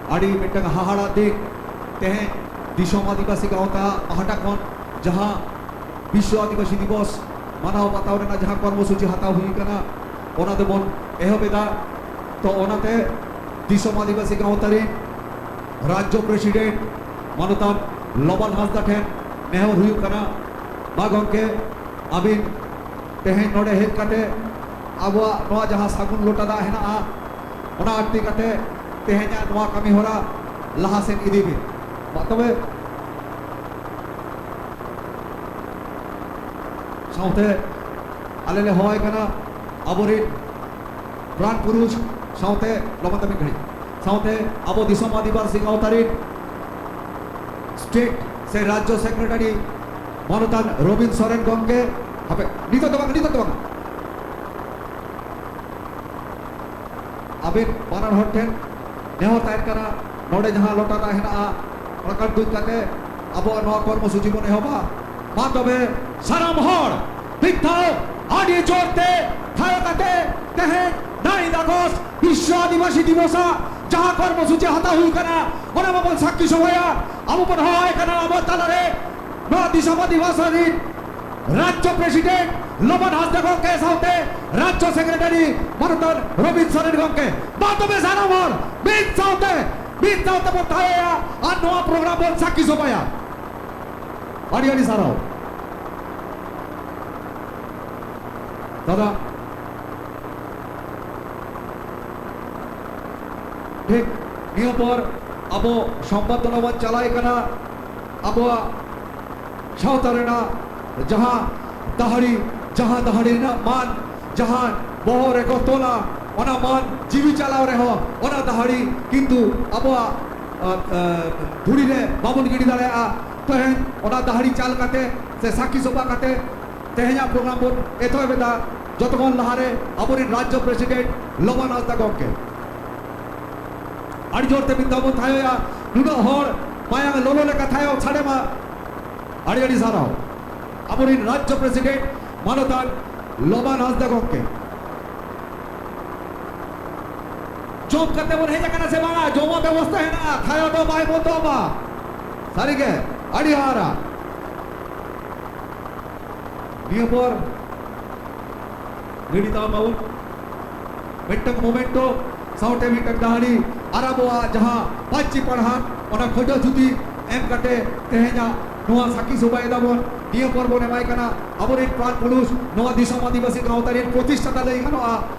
ᱟᱹᱰᱤ ᱢᱤᱫᱴᱟᱝ ᱦᱟᱦᱟᱲᱟ ᱫᱤᱱ᱾ ᱛᱮᱦᱮᱧ ᱫᱤᱥᱚᱢ ᱟᱹᱫᱤᱵᱟᱹᱥᱤ ᱜᱟᱶᱛᱟ ᱯᱟᱦᱴᱟ ᱠᱷᱚᱱ ᱡᱟᱦᱟᱸ ᱵᱤᱥᱥᱚ ᱟᱹᱫᱤᱵᱟᱹᱥᱤ ᱫᱤᱵᱚᱥ ᱢᱟᱱᱟᱣ ᱵᱟᱛᱟᱣ ᱨᱮᱱᱟᱜ ᱡᱟᱦᱟᱸ ᱠᱚᱨᱢᱚᱥᱩᱪᱤ ᱦᱟᱛᱟᱣ ᱦᱩᱭ ᱠᱟᱱᱟ, ᱚᱱᱟ ᱫᱚᱵᱚᱱ ᱮᱦᱚᱵ ᱮᱫᱟ᱾ ᱛᱚ ᱚᱱᱟᱛᱮ ᱫᱤᱥᱚᱢ ᱟᱹᱫᱤᱵᱟᱹᱥᱤ ᱜᱟᱶᱛᱟ ᱨᱤᱱ ᱨᱟᱡᱽᱡᱚ ᱯᱨᱮᱥᱤᱰᱮᱱᱴ ᱢᱟᱱᱚᱛᱟᱱ ᱞᱚᱵᱟᱱ ᱦᱟᱸᱥᱫᱟ ᱴᱷᱮᱱ ᱱᱮᱦᱚᱨ ᱦᱩᱭᱩᱜ ᱠᱟᱱᱟ, ᱢᱟ ᱜᱚᱢᱠᱮ, ᱟᱹᱵᱤᱱ ᱛᱮᱦᱮᱧ ᱱᱚᱰᱮ ᱦᱮᱡ ᱠᱟᱛᱮ ᱟᱵᱚᱣᱟᱜ ᱱᱚᱣᱟ ᱡᱟᱦᱟᱸ ᱥᱟᱹᱜᱩᱱ ᱞᱚᱴᱟ ᱫᱟᱜ ᱦᱮᱱᱟᱜᱼᱟ, ᱚᱱᱟ ᱟᱹᱴᱤ ᱠᱟᱛᱮ ᱛᱮᱦᱮᱧᱟᱜ ᱱᱚᱣᱟ ᱠᱟᱹᱢᱤ ᱦᱚᱨᱟ ᱞᱟᱦᱟ ᱥᱮᱫ ᱤᱫᱤ ᱵᱤᱱ᱾ ᱢᱟ ᱛᱚᱵᱮ, ᱥᱟᱶᱛᱮ ᱟᱞᱮ ᱞᱮ ᱦᱚᱦᱚᱭ ᱠᱟᱱᱟ ᱟᱵᱚᱨᱤᱱ ᱯᱨᱟᱱ ᱯᱩᱨᱩᱥ, ᱥᱟᱶᱛᱮ ᱞᱚᱜᱚᱱ ᱛᱮ ᱢᱤᱫ ᱜᱷᱟᱹᱲᱤᱡ, ᱥᱟᱶᱛᱮ ᱟᱵᱚ ᱫᱤᱥᱚᱢ ᱟᱹᱫᱤᱵᱟᱹᱥᱤ ᱜᱟᱶᱛᱟ ᱨᱤᱱ ᱥᱴᱮᱴ ᱥᱮ ᱨᱟᱡᱽᱡᱚ ᱥᱮᱠᱨᱮᱴᱟᱨᱤ ᱢᱟᱱᱚᱛᱟᱱ ᱨᱚᱵᱤᱱ ᱥᱚᱨᱮᱱ ᱜᱚᱢᱠᱮ, ᱦᱟᱯᱮ, ᱱᱤᱛᱚᱜ ᱫᱚ ᱵᱟᱝ, ᱱᱤᱛᱚᱜ ᱫᱚ ᱵᱟᱝ, ᱟᱵᱮᱱ ᱵᱟᱱᱟᱨ ᱦᱚᱲ ᱴᱷᱮᱱ ᱱᱮᱦᱚᱨ ᱛᱟᱦᱮᱱ ᱠᱟᱱᱟ, ᱱᱚᱰᱮ ᱡᱟᱦᱟᱸ ᱞᱚᱴᱟ ᱫᱟᱜ ᱦᱮᱱᱟᱜᱼᱟ, ᱨᱟᱠᱟᱵ ᱫᱩᱜ ᱠᱟᱛᱮ ᱟᱵᱚᱣᱟᱜ ᱱᱚᱣᱟ ᱠᱚᱨᱢᱚ ᱥᱩᱪᱤ ᱵᱚᱱ ᱮᱦᱚᱵᱟ᱾ ᱢᱟ ᱛᱚᱵᱮ ᱥᱟᱱᱟᱢ ᱦᱚᱲ ᱢᱤᱫ ᱫᱷᱟᱣ ᱟᱹᱰᱤ ᱡᱳᱨ ᱛᱮ ᱛᱷᱟᱭᱚ ᱠᱟᱛᱮ ᱛᱮᱦᱮᱧ ᱱᱟᱭᱤᱱ ᱟᱜᱚᱥᱴ ᱵᱤᱥᱥᱚ ᱟᱹᱫᱤᱵᱟᱹᱥᱤ ᱫᱤᱵᱚᱥ ᱟᱜ ᱡᱟᱦᱟᱸ ᱠᱚᱨᱢᱚ ᱥᱩᱪᱤ ᱦᱟᱛᱟᱣ ᱦᱩᱭ ᱠᱟᱱᱟ, ᱚᱱᱟ ᱢᱟᱵᱚᱱ ᱥᱟᱹᱠᱷᱤ ᱥᱚᱵᱷᱟᱭᱟ᱾ ᱟᱵᱚ ᱵᱚᱱ ᱦᱚᱦᱚᱣᱟᱭ ᱠᱟᱱᱟ ᱟᱵᱚ ᱛᱟᱞᱟᱨᱮ ᱱᱚᱣᱟ ᱫᱤᱥᱚᱢ ᱟᱹᱫᱤᱵᱟᱹᱥᱤ ᱨᱤᱱ ᱨᱟᱡᱽᱡᱚ ᱯᱨᱮᱥᱤᱰᱮᱱᱴ ᱞᱚᱵᱟᱱ ᱦᱟᱸᱥᱫᱟ ᱜᱚᱢᱠᱮ ᱥᱟᱶᱛᱮ ᱨᱟᱡᱽᱡᱚ ᱥᱮᱠᱨᱮᱴᱟᱨᱤ ᱢᱟᱱᱚᱛᱟᱱ ᱨᱚᱵᱤᱱ ᱥᱚᱨᱮᱱ ᱜᱚᱢᱠᱮ᱾ ᱢᱟ ᱛᱚᱵᱮ ᱥᱟᱱᱟᱢ ᱦᱚᱲ ᱢᱤᱫ ᱥᱟᱶᱛᱮ, ᱢᱤᱫ ᱥᱟᱶᱛᱮ ᱵᱚᱱ ᱛᱟᱦᱮᱸᱭᱟ ᱟᱨ ᱱᱚᱣᱟ ᱯᱨᱳᱜᱨᱟᱢ ᱵᱚᱱ ᱥᱟᱹᱠᱷᱤ ᱥᱚᱵᱷᱟᱭᱟ᱾ ᱟᱹᱰᱤ ᱟᱹᱰᱤ ᱥᱟᱨᱦᱟᱣ᱾ ᱫᱟᱫᱟ, ᱴᱷᱤᱠ ᱱᱤᱭᱟᱹ ᱯᱚᱨ ᱟᱵᱚ ᱥᱚᱢᱵᱟᱫ ᱫᱚ ᱵᱚᱱ ᱪᱟᱞᱟᱣ ᱠᱟᱱᱟ᱾ ᱟᱵᱚᱣᱟᱜ ᱥᱟᱶᱛᱟ ᱨᱮᱱᱟᱜ ᱡᱟᱦᱟᱸ ᱫᱟᱦᱲᱤ, ᱡᱟᱦᱟᱸ ᱫᱟᱦᱲᱤ ᱨᱮᱱᱟᱜ ᱢᱟᱱ, ᱡᱟᱦᱟᱸ ᱵᱚᱦᱚᱜ ᱨᱮᱠᱚ ᱛᱚᱞᱟ, ᱚᱱᱟ ᱢᱟᱱ ᱡᱤᱣᱤ ᱪᱟᱞᱟᱣ ᱨᱮᱦᱚᱸ ᱚᱱᱟ ᱫᱟᱦᱲᱤ ᱠᱤᱱᱛᱩ ᱟᱵᱚᱣᱟᱜ, ᱟ, ᱟ, ᱫᱷᱩᱲᱤ ᱨᱮ ᱵᱟᱵᱚᱱ ᱜᱤᱰᱤ ᱫᱟᱲᱮᱭᱟᱜᱼᱟ᱾ ᱛᱮᱦᱮᱧ ᱚᱱᱟ ᱫᱟᱦᱲᱤ ᱪᱟᱞ ᱠᱟᱛᱮ ᱥᱮ ᱥᱟᱹᱠᱷᱤ ᱥᱚᱵᱷᱟ ᱠᱟᱛᱮ ᱛᱮᱦᱮᱧᱟᱜ ᱯᱨᱳᱜᱨᱟᱢ ᱵᱚᱱ ᱮᱛᱚᱦᱚᱵ ᱮᱫᱟ᱾ ᱡᱚᱛᱚ ᱠᱷᱚᱱ ᱞᱟᱦᱟᱨᱮ ᱟᱵᱚᱨᱮᱱ ᱨᱟᱡᱽᱡᱚ ᱯᱨᱮᱥᱤᱰᱮᱱᱴ ᱞᱚᱵᱟᱱ ᱦᱟᱸᱥᱫᱟ ᱜᱚᱢᱠᱮ, ᱟᱹᱰᱤ ᱡᱳᱨ ᱛᱮ ᱢᱤᱫ ᱫᱷᱟᱣ ᱵᱚᱱ ᱛᱷᱟᱭᱚᱭᱟ᱾ ᱱᱩᱱᱟᱹᱜ ᱦᱚᱲ ᱢᱟᱭᱟᱝ ᱞᱚᱞᱚ ᱞᱮᱠᱟ ᱛᱷᱟᱭᱚ ᱥᱟᱰᱮ ᱢᱟ᱾ ᱟᱹᱰᱤ ᱟᱹᱰᱤ ᱥᱟᱨᱦᱟᱣ ᱟᱵᱚᱨᱤᱱ ᱨᱟᱡᱽᱡᱚ ᱯᱨᱮᱥᱤᱰᱮᱱᱴ ᱢᱟᱱᱚᱛᱟᱱ ᱞᱚᱵᱟᱱ ᱦᱟᱸᱥᱫᱟ ᱜᱚᱢᱠᱮ᱾ ᱡᱚᱢ ᱠᱟᱛᱮ ᱵᱚᱱ ᱦᱮᱡ ᱟᱠᱟᱱᱟ ᱥᱮ ᱵᱟᱝᱟ? ᱡᱚᱢᱟᱜ ᱵᱮᱵᱚᱥᱛᱷᱟ ᱦᱮᱱᱟᱜᱼᱟ, ᱛᱷᱟᱭᱚ ᱫᱚ ᱵᱟᱭ ᱵᱚᱱᱫᱚᱜ ᱢᱟ᱾ ᱥᱟᱹᱨᱤᱜᱮ ᱟᱹᱰᱤ ᱦᱟᱦᱟᱲᱟ᱾ ᱱᱤᱭᱟᱹ ᱯᱚᱨ ᱜᱤᱰᱤ ᱛᱟᱵᱚᱱ ᱢᱤᱫᱴᱟᱝ ᱢᱳᱢᱮᱱᱴᱳ ᱥᱟᱶᱛᱮ ᱢᱤᱫᱴᱟᱝ ᱰᱟᱹᱦᱟᱹᱲᱤ ᱟᱨ ᱟᱵᱚᱣᱟᱜ ᱡᱟᱦᱟᱸ ᱯᱟᱹᱧᱪᱤ ᱯᱟᱲᱦᱟᱴ, ᱚᱱᱟ ᱠᱷᱚᱡᱚᱜ ᱫᱷᱩᱛᱤ ᱮᱢ ᱠᱟᱛᱮ ᱛᱮᱦᱮᱧᱟᱜ ᱱᱚᱣᱟ ᱥᱟᱹᱠᱷᱤ ᱥᱚᱵᱷᱟ ᱮᱫᱟᱵᱚᱱ᱾ ᱱᱤᱭᱟᱹ ᱯᱚᱨ ᱵᱚᱱ ᱮᱢᱟᱭ ᱠᱟᱱᱟ ᱟᱵᱚᱨᱮᱱ ᱯᱨᱟᱱ ᱯᱩᱨᱩᱥ, ᱱᱚᱣᱟ ᱫᱤᱥᱚᱢ ᱟᱹᱫᱤᱵᱟᱹᱥᱤ ᱜᱟᱶᱛᱟ ᱨᱮᱱ ᱯᱨᱚᱛᱤᱥᱴᱷᱟᱛᱟ ᱞᱟᱹᱭ ᱜᱟᱱᱚᱜᱼᱟ,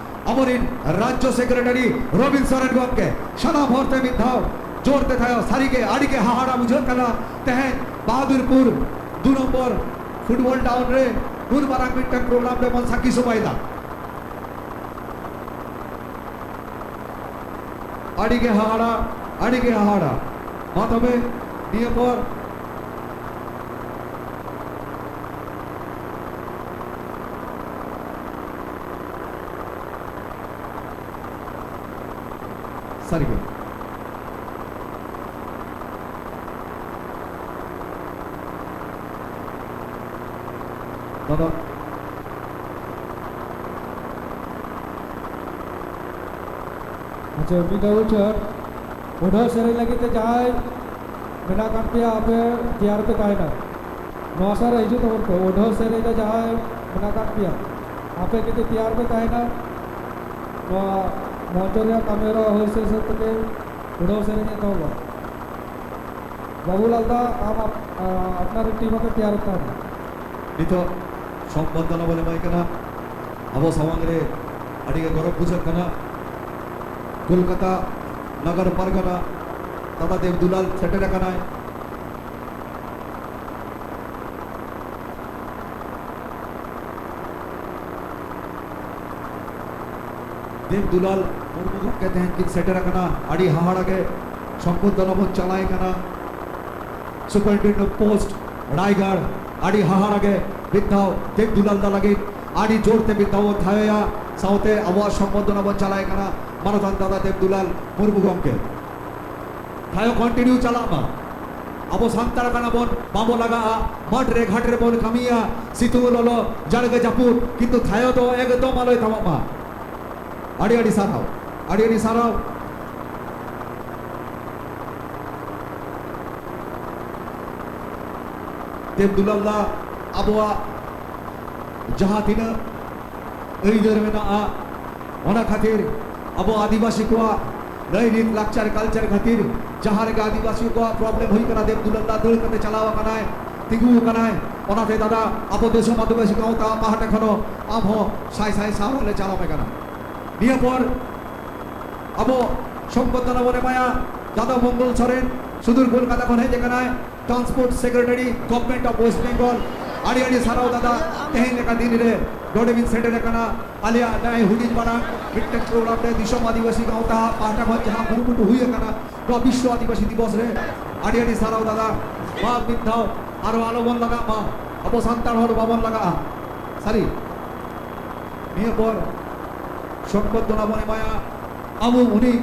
ᱟᱵᱚᱨᱮᱱ ᱨᱟᱡᱽᱡᱚ ᱥᱮᱠᱨᱮᱴᱟᱨᱤ ᱨᱚᱵᱤᱱ ᱥᱚᱨᱮᱱ ᱜᱚᱢᱠᱮ᱾ ᱥᱟᱱᱟᱢ ᱦᱚᱲ ᱛᱮ ᱢᱤᱫ ᱫᱷᱟᱣ ᱡᱳᱨ ᱛᱮ ᱛᱷᱟᱭᱚ᱾ ᱥᱟᱹᱨᱤᱜᱮ ᱟᱹᱰᱤᱜᱮ ᱦᱟᱦᱟᱲᱟ ᱵᱩᱡᱷᱟᱹᱜ ᱠᱟᱱᱟ᱾ ᱛᱮᱦᱮᱧ ᱵᱟᱦᱟᱫᱩᱨᱯᱩᱨ ᱫᱩ ᱱᱚᱢᱵᱚᱨ ᱯᱷᱩᱴᱵᱚᱞ ᱰᱟᱣᱩᱱ ᱨᱮ ᱱᱩᱱ ᱢᱟᱨᱟᱝ ᱢᱤᱫᱴᱟᱝ ᱯᱨᱳᱜᱨᱟᱢ ᱨᱮᱵᱚᱱ ᱥᱟᱹᱠᱷᱤ ᱥᱚᱵᱷᱟᱭᱮᱫᱟ᱾ ᱟᱹᱰᱤ ᱜᱮ ᱦᱟᱦᱟᱲᱟ, ᱟᱹᱰᱤ ᱜᱮ ᱦᱟᱦᱟᱲᱟ᱾ ᱢᱟ ᱛᱚᱵᱮ ᱱᱤᱭᱟᱹ ᱯᱚᱨ ᱥᱟᱹᱨᱤᱜᱮ᱾ ᱫᱟᱫᱟ᱾ ᱟᱪᱪᱷᱟ, ᱢᱤᱫ ᱫᱷᱟᱣ ᱩᱪᱷᱟᱹᱱ᱾ ᱩᱰᱷᱟᱹᱣ ᱥᱮᱨᱮᱧ ᱞᱟᱹᱜᱤᱫ ᱛᱮ ᱡᱟᱦᱟᱸᱭ ᱢᱮᱱᱟᱜ ᱟᱠᱟᱫ ᱯᱮᱭᱟ, ᱟᱯᱮ ᱛᱮᱭᱟᱨ ᱯᱮ ᱛᱟᱦᱮᱱᱟ᱾ ᱱᱚᱣᱟ ᱥᱟᱨ ᱨᱮ ᱦᱤᱡᱩᱜ ᱛᱟᱵᱚᱱ ᱯᱮ᱾ ᱩᱰᱷᱟᱹᱣ ᱥᱮᱨᱮᱧ ᱨᱮ ᱡᱟᱦᱟᱸᱭ ᱢᱮᱱᱟᱜ ᱟᱠᱟᱫ ᱯᱮᱭᱟ, ᱟᱯᱮ ᱠᱤᱱᱛᱩ ᱛᱮᱭᱟᱨ ᱯᱮ ᱛᱟᱦᱮᱱᱟ᱾ ᱱᱚᱣᱟ ᱢᱚᱧᱪᱚ ᱨᱮᱭᱟᱜ ᱠᱟᱹᱢᱤ ᱦᱚᱨᱟ ᱦᱩᱭ ᱥᱟᱹᱛ ᱥᱟᱹᱛ ᱛᱮᱜᱮ ᱩᱰᱷᱟᱹᱣ ᱥᱮᱨᱮᱧ ᱮᱛᱚᱦᱚᱵᱟ᱾ ᱵᱟᱵᱩᱞᱟᱞ ᱫᱟ, ᱟᱢ ᱟᱯ-, ᱟ, ᱟᱯᱱᱟᱨ ᱴᱤᱢ ᱟᱛᱮ ᱛᱮᱭᱟᱨ ᱛᱟᱦᱮᱱ᱾ ᱱᱤᱛᱚᱜ ᱥᱚᱢᱵᱚᱨᱫᱷᱚᱱᱟ ᱵᱚᱱ ᱮᱢᱟᱭ ᱠᱟᱱᱟ᱾ ᱟᱵᱚ ᱥᱟᱢᱟᱝ ᱨᱮ ᱟᱹᱰᱤ ᱜᱮ ᱜᱚᱨᱚᱵᱽ ᱵᱩᱡᱷᱟᱹᱜ ᱠᱟᱱᱟ᱾ ᱠᱳᱞᱠᱟᱛᱟ ᱱᱟᱜᱟᱨ ᱯᱟᱨᱜᱟᱱᱟ ᱫᱟᱫᱟ ᱫᱮᱵ ᱫᱩᱞᱟᱞ ᱥᱮᱴᱮᱨ ᱟᱠᱟᱱᱟᱭ᱾ ᱫᱮᱵ ᱫᱩᱞᱟᱞ ᱢᱩᱨᱢᱩ ᱜᱚᱢᱠᱮ ᱛᱮᱦᱮᱧ ᱠᱤᱱ ᱥᱮᱴᱮᱨ ᱟᱠᱟᱱᱟ᱾ ᱟᱹᱰᱤ ᱦᱟᱦᱟᱲᱟ ᱜᱮ ᱥᱚᱢᱵᱚᱨᱫᱷᱚᱱᱟ ᱵᱚᱱ ᱪᱟᱞᱟᱭ ᱠᱟᱱᱟ᱾ ᱥᱩᱯᱟᱨᱤᱱᱴᱮᱱᱰᱮᱱᱴ ᱚᱯ ᱯᱳᱥᱴ ᱨᱟᱭᱜᱟᱲ, ᱟᱹᱰᱤ ᱦᱟᱦᱟᱲᱟ ᱜᱮ ᱢᱤᱫ ᱫᱷᱟᱣ ᱫᱮᱵ ᱫᱩᱞᱟᱞ ᱫᱟ ᱞᱟᱹᱜᱤᱫ ᱟᱹᱰᱤ ᱡᱳᱨ ᱛᱮ ᱢᱤᱫ ᱫᱷᱟᱣ ᱵᱚᱱ ᱛᱷᱟᱭᱚᱭᱟ᱾ ᱥᱟᱶᱛᱮ ᱟᱵᱚᱣᱟᱜ ᱥᱚᱢᱵᱚᱨᱫᱷᱚᱱᱟ ᱵᱚᱱ ᱪᱟᱞᱟᱭ ᱠᱟᱱᱟ ᱢᱟᱱᱚᱛᱟᱱ ᱫᱟᱫᱟ ᱫᱮᱵ ᱫᱩᱞᱟᱞ ᱢᱩᱨᱢᱩ ᱜᱚᱢᱠᱮ᱾ ᱛᱷᱟᱭᱚ ᱠᱚᱱᱴᱤᱱᱤᱭᱩ ᱪᱟᱞᱟᱜ ᱢᱟ᱾ ᱟᱵᱚ ᱥᱟᱱᱛᱟᱲ ᱠᱟᱱᱟ ᱵᱚᱱ, ᱵᱟᱵᱚ ᱞᱟᱜᱟᱜᱼᱟ᱾ ᱢᱟᱴᱷ ᱨᱮ ᱜᱷᱟᱴ ᱨᱮᱵᱚᱱ ᱠᱟᱹᱢᱤᱭᱟ, ᱥᱤᱛᱩᱝ ᱞᱚᱞᱚ ᱡᱟᱲᱜᱮ ᱡᱟᱹᱯᱩᱫ, ᱠᱤᱱᱛᱩ ᱛᱷᱟᱭᱚ ᱫᱚ ᱮᱠᱫᱚᱢ ᱟᱞᱚᱭ ᱛᱷᱟᱢᱚᱜ ᱢᱟ᱾ ᱟᱹᱰᱤ ᱟᱹᱰᱤ ᱥᱟᱨᱦᱟᱣ, ᱟᱹᱰᱤ ᱟᱹᱰᱤ ᱥᱟᱨᱦᱟᱣ᱾ ᱫᱮᱵ ᱫᱩᱞᱟᱞ ᱫᱟ, ᱟᱵᱚᱣᱟᱜ ᱡᱟᱦᱟᱸ ᱛᱤᱱᱟᱹᱜ ᱟᱹᱭᱫᱟᱹᱨ ᱢᱮᱱᱟᱜᱼᱟ, ᱚᱱᱟ ᱠᱷᱟᱹᱛᱤᱨ ᱟᱵᱚ ᱟᱹᱫᱤᱵᱟᱹᱥᱤ ᱠᱚᱣᱟᱜ ᱞᱟᱹᱭ ᱨᱤᱛ ᱞᱟᱠᱪᱟᱨ ᱠᱟᱞᱪᱟᱨ ᱠᱷᱟᱹᱛᱤᱨ ᱡᱟᱦᱟᱸ ᱨᱮᱜᱮ ᱟᱹᱫᱤᱵᱟᱹᱥᱤ ᱠᱚᱣᱟᱜ ᱯᱨᱚᱵᱞᱮᱢ ᱦᱩᱭ ᱠᱟᱱᱟ, ᱫᱮᱵ ᱫᱩᱞᱟᱞ ᱫᱟ ᱫᱟᱹᱲ ᱠᱟᱛᱮ ᱪᱟᱞᱟᱣ ᱟᱠᱟᱱᱟᱭ, ᱛᱤᱸᱜᱩ ᱟᱠᱟᱱᱟᱭ᱾ ᱚᱱᱟᱛᱮ ᱫᱟᱫᱟ, ᱟᱵᱚ ᱫᱤᱥᱚᱢ ᱟᱹᱫᱤᱵᱟᱹᱥᱤ ᱜᱟᱶᱛᱟ ᱯᱟᱦᱴᱟ ᱠᱷᱚᱱ ᱦᱚᱸ ᱟᱢ ᱦᱚᱸ ᱥᱟᱭ ᱥᱟᱭ ᱥᱟᱨᱦᱟᱣ ᱞᱮ ᱪᱟᱞᱟᱢᱮ ᱠᱟᱱᱟ᱾ ᱱᱤᱭᱟᱹ ᱯᱚᱨ ᱟᱵᱚ ᱥᱚᱢᱵᱚᱨᱫᱷᱚᱱᱟ ᱵᱚᱱ ᱮᱢᱟᱭᱟ ᱡᱟᱫᱚᱵ ᱢᱚᱝᱜᱚᱞ ᱥᱚᱨᱮᱱ, ᱥᱩᱫᱩᱨ ᱠᱳᱞᱠᱟᱛᱟ ᱠᱷᱚᱱ ᱦᱮᱡ ᱟᱠᱟᱱᱟᱭ᱾ Transport secretary, government of West Bengal, ᱟᱹᱰᱤ ᱟᱹᱰᱤ ᱥᱟᱨᱦᱟᱣ ᱫᱟᱫᱟ, ᱛᱮᱦᱮᱧ ᱞᱮᱠᱟ ᱫᱤᱱ ᱨᱮ ᱱᱚᱰᱮ ᱵᱤᱱ ᱥᱮᱴᱮᱨ ᱟᱠᱟᱱᱟ᱾ ᱟᱞᱮᱭᱟᱜ ᱱᱟᱭ ᱦᱩᱰᱤᱧ ᱢᱟᱨᱟᱝ ᱢᱤᱫᱴᱮᱱ ᱯᱨᱳᱜᱨᱟᱢ ᱨᱮ ᱫᱤᱥᱚᱢ ᱟᱹᱫᱤᱵᱟᱹᱥᱤ ᱜᱟᱶᱛᱟ ᱯᱟᱦᱴᱟ ᱠᱷᱚᱱ ᱡᱟᱦᱟᱸ ᱠᱩᱨᱩᱢᱩᱴᱩ ᱦᱩᱭ ᱟᱠᱟᱱᱟ, ᱱᱚᱣᱟ ᱵᱤᱥᱥᱚ ᱟᱹᱫᱤᱵᱟᱹᱥᱤ ᱫᱤᱵᱚᱥ ᱨᱮ ᱟᱹᱰᱤ ᱟᱹᱰᱤ ᱥᱟᱨᱦᱟᱣ ᱫᱟᱫᱟ᱾ ᱢᱟ ᱢᱤᱫ ᱫᱷᱟᱣ ᱟᱨᱚ ᱟᱞᱚ ᱵᱚᱱ ᱞᱟᱜᱟᱜ ᱢᱟ, ᱟᱵᱚ ᱥᱟᱱᱛᱟᱲ ᱦᱚᱲ ᱵᱟᱵᱚᱱ ᱞᱟᱜᱟᱜᱼᱟ᱾ ᱥᱟᱹᱨᱤ, ᱱᱤᱭᱟᱹ ᱯᱚᱨ ᱥᱚᱢᱵᱚᱨᱫᱷᱚᱱᱟ ᱵᱚᱱ ᱮᱢᱟᱭᱟ ᱟᱵᱚ ᱩᱱᱤ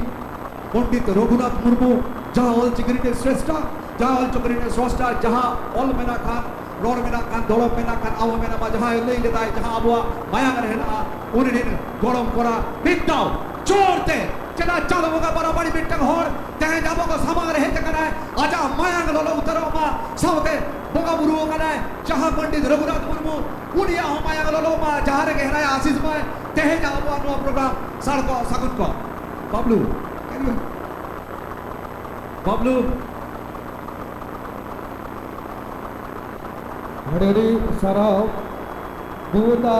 ᱯᱚᱱᱰᱤᱛ ᱨᱚᱜᱷᱩᱱᱟᱛᱷ ᱢᱩᱨᱢᱩ, ᱡᱟᱦᱟᱸ ᱚᱞ ᱪᱤᱠᱤ ᱨᱤᱱᱤᱡ ᱥᱨᱮᱥᱴᱷᱟ, ᱡᱟᱦᱟᱸ ᱚᱞ ᱪᱤᱠᱤ ᱨᱤᱱᱤᱡ ᱥᱨᱚᱥᱴᱟ, ᱡᱟᱦᱟᱸ ᱚᱞ ᱢᱮᱱᱟᱜ ᱠᱷᱟᱱ, ᱨᱚᱲ ᱢᱮᱱᱟᱜ ᱠᱷᱟᱱ, ᱫᱚᱲᱚᱢ ᱢᱮᱱᱟᱜ ᱢᱟ, ᱡᱟᱦᱟᱸᱭ ᱞᱟᱹᱭ ᱞᱮᱫᱟᱭ, ᱡᱟᱦᱟᱸ ᱟᱵᱚᱣᱟᱜ ᱢᱟᱭᱟᱝ ᱨᱮ ᱦᱮᱱᱟᱜᱼᱟ, ᱩᱱᱤ ᱨᱤᱱ ᱜᱚᱲᱚᱢ ᱠᱚᱲᱟ ᱢᱤᱫ ᱫᱷᱟᱣ ᱡᱳᱨ ᱛᱮ, ᱪᱮᱫᱟᱜ ᱪᱟᱸᱫ ᱵᱚᱸᱜᱟ ᱵᱟᱨᱟᱵᱟᱨᱤ ᱢᱤᱫᱴᱟᱝ ᱦᱚᱲ ᱛᱮᱦᱮᱧ ᱟᱵᱚ ᱠᱚ ᱥᱟᱢᱟᱝ ᱨᱮ ᱦᱮᱡ ᱟᱠᱟᱱᱟᱭ, ᱟᱡᱟᱜ ᱢᱟᱭᱟᱝ ᱞᱚᱞᱚ ᱩᱛᱟᱹᱨᱚᱜ ᱢᱟ, ᱥᱟᱶᱛᱮ ᱵᱚᱸᱜᱟ ᱵᱩᱨᱩ ᱟᱠᱟᱱᱟᱭ, ᱡᱟᱦᱟᱸ ᱯᱚᱱᱰᱤᱛ ᱨᱚᱜᱷᱩᱱᱟᱛᱷ ᱢᱩᱨᱢᱩ, ᱩᱱᱤᱭᱟᱜ ᱦᱚᱸ ᱢᱟᱭᱟᱝ ᱞᱚᱞᱚ ᱢᱟ, ᱡᱟᱦᱟᱸ ᱨᱮᱜᱮ ᱦᱮᱱᱟᱭᱟ ᱟᱥᱤᱥ ᱢᱟᱭ᱾ ᱛᱮᱦᱮᱧ ᱟᱵᱚᱣᱟᱜ ᱱᱚᱣᱟ ᱯᱨᱳᱜᱨᱟᱢ ᱥᱟᱲ ᱠᱚᱜ, ᱥᱟᱹᱜᱩᱱ ᱠᱚᱜ᱾ ᱵᱟᱵᱞᱩ, ᱵᱟᱵᱞᱩ᱾ ᱟᱹᱰᱤ ᱟᱹᱰᱤ ᱥᱟᱨᱦᱟᱣ ᱵᱩᱵᱩᱛᱟ,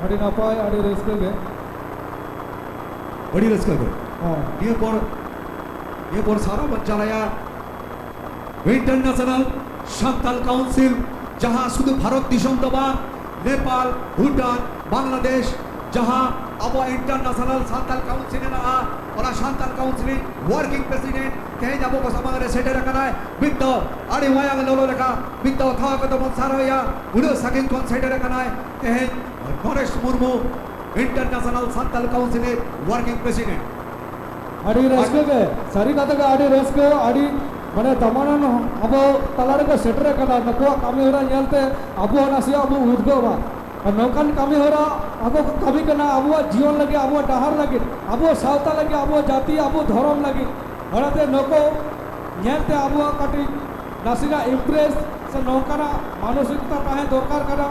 ᱟᱹᱰᱤ ᱱᱟᱯᱟᱭ, ᱟᱹᱰᱤ ᱨᱟᱹᱥᱠᱟᱹ ᱜᱮ᱾ ᱟᱹᱰᱤ ᱨᱟᱹᱥᱠᱟᱹ ᱜᱮ᱾ ᱦᱮᱸ᱾ ᱱᱤᱭᱟᱹ ᱯᱚᱨ, ᱱᱤᱭᱟᱹ ᱯᱚᱨ ᱥᱟᱨᱦᱟᱣ ᱵᱚᱱ ᱪᱟᱞᱟᱭᱟ ᱤᱱᱴᱟᱨᱱᱮᱥᱱᱟᱞ ᱥᱟᱱᱛᱟᱞ ᱠᱟᱣᱩᱱᱥᱤᱞ, ᱡᱟᱦᱟᱸ ᱥᱩᱫᱷᱩ ᱵᱷᱟᱨᱚᱛ ᱫᱤᱥᱚᱢ ᱫᱚ ᱵᱟᱝ, ᱱᱮᱯᱟᱞ, ᱵᱷᱩᱴᱟᱱ, ᱵᱟᱝᱞᱟᱫᱮᱥ, ᱡᱟᱦᱟᱸ ᱟᱵᱚᱣᱟᱜ ᱤᱱᱴᱟᱨᱱᱮᱥᱱᱟᱞ ᱥᱟᱱᱛᱟᱞ ᱠᱟᱣᱩᱱᱥᱤᱞ ᱢᱮᱱᱟᱜᱼᱟ, ᱚᱱᱟ ᱥᱟᱱᱛᱟᱞ ᱠᱟᱣᱩᱱᱥᱤᱞ ᱨᱤᱱ ᱣᱟᱨᱠᱤᱝ ᱯᱨᱮᱥᱤᱰᱮᱱᱴ ᱛᱮᱦᱮᱧ ᱟᱵᱚ ᱠᱚ ᱥᱟᱢᱟᱝ ᱨᱮ ᱥᱮᱴᱮᱨ ᱟᱠᱟᱱᱟᱭ᱾ ᱢᱤᱫ ᱫᱷᱟᱣ ᱟᱹᱰᱤ ᱢᱟᱭᱟᱝ ᱞᱚᱞᱚ ᱞᱮᱠᱟ ᱢᱤᱫ ᱫᱷᱟᱣ ᱛᱷᱟᱣ ᱠᱟᱛᱮ ᱵᱚᱱ ᱥᱟᱨᱦᱟᱣᱮᱭᱟ᱾ ᱩᱱᱟᱹᱜ ᱥᱟᱺᱜᱤᱧ ᱠᱷᱚᱱ ᱥᱮᱴᱮᱨ ᱟᱠᱟᱱᱟᱭ ᱛᱮᱦᱮᱧ ᱱᱚᱨᱮᱥ ᱢᱩᱨᱢᱩ, ᱤᱱᱴᱟᱨᱱᱮᱥᱱᱟᱞ ᱥᱟᱱᱛᱟᱞ ᱠᱟᱣᱩᱱᱥᱤᱞ ᱨᱤᱱ ᱣᱟᱨᱠᱤᱝ ᱯᱨᱮᱥᱤᱰᱮᱱᱴ᱾ ᱟᱹᱰᱤ ᱨᱟᱹᱥᱠᱟᱹ ᱜᱮ, ᱥᱟᱹᱨᱤ ᱠᱟᱛᱷᱟ ᱜᱮ, ᱟᱹᱰᱤ ᱨᱟᱹᱥᱠᱟᱹ, ᱟᱹᱰᱤ ᱢᱟᱱᱮ ᱫᱟᱢᱟᱱᱟᱱ ᱟᱵᱚ ᱛᱟᱞᱟ ᱨᱮᱠᱚ ᱥᱮᱴᱮᱨ ᱟᱠᱟᱱᱟ᱾ ᱱᱩᱠᱩᱣᱟᱜ ᱠᱟᱹᱢᱤ ᱦᱚᱨᱟ ᱧᱮᱞᱛᱮ ᱟᱵᱚ ᱦᱚᱸ ᱱᱟᱥᱮᱭᱟᱜ ᱵᱚ ᱩᱫᱽᱜᱟᱹᱣᱟ᱾ ᱟᱨ ᱱᱚᱝᱠᱟᱱ ᱠᱟᱹᱢᱤ ᱦᱚᱨᱟ ᱟᱵᱚ ᱠᱚ ᱠᱟᱹᱢᱤ ᱠᱟᱱᱟ ᱟᱵᱚᱣᱟᱜ ᱡᱤᱭᱚᱱ ᱞᱟᱹᱜᱤᱫ, ᱟᱵᱚᱣᱟᱜ ᱰᱟᱦᱟᱨ ᱞᱟᱹᱜᱤᱫ, ᱟᱵᱚᱣᱟᱜ ᱥᱟᱶᱛᱟ ᱞᱟᱹᱜᱤᱫ, ᱟᱵᱚᱣᱟᱜ ᱡᱟᱹᱛᱤ, ᱟᱵᱚ ᱫᱷᱚᱨᱚᱢ ᱞᱟᱹᱜᱤᱫ᱾ ᱚᱱᱟᱛᱮ ᱱᱩᱠᱩ ᱧᱮᱞᱛᱮ ᱟᱵᱚᱣᱟᱜ ᱠᱟᱹᱴᱤᱡ ᱱᱟᱥᱮᱱᱟᱜ ᱤᱢᱯᱨᱮᱥ ᱥᱮ ᱱᱚᱝᱠᱟᱱᱟᱜ ᱢᱟᱱᱚᱥᱤᱠᱚᱛᱟ ᱛᱟᱦᱮᱸ ᱫᱚᱨᱠᱟᱨ ᱠᱟᱱᱟ᱾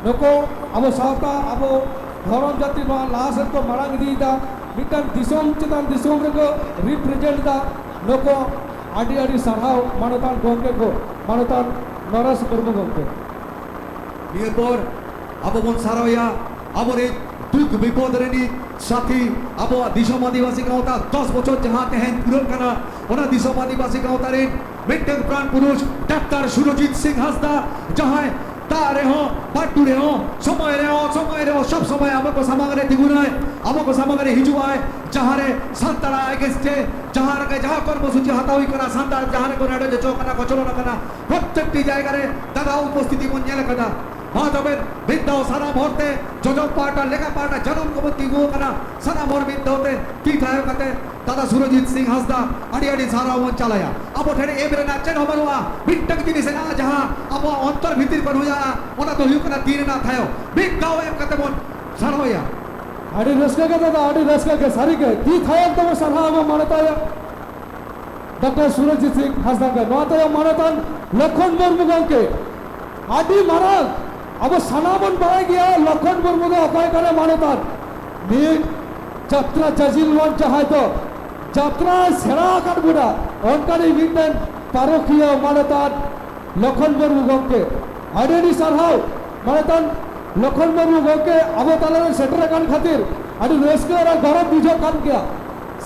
ᱱᱩᱠᱩ ᱟᱵᱚ ᱥᱟᱶᱛᱟ, ᱟᱵᱚ ᱫᱷᱚᱨᱚᱢ ᱡᱟᱹᱛᱤ ᱱᱚᱣᱟ ᱞᱟᱦᱟ ᱥᱮᱫ ᱠᱚ ᱢᱟᱲᱟᱝ ᱤᱫᱤᱭᱮᱫᱟ᱾ ᱢᱤᱫᱴᱟᱝ ᱫᱤᱥᱚᱢ ᱪᱮᱛᱟᱱ ᱫᱤᱥᱚᱢ ᱨᱮᱠᱚ ᱨᱤᱯᱨᱮᱡᱮᱱᱴ ᱮᱫᱟ᱾ ᱱᱩᱠᱩ ᱟᱹᱰᱤ ᱟᱹᱰᱤ ᱥᱟᱨᱦᱟᱣ ᱢᱟᱱᱚᱛᱟᱱ ᱜᱚᱢᱠᱮ ᱠᱚ, ᱢᱟᱱᱚᱛᱟᱱ ᱱᱚᱨᱮᱥ ᱢᱩᱨᱢᱩ ᱜᱚᱢᱠᱮ᱾ ᱱᱤᱭᱟᱹ ᱯᱚᱨ ᱟᱵᱚ ᱵᱚᱱ ᱥᱟᱨᱦᱟᱣᱮᱭᱟ ᱟᱵᱚᱨᱮᱱ ᱫᱩᱠ ᱵᱤᱯᱚᱫ ᱨᱤᱱᱤᱡ ᱥᱟᱛᱷᱤ, ᱟᱵᱚᱣᱟᱜ ᱫᱤᱥᱚᱢ ᱟᱹᱫᱤᱵᱟᱹᱥᱤ ᱜᱟᱶᱛᱟ ᱫᱚᱥ ᱵᱚᱪᱷᱚᱨ ᱡᱟᱦᱟᱸ ᱛᱮᱦᱮᱧ ᱯᱩᱨᱟᱹᱜ ᱠᱟᱱᱟ, ᱚᱱᱟ ᱫᱤᱥᱚᱢ ᱟᱹᱫᱤᱵᱟᱹᱥᱤ ᱜᱟᱶᱛᱟ ᱨᱤᱱ ᱢᱤᱫᱴᱟᱝ ᱯᱨᱟᱱ ᱯᱩᱨᱩᱥ ᱰᱟᱠᱛᱟᱨ ᱥᱩᱨᱚᱡᱤᱛ ᱥᱤᱝ ᱦᱟᱸᱥᱫᱟ, ᱡᱟᱦᱟᱸᱭ ᱫᱟᱜ ᱨᱮᱦᱚᱸ, ᱵᱟᱹᱴᱩ ᱨᱮᱦᱚᱸ, ᱥᱚᱢᱚᱭ ᱨᱮᱦᱚᱸ, ᱥᱚᱢᱚᱭ ᱨᱮᱦᱚᱸ, ᱥᱚᱵ ᱥᱚᱢᱚᱭ ᱟᱵᱚ ᱠᱚ ᱥᱟᱢᱟᱝ ᱨᱮ ᱛᱤᱸᱜᱩᱱᱟᱭ, ᱟᱵᱚ ᱠᱚ ᱥᱟᱢᱟᱝ ᱨᱮ ᱦᱤᱡᱩᱜ ᱟᱭ, ᱡᱟᱦᱟᱸ ᱨᱮ ᱥᱟᱱᱛᱟᱲᱟᱜ against ᱮ ᱡᱟᱦᱟᱸ ᱨᱮᱜᱮ ᱡᱟᱦᱟᱸ ᱠᱚᱨᱢᱚᱥᱩᱪᱤ ᱦᱟᱛᱟᱣ ᱦᱩᱭ ᱠᱟᱱᱟ, ᱥᱟᱱᱛᱟᱲ ᱡᱟᱦᱟᱸ ᱨᱮᱠᱚ ᱨᱮᱰᱚ ᱡᱚᱪᱚ ᱠᱟᱱᱟ, ᱠᱚᱪᱞᱚᱱ ᱟᱠᱟᱱᱟ, ᱯᱨᱚᱛᱛᱮᱠᱴᱤ ᱡᱟᱭᱜᱟ ᱨᱮ ᱫᱟᱫᱟ ᱩᱯᱚᱥᱛᱷᱤᱛᱤ ᱵᱚᱱ ᱧᱮᱞ ᱟᱠᱟᱫᱟ᱾ ᱢᱟ ᱛᱚᱵᱮ ᱢᱤᱫ ᱫᱷᱟᱣ ᱥᱟᱱᱟᱢ ᱦᱚᱲᱛᱮ ᱡᱚᱡᱚᱢ ᱯᱟᱦᱴᱟ, ᱞᱮᱸᱜᱟ ᱯᱟᱦᱴᱟ ᱡᱟᱱᱟᱢ ᱠᱚᱵᱚᱱ ᱛᱤᱸᱜᱩ ᱟᱠᱟᱱᱟ᱾ ᱥᱟᱱᱟᱢ ᱦᱚᱲ ᱢᱤᱫ ᱫᱷᱟᱣ ᱛᱮ ᱛᱤ ᱛᱷᱟᱭᱚ ᱠᱟᱛᱮ ᱫᱟᱫᱟ ᱥᱩᱨᱚᱡᱤᱛ ᱥᱤᱝ ᱦᱟᱸᱥᱫᱟ ᱟᱹᱰᱤ ᱟᱹᱰᱤ ᱥᱟᱨᱦᱟᱣ ᱵᱚᱱ ᱪᱟᱞᱟᱭᱟ᱾ ᱟᱵᱚ ᱴᱷᱮᱱ ᱮᱢ ᱨᱮᱱᱟᱜ ᱪᱮᱫ ᱦᱚᱸ ᱵᱟᱹᱱᱩᱜᱼᱟ᱾ ᱢᱤᱫᱴᱟᱝ ᱡᱤᱱᱤᱥ ᱦᱮᱱᱟᱜᱼᱟ, ᱡᱟᱦᱟᱸ ᱟᱵᱚᱣᱟᱜ ᱚᱱᱛᱚᱨ ᱵᱷᱤᱛᱤᱨ ᱠᱷᱚᱱ ᱦᱩᱭᱩᱜᱼᱟ, ᱚᱱᱟ ᱫᱚ ᱦᱩᱭᱩᱜ ᱠᱟᱱᱟ ᱛᱤ ᱨᱮᱱᱟᱜ ᱛᱷᱟᱭᱚ᱾ ᱢᱤᱫ ᱫᱷᱟᱣ ᱮᱢ ᱠᱟᱛᱮ ᱵᱚᱱ ᱥᱟᱨᱦᱟᱣᱮᱭᱟ᱾ ᱟᱹᱰᱤ ᱨᱟᱹᱥᱠᱟᱹ ᱜᱮ ᱫᱟᱫᱟ, ᱟᱹᱰᱤ ᱨᱟᱹᱥᱠᱟᱹ ᱜᱮ, ᱥᱟᱹᱨᱤ ᱜᱮ᱾ ᱛᱤ ᱛᱷᱟᱭᱚ ᱠᱟᱛᱮ ᱵᱚᱱ ᱥᱟᱨᱦᱟᱣ ᱟᱵᱚ ᱢᱟᱱᱚᱛᱟᱭᱟ᱾ ᱰᱚᱠᱴᱚᱨ ᱥᱩᱨᱚᱡᱤᱛ ᱥᱤᱝ ᱦᱟᱸᱥᱫᱟ ᱜᱮ᱾ ᱱᱚᱣᱟ ᱛᱟᱭᱚᱢ ᱢᱟᱱᱚᱛᱟᱱ ᱞᱚᱠᱷᱚᱱ ᱢᱩᱨᱢᱩ ᱜᱚᱢᱠᱮ᱾ ᱟᱹᱰᱤ ᱢᱟᱨᱟᱝ, ᱟᱵᱚ ᱥᱟᱱᱟᱢ ᱵᱚᱱ ᱵᱟᱲᱟᱭ ᱜᱮᱭᱟ ᱞᱚᱠᱷᱚᱱ ᱢᱩᱨᱢᱩ ᱫᱚ ᱚᱠᱚᱭ ᱠᱟᱱᱟᱭ ᱢᱟᱱᱚᱛᱟᱱ᱾ ᱢᱤᱫ ᱡᱟᱛᱨᱟ ᱡᱟᱡᱤᱞ ᱢᱚᱱ ᱡᱟᱦᱟᱸᱭ ᱫᱚ ᱡᱟᱛᱨᱟᱭ ᱥᱮᱬᱟ ᱟᱠᱟᱫ ᱵᱚᱱᱟ, ᱚᱱᱠᱟᱱᱤᱡ ᱢᱤᱫᱴᱮᱱ ᱯᱟᱨᱚᱠᱷᱤᱭᱟᱹ ᱢᱟᱱᱚᱛᱟᱱ ᱞᱚᱠᱷᱚᱱ ᱢᱩᱨᱢᱩ ᱜᱚᱢᱠᱮ᱾ ᱟᱹᱰᱤ ᱟᱹᱰᱤ ᱥᱟᱨᱦᱟᱣ ᱢᱟᱱᱚᱛᱟᱱ ᱞᱚᱠᱷᱚᱱ ᱢᱩᱨᱢᱩ ᱜᱚᱢᱠᱮ ᱟᱵᱚ ᱛᱟᱞᱟᱨᱮ ᱥᱮᱴᱮᱨ ᱟᱠᱟᱱ ᱠᱷᱟᱹᱛᱤᱨ ᱟᱹᱰᱤ ᱨᱟᱹᱥᱠᱟᱹ ᱟᱨ ᱜᱚᱨᱚᱵᱽ ᱵᱩᱡᱷᱟᱹᱜ ᱠᱟᱱ ᱜᱮᱭᱟ᱾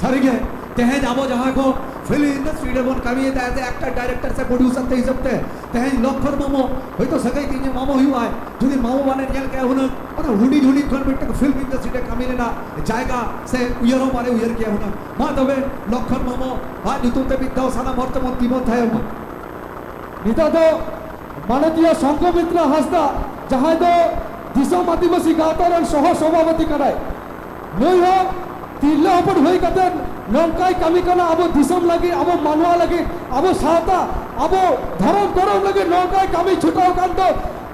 ᱥᱟᱹᱨᱤᱜᱮ, ᱛᱮᱦᱮᱧ ᱟᱵᱚ ᱡᱟᱦᱟᱸᱭ ᱠᱚ ᱯᱷᱤᱞᱢ ᱤᱱᱰᱟᱥᱴᱨᱤ ᱨᱮᱵᱚᱱ ᱠᱟᱹᱢᱤᱭᱮᱫᱟ, as a actor, director ᱥᱮ producer ᱛᱮ ᱦᱤᱥᱟᱹᱵ ᱛᱮ, ᱛᱮᱦᱮᱧ ᱞᱚᱠᱠᱷᱚᱱ ᱢᱟᱢᱚ ᱦᱚᱭᱛᱳ ᱥᱟᱹᱜᱟᱹᱭ ᱛᱮ ᱤᱧᱟᱹᱜ ᱢᱟᱢᱚ ᱦᱩᱭᱩᱜᱼᱟᱭ, ᱡᱩᱫᱤ ᱢᱟᱢᱚ ᱵᱟᱱᱮ ᱧᱮᱞ ᱠᱮᱭᱟ ᱦᱩᱱᱟᱹᱝ, ᱚᱱᱟ ᱦᱩᱰᱤᱧ ᱦᱩᱰᱤᱧ ᱠᱷᱚᱱ ᱢᱤᱫᱴᱟᱝ ᱯᱷᱤᱞᱢ ᱤᱱᱰᱟᱥᱴᱨᱤ ᱨᱮ ᱠᱟᱹᱢᱤ ᱨᱮᱱᱟᱜ ᱡᱟᱭᱜᱟ ᱥᱮ ᱩᱭᱦᱟᱹᱨ ᱦᱚᱸ ᱵᱟᱞᱮ ᱩᱭᱦᱟᱹᱨ ᱠᱮᱭᱟ ᱦᱩᱱᱟᱹᱝ᱾ ᱢᱟ ᱛᱚᱵᱮ ᱞᱚᱠᱠᱷᱚᱱ ᱢᱟᱢᱚ ᱟᱜ ᱧᱩᱛᱩᱢ ᱛᱮ ᱢᱤᱫ ᱫᱷᱟᱣ ᱥᱟᱱᱟᱢ ᱦᱚᱲ ᱛᱮᱵᱚᱱ ᱛᱤᱸᱜᱩᱱ ᱛᱟᱭᱚᱢ ᱢᱟ᱾ ᱱᱤᱛᱚᱜ ᱫᱚ ᱢᱟᱱᱚᱛᱤᱭᱟᱹ ᱥᱚᱝᱜᱷᱚᱢᱤᱛᱨᱟ ᱦᱟᱸᱥᱫᱟ, ᱡᱟᱦᱟᱸᱭ ᱫᱚ ᱫᱤᱥᱚᱢ ᱟᱹᱫᱤᱵᱟᱹᱥᱤ ᱜᱟᱶᱛᱟ ᱨᱮᱱ ᱥᱚᱦᱚ ᱥᱚᱵᱷᱟᱯᱚᱛᱤ ᱠᱟᱱᱟᱭ, ᱱᱩᱭ ᱦᱚᱸ ᱛᱤᱨᱞᱟᱹ ᱦᱚᱯᱚᱱ ᱦᱩᱭ ᱠᱟᱛᱮ ᱱᱚᱝᱠᱟᱭ ᱠᱟᱹᱢᱤ ᱠᱟᱱᱟ ᱟᱵᱚ ᱫᱤᱥᱚᱢ ᱞᱟᱹᱜᱤᱫ, ᱟᱵᱚ ᱢᱟᱱᱣᱟ ᱞᱟᱹᱜᱤᱫ, ᱟᱵᱚ ᱥᱟᱶᱛᱟ, ᱟᱵᱚ ᱫᱷᱚᱨᱚᱢ ᱠᱚᱨᱚᱢ ᱞᱟᱹᱜᱤᱫ ᱱᱚᱝᱠᱟᱭ ᱠᱟᱹᱢᱤ ᱪᱷᱩᱴᱟᱹᱣ ᱠᱟᱱ ᱫᱚ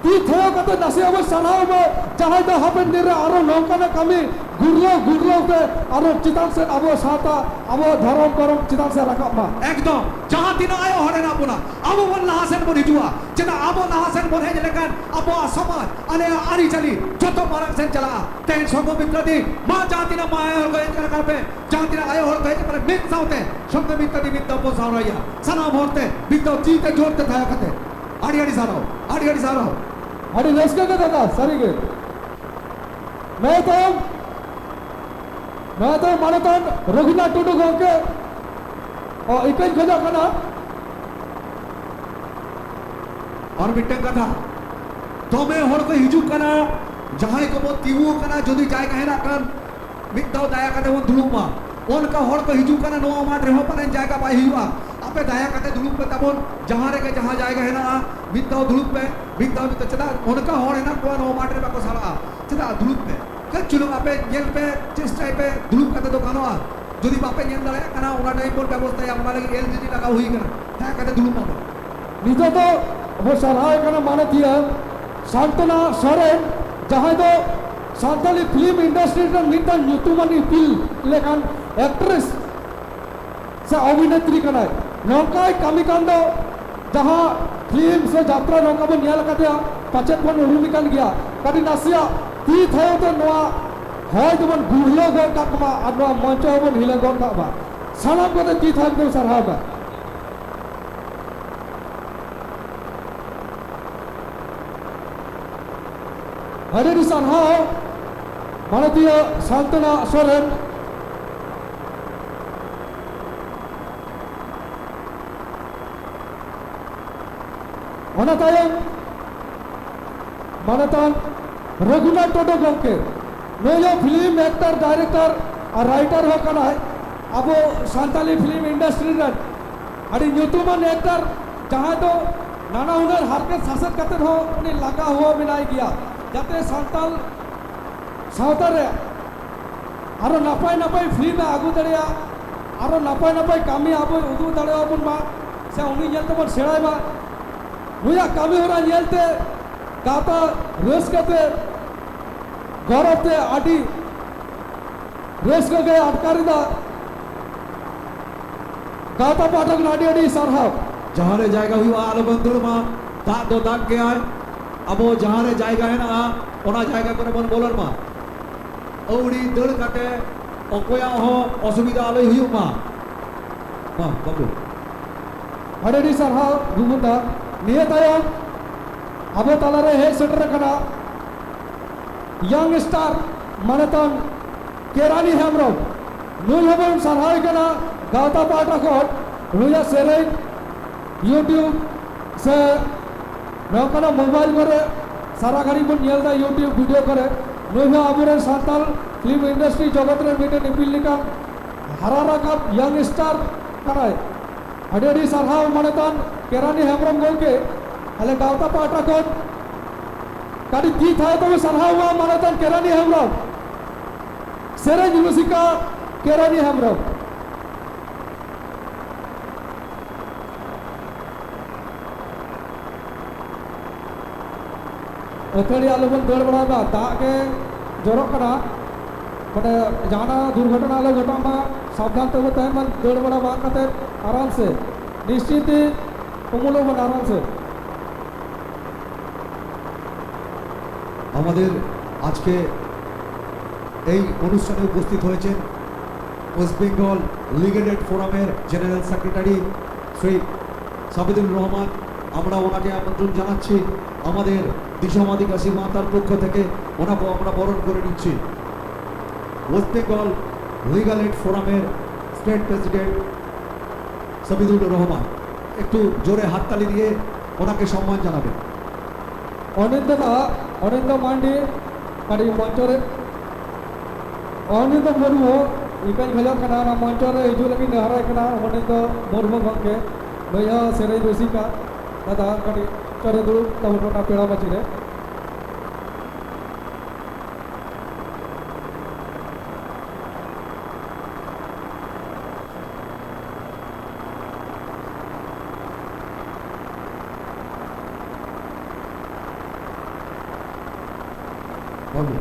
ᱛᱤ ᱛᱷᱟᱭᱚ ᱠᱟᱛᱮ ᱱᱟᱥᱮ ᱟᱵᱚ ᱥᱟᱨᱦᱟᱣ ᱢᱟ᱾ ᱡᱟᱦᱟᱸᱭ ᱫᱚ ᱦᱟᱯᱮᱱ ᱫᱤᱱ ᱨᱮ ᱟᱨᱚ ᱱᱚᱝᱠᱟᱱᱟᱜ ᱠᱟᱹᱢᱤ ᱜᱩᱨᱞᱟᱹᱣ ᱜᱩᱨᱞᱟᱹᱣ ᱛᱮ ᱟᱨᱚ ᱪᱮᱛᱟᱱ ᱥᱮᱫ ᱟᱵᱚ ᱥᱟᱶᱛᱟ, ᱟᱵᱚ ᱫᱷᱚᱨᱚᱢ ᱠᱚᱨᱚᱢ ᱪᱮᱛᱟᱱ ᱥᱮᱫ ᱨᱟᱠᱟᱵ ᱢᱟ᱾ ᱮᱠᱫᱚᱢ, ᱡᱟᱦᱟᱸ ᱛᱤᱱᱟᱹᱜ ᱟᱭᱳ ᱦᱚᱲ ᱦᱮᱱᱟᱜ ᱵᱚᱱᱟ, ᱟᱵᱚ ᱵᱚᱱ ᱞᱟᱦᱟ ᱥᱮᱱ ᱵᱚᱱ ᱦᱤᱡᱩᱜᱼᱟ᱾ ᱪᱮᱫᱟᱜ ᱟᱵᱚ ᱞᱟᱦᱟ ᱥᱮᱱ ᱵᱚᱱ ᱦᱮᱡ ᱞᱮᱠᱷᱟᱱ ᱟᱵᱚᱣᱟᱜ ᱥᱚᱢᱟᱡᱽ, ᱟᱞᱮᱭᱟᱜ ᱟᱹᱨᱤᱪᱟᱹᱞᱤ ᱡᱚᱛᱚ ᱢᱟᱲᱟᱝ ᱥᱮᱱ ᱪᱟᱞᱟᱜᱼᱟ᱾ ᱛᱮᱦᱮᱧ ᱥᱚᱝᱜᱷᱚ ᱢᱤᱛᱨᱚ ᱫᱤᱱ, ᱢᱟ ᱡᱟᱦᱟᱸ ᱛᱤᱱᱟᱹᱜ ᱢᱟ ᱟᱭᱳ ᱦᱚᱲ ᱠᱚ ᱦᱮᱡ ᱟᱠᱟᱱ ᱯᱮ, ᱡᱟᱦᱟᱸ ᱛᱤᱱᱟᱹᱜ ᱟᱭᱳ ᱦᱚᱲ ᱠᱚ ᱦᱮᱡ ᱟᱠᱟᱱᱟ, ᱢᱤᱫ ᱥᱟᱶᱛᱮ ᱥᱚᱝᱜᱷᱚ ᱢᱤᱛᱨᱚ ᱫᱤᱱ ᱢᱤᱫ ᱫᱚ ᱵᱚᱱ ᱥᱟᱨᱦᱟᱣᱭᱟ᱾ ᱥᱟᱱᱟᱢ ᱦᱚᱲ ᱛᱮ ᱢᱤᱫ ᱫᱚ ᱛᱤ ᱛᱮ ᱡᱳᱨ ᱛᱮ ᱛᱷᱟᱭᱚ ᱠᱟᱛᱮ᱾ ᱟᱹᱰᱤ ᱟᱹᱰᱤ ᱥᱟᱨᱦᱟᱣ, ᱟᱹᱰᱤ ᱟᱹᱰᱤ ᱥᱟᱨᱦᱟᱣ᱾ ᱟᱹᱰᱤ ᱨᱟᱹᱥᱠᱟᱹ ᱜᱮ ᱫᱟᱫᱟ, ᱥᱟᱹᱨᱤ ᱜᱮ᱾ ᱱᱚᱣᱟ ᱛᱟᱭᱚᱢ, ᱱᱚᱣᱟ ᱛᱟᱭᱚᱢ ᱢᱟᱱᱚᱛᱟᱱ ᱨᱚᱜᱷᱩᱱᱟᱛᱷ ᱴᱩᱰᱩ ᱜᱚᱢᱠᱮ, ᱚ, ᱤᱠᱟᱹᱧ ᱠᱷᱚᱡᱚᱜ ᱠᱟᱱᱟ᱾ ᱟᱨ ᱢᱤᱫᱴᱟᱝ ᱠᱟᱛᱷᱟ, ᱫᱚᱢᱮ ᱦᱚᱲ ᱠᱚ ᱦᱤᱡᱩᱜ ᱠᱟᱱᱟ, ᱡᱟᱦᱟᱸᱭ ᱠᱚᱵᱚᱱ ᱛᱤᱸᱜᱩ ᱟᱠᱟᱱᱟ, ᱡᱩᱫᱤ ᱡᱟᱭᱜᱟ ᱦᱮᱱᱟᱜ ᱠᱷᱟᱱ ᱢᱤᱫ ᱫᱷᱟᱣ ᱫᱟᱭᱟ ᱠᱟᱛᱮ ᱵᱚᱱ ᱫᱩᱲᱩᱵ ᱢᱟ᱾ ᱚᱱᱠᱟ ᱦᱚᱲ ᱠᱚ ᱦᱤᱡᱩᱜ ᱠᱟᱱᱟ, ᱱᱚᱣᱟ ᱢᱟᱴᱷ ᱨᱮᱦᱚᱸ ᱯᱟᱞᱮᱱ ᱡᱟᱭᱜᱟ ᱵᱟᱭ ᱦᱩᱭᱩᱜᱼᱟ᱾ ᱟᱯᱮ ᱫᱟᱭᱟ ᱠᱟᱛᱮ ᱫᱩᱲᱩᱵ ᱯᱮ ᱛᱟᱵᱚᱱ, ᱡᱟᱦᱟᱸ ᱨᱮᱜᱮ ᱡᱟᱦᱟᱸ ᱡᱟᱭᱜᱟ ᱦᱮᱱᱟᱜᱼᱟ, ᱢᱤᱫ ᱫᱷᱟᱣ ᱫᱩᱲᱩᱵ ᱯᱮ, ᱢᱤᱫ ᱫᱷᱟᱣ, ᱢᱤᱫ ᱫᱷᱟᱣ᱾ ᱪᱮᱫᱟᱜ ᱚᱱᱠᱟ ᱦᱚᱲ ᱦᱮᱱᱟᱜ ᱠᱚᱣᱟ ᱱᱚᱣᱟ ᱢᱟᱴᱷ ᱨᱮ ᱵᱟᱠᱚ ᱥᱟᱲᱟᱜᱼᱟ? ᱪᱮᱫᱟᱜ? ᱫᱩᱲᱩᱵ ᱯᱮ, ᱠᱟᱹᱡ ᱪᱩᱞᱩᱝ ᱟᱯᱮ ᱧᱮᱞ ᱯᱮ, ᱪᱮᱥᱴᱟᱭ ᱯᱮ, ᱫᱩᱲᱩᱵ ᱠᱟᱛᱮ ᱫᱚ ᱜᱟᱱᱚᱜᱼᱟ᱾ ᱡᱩᱫᱤ ᱵᱟᱯᱮ ᱧᱮᱞ ᱫᱟᱲᱮᱭᱟᱜ ᱠᱟᱱᱟ, ᱚᱱᱟ ᱴᱟᱭᱤᱢ ᱵᱚᱱ ᱵᱮᱵᱚᱥᱛᱷᱟᱭᱟ, ᱚᱱᱟ ᱞᱟᱹᱜᱤᱫ ᱮᱞ ᱡᱤ ᱰᱤ ᱞᱟᱜᱟᱣ ᱦᱩᱭ ᱠᱟᱱᱟ᱾ ᱫᱟᱭᱟ ᱠᱟᱛᱮ ᱫᱩᱲᱩᱵ ᱢᱟᱵᱚᱱ᱾ ᱱᱤᱛᱚᱜ ᱫᱚ ᱟᱵᱚ ᱥᱟᱨᱦᱟᱣ ᱠᱟᱱᱟ ᱢᱟᱱᱚᱛᱤᱭᱟᱹ ᱥᱟᱱᱛᱚᱱᱟ ᱥᱚᱨᱮᱱ, ᱡᱟᱦᱟᱸᱭ ᱫᱚ ᱥᱟᱱᱛᱟᱲᱤ ᱯᱷᱤᱞᱢ ᱤᱱᱰᱟᱥᱴᱨᱤ ᱨᱮᱱ ᱢᱤᱫᱴᱟᱝ ᱧᱩᱛᱩᱢᱟᱱ ᱤᱯᱤᱞ ᱞᱮᱠᱟᱱ ᱮᱠᱴᱨᱮᱥ ᱥᱮ ᱚᱵᱷᱤᱱᱮᱛᱨᱤ ᱠᱟᱱᱟᱭ᱾ ᱱᱚᱝᱠᱟᱭ ᱠᱟᱹᱢᱤ ᱠᱟᱱ ᱫᱚ ᱡᱟᱦᱟᱸ ᱯᱷᱤᱞᱢ ᱥᱮ ᱡᱟᱛᱨᱟ ᱱᱚᱝᱠᱟ ᱵᱚᱱ ᱧᱮᱞ ᱟᱠᱟᱫᱮᱭᱟ, ᱯᱟᱪᱮᱫ ᱵᱚᱱ ᱩᱨᱩᱢᱮ ᱠᱟᱱ ᱜᱮᱭᱟ᱾ ᱠᱟᱹᱴᱤᱡ ᱱᱟᱥᱮᱭᱟᱜ ᱛᱤ ᱛᱷᱟᱭᱚ ᱛᱮ ᱱᱚᱣᱟ ᱦᱚᱭ ᱫᱚᱵᱚᱱ ᱜᱩᱨᱞᱟᱹᱣ ᱜᱚᱫ ᱠᱟᱜ ᱢᱟ ᱟᱨ ᱱᱚᱣᱟ ᱢᱚᱧᱪᱚ ᱦᱚᱸᱵᱚᱱ ᱦᱤᱞᱟᱹᱣ ᱜᱚᱫ ᱠᱟᱜ ᱢᱟ᱾ ᱥᱟᱱᱟᱢ ᱠᱚᱛᱮ ᱛᱤ ᱛᱷᱟᱭᱚ ᱛᱮᱵᱚᱱ ᱥᱟᱨᱦᱟᱣ ᱮᱫᱟ᱾ ᱟᱹᱰᱤ ᱟᱹᱰᱤ ᱥᱟᱨᱦᱟᱣ ᱢᱟᱱᱚᱛᱤᱭᱟᱹ ᱥᱟᱱᱛᱚᱱᱟ ᱥᱚᱨᱮᱱ᱾ ᱚᱱᱟ ᱛᱟᱭᱚᱢ ᱢᱟᱱᱚᱛᱟᱱ ᱨᱚᱜᱷᱩᱱᱟᱛᱷ ᱴᱩᱰᱩ ᱜᱚᱢᱠᱮ, ᱱᱩᱭ ᱦᱚᱸ ᱯᱷᱤᱞᱢ ᱮᱠᱴᱟᱨ, ᱰᱟᱭᱨᱮᱠᱴᱚᱨ ᱟᱨ ᱨᱟᱭᱴᱟᱨ ᱦᱚᱸ ᱠᱟᱱᱟᱭ᱾ ᱟᱵᱚ ᱥᱟᱱᱛᱟᱞᱤ ᱯᱷᱤᱞᱢ ᱤᱱᱰᱟᱥᱴᱨᱤ ᱨᱮᱱ ᱟᱹᱰᱤ ᱧᱩᱛᱩᱢᱟᱱ ᱮᱠᱴᱟᱨ, ᱡᱟᱦᱟᱸᱭ ᱫᱚ ᱱᱟᱱᱟ ᱦᱩᱱᱟᱹᱨ ᱦᱟᱨᱠᱮᱛ ᱥᱟᱥᱮᱛ ᱠᱟᱛᱮ ᱦᱚᱸ ᱩᱱᱤ ᱞᱟᱜᱟ ᱦᱚᱸ ᱢᱮᱱᱟᱭ ᱜᱮᱭᱟ, ᱡᱟᱛᱮ ᱥᱟᱱᱛᱟᱞ ᱥᱟᱶᱛᱟ ᱨᱮ ᱟᱨᱚ ᱱᱟᱯᱟᱭ ᱱᱟᱯᱟᱭ ᱯᱷᱤᱞᱢ ᱮ ᱟᱹᱜᱩ ᱫᱟᱲᱮᱭᱟᱜ, ᱟᱨᱚ ᱱᱟᱯᱟᱭ ᱱᱟᱯᱟᱭ ᱠᱟᱹᱢᱤ ᱟᱵᱚᱭ ᱩᱫᱩᱜ ᱫᱟᱲᱮᱭᱟᱵᱚᱱ ᱢᱟ, ᱥᱮ ᱩᱱᱤ ᱧᱮᱞ ᱛᱮᱵᱚᱱ ᱥᱮᱬᱟᱭ ᱢᱟ᱾ ᱱᱩᱭᱟᱜ ᱠᱟᱹᱢᱤ ᱦᱚᱨᱟ ᱧᱮᱞᱛᱮ ᱜᱟᱶᱛᱟ ᱨᱟᱹᱥᱠᱟᱹ ᱛᱮ, ᱜᱚᱨᱚᱵᱽ ᱛᱮ ᱟᱹᱰᱤ ᱨᱟᱹᱥᱠᱟᱹ ᱜᱮ ᱟᱴᱠᱟᱨ ᱮᱫᱟ᱾ ᱜᱟᱶᱛᱟ ᱯᱟᱦᱴᱟ ᱠᱷᱚᱱ ᱟᱹᱰᱤ ᱟᱹᱰᱤ ᱥᱟᱨᱦᱟᱣ᱾ ᱡᱟᱦᱟᱸ ᱨᱮ ᱡᱟᱭᱜᱟ ᱦᱩᱭᱩᱜᱼᱟ, ᱟᱞᱚᱵᱚᱱ ᱫᱟᱹᱲ ᱢᱟ᱾ ᱫᱟᱜ ᱫᱚ ᱫᱟᱜ ᱜᱮᱭᱟᱭ᱾ ᱟᱵᱚ ᱡᱟᱦᱟᱸ ᱨᱮ ᱡᱟᱭᱜᱟ ᱦᱮᱱᱟᱜᱼᱟ, ᱚᱱᱟ ᱡᱟᱭᱜᱟ ᱠᱚᱨᱮ ᱵᱚᱱ ᱵᱚᱞᱚᱱ ᱢᱟ᱾ ᱟᱹᱣᱲᱤ ᱫᱟᱹᱲ ᱠᱟᱛᱮ ᱚᱠᱚᱭᱟᱜ ᱦᱚᱸ ᱚᱥᱩᱵᱤᱫᱷᱟ ᱟᱞᱚᱭ ᱦᱩᱭᱩᱜ ᱢᱟ᱾ ᱢᱟ, ᱵᱟᱹᱵᱩ᱾ ᱟᱹᱰᱤ ᱟᱹᱰᱤ ᱥᱟᱨᱦᱟᱣ ᱵᱩᱵᱩᱱ ᱫᱟ᱾ ᱱᱤᱭᱟᱹ ᱛᱟᱭᱚᱢ ᱟᱵᱚ ᱛᱟᱞᱟᱨᱮ ᱦᱮᱡ ᱥᱮᱴᱮᱨ ᱟᱠᱟᱱᱟ ᱭᱟᱝ ᱥᱴᱟᱨ ᱢᱟᱱᱚᱛᱟᱱ ᱠᱮᱨᱟᱱᱤ ᱦᱮᱢᱵᱨᱚᱢ᱾ ᱱᱩᱭ ᱦᱚᱸᱵᱚᱱ ᱥᱟᱨᱦᱟᱣᱮ ᱠᱟᱱᱟ ᱜᱟᱶᱛᱟ ᱯᱟᱦᱴᱟ ᱠᱷᱚᱱ᱾ ᱱᱩᱭᱟᱜ ᱥᱮᱨᱮᱧ YouTube ᱥᱮ ᱱᱚᱝᱠᱟᱱᱟᱜ ᱢᱳᱵᱟᱭᱤᱞ ᱠᱚᱨᱮ ᱥᱟᱨᱟ ᱜᱷᱟᱹᱲᱤᱡ ᱵᱚᱱ ᱧᱮᱞ ᱮᱫᱟ, YouTube ᱵᱷᱤᱰᱤᱭᱳ ᱠᱚᱨᱮ᱾ ᱱᱩᱭ ᱦᱚᱸ ᱟᱵᱚᱨᱮᱱ ᱥᱟᱱᱛᱟᱲ ᱯᱷᱤᱞᱢ ᱤᱱᱰᱟᱥᱴᱨᱤ ᱡᱚᱜᱚᱛ ᱨᱮ ᱢᱤᱫᱴᱮᱱ ᱤᱯᱤᱞ ᱞᱮᱠᱟᱱ ᱦᱟᱨᱟ ᱨᱟᱠᱟᱵ ᱭᱟᱝ ᱥᱴᱟᱨ ᱠᱟᱱᱟᱭ᱾ ᱟᱹᱰᱤ ᱟᱹᱰᱤ ᱥᱟᱨᱦᱟᱣ ᱢᱟᱱᱚᱛᱟᱱ ᱠᱮᱨᱟᱱᱤ ᱦᱮᱢᱵᱨᱚᱢ ᱜᱚᱢᱠᱮ, ᱟᱞᱮ ᱜᱟᱶᱛᱟ ᱯᱟᱦᱴᱟ ᱠᱷᱚᱱ ᱠᱟᱹᱴᱤᱡ ᱛᱤ ᱛᱷᱟᱭᱚ ᱛᱮᱵᱚ ᱥᱟᱨᱦᱟᱣᱟ ᱢᱟᱱᱚᱛᱟᱱ ᱠᱮᱨᱟᱱᱤ ᱦᱮᱢᱵᱨᱚᱢ, ᱥᱮᱨᱮᱧ ᱨᱩᱥᱤᱠᱟ ᱠᱮᱨᱟᱱᱤ ᱦᱮᱢᱵᱨᱚᱢ᱾ ᱟᱹᱛᱷᱟᱹᱲᱤ ᱟᱞᱚᱵᱚᱱ ᱫᱟᱹᱲ ᱵᱟᱲᱟᱭ ᱢᱟ, ᱫᱟᱜ ᱜᱮ ᱡᱚᱨᱚᱜ ᱠᱟᱱᱟ, ᱢᱟᱱᱮ ᱡᱟᱦᱟᱱᱟᱜ ᱫᱩᱨᱜᱷᱚᱴᱚᱱᱟ ᱟᱞᱚ ᱜᱷᱚᱴᱟᱜ ᱢᱟ, ᱥᱟᱵᱫᱷᱟᱱ ᱛᱮᱵᱚ ᱛᱟᱦᱮᱱ ᱢᱟ, ᱫᱟᱹᱲ ᱵᱟᱲᱟ ᱵᱟᱝ ᱠᱟᱛᱮ ᱟᱨᱟᱢ ᱥᱮ ᱱᱤᱥᱪᱤᱱᱛᱮ ᱩᱢᱩᱞᱚᱜ ᱵᱚᱱ ᱟᱨᱟᱢ ᱥᱮ᱾ আমাদের আজকে এই অনুষ্ঠানে উপস্থিত হয়েছেন ওয়েস্ট বেঙ্গল লিগাল এইড ফোরামের জেনারেল সেক্রেটারি শ্রী সাবিদুর রহমান। আমরা ওনাকে আমন্ত্রণ জানাচ্ছি। আমাদের দিশাম আদিবাসী মাতার পক্ষ থেকে ওনাকে আমরা বরণ করে নিচ্ছি। ওয়েস্ট বেঙ্গল লিগাল এইড ফোরামের স্টেট প্রেসিডেন্ট সাবিদুর রহমান, একটু জোরে হাততালি দিয়ে ওনাকে সম্মান জানাবেন। ᱚᱱᱤᱱᱫᱚ ᱫᱟ, ᱚᱱᱤᱱᱫᱚ ᱢᱟᱱᱰᱤ, ᱠᱟᱹᱴᱤᱡ ᱢᱚᱧᱪᱚ ᱨᱮ, ᱚᱱᱤᱱᱫᱚ ᱢᱩᱨᱢᱩ, ᱤᱠᱟᱹᱧ ᱠᱷᱚᱡᱚᱜ ᱠᱟᱱᱟ, ᱚᱱᱟ ᱢᱚᱧᱪᱚ ᱨᱮ ᱦᱤᱡᱩᱜ ᱞᱟᱹᱜᱤᱫ ᱱᱮᱦᱚᱨᱟᱭ ᱠᱟᱱᱟ᱾ ᱚᱱᱤᱱᱫᱚ ᱢᱩᱨᱢᱩ ᱜᱚᱢᱠᱮ, ᱱᱩᱭ ᱦᱚᱸ ᱥᱮᱨᱮᱧ ᱨᱩᱥᱤᱠᱟ, ᱫᱟᱫᱟ ᱠᱟᱹᱴᱤᱡ ᱢᱚᱧᱪᱚ ᱨᱮ ᱫᱩᱲᱩᱵ ᱛᱟᱵᱚᱱ ᱯᱮ ᱚᱱᱟ ᱯᱮᱲᱟ ᱢᱟᱹᱡᱷᱤ ᱨᱮ᱾ ᱵᱟᱹᱵᱩ᱾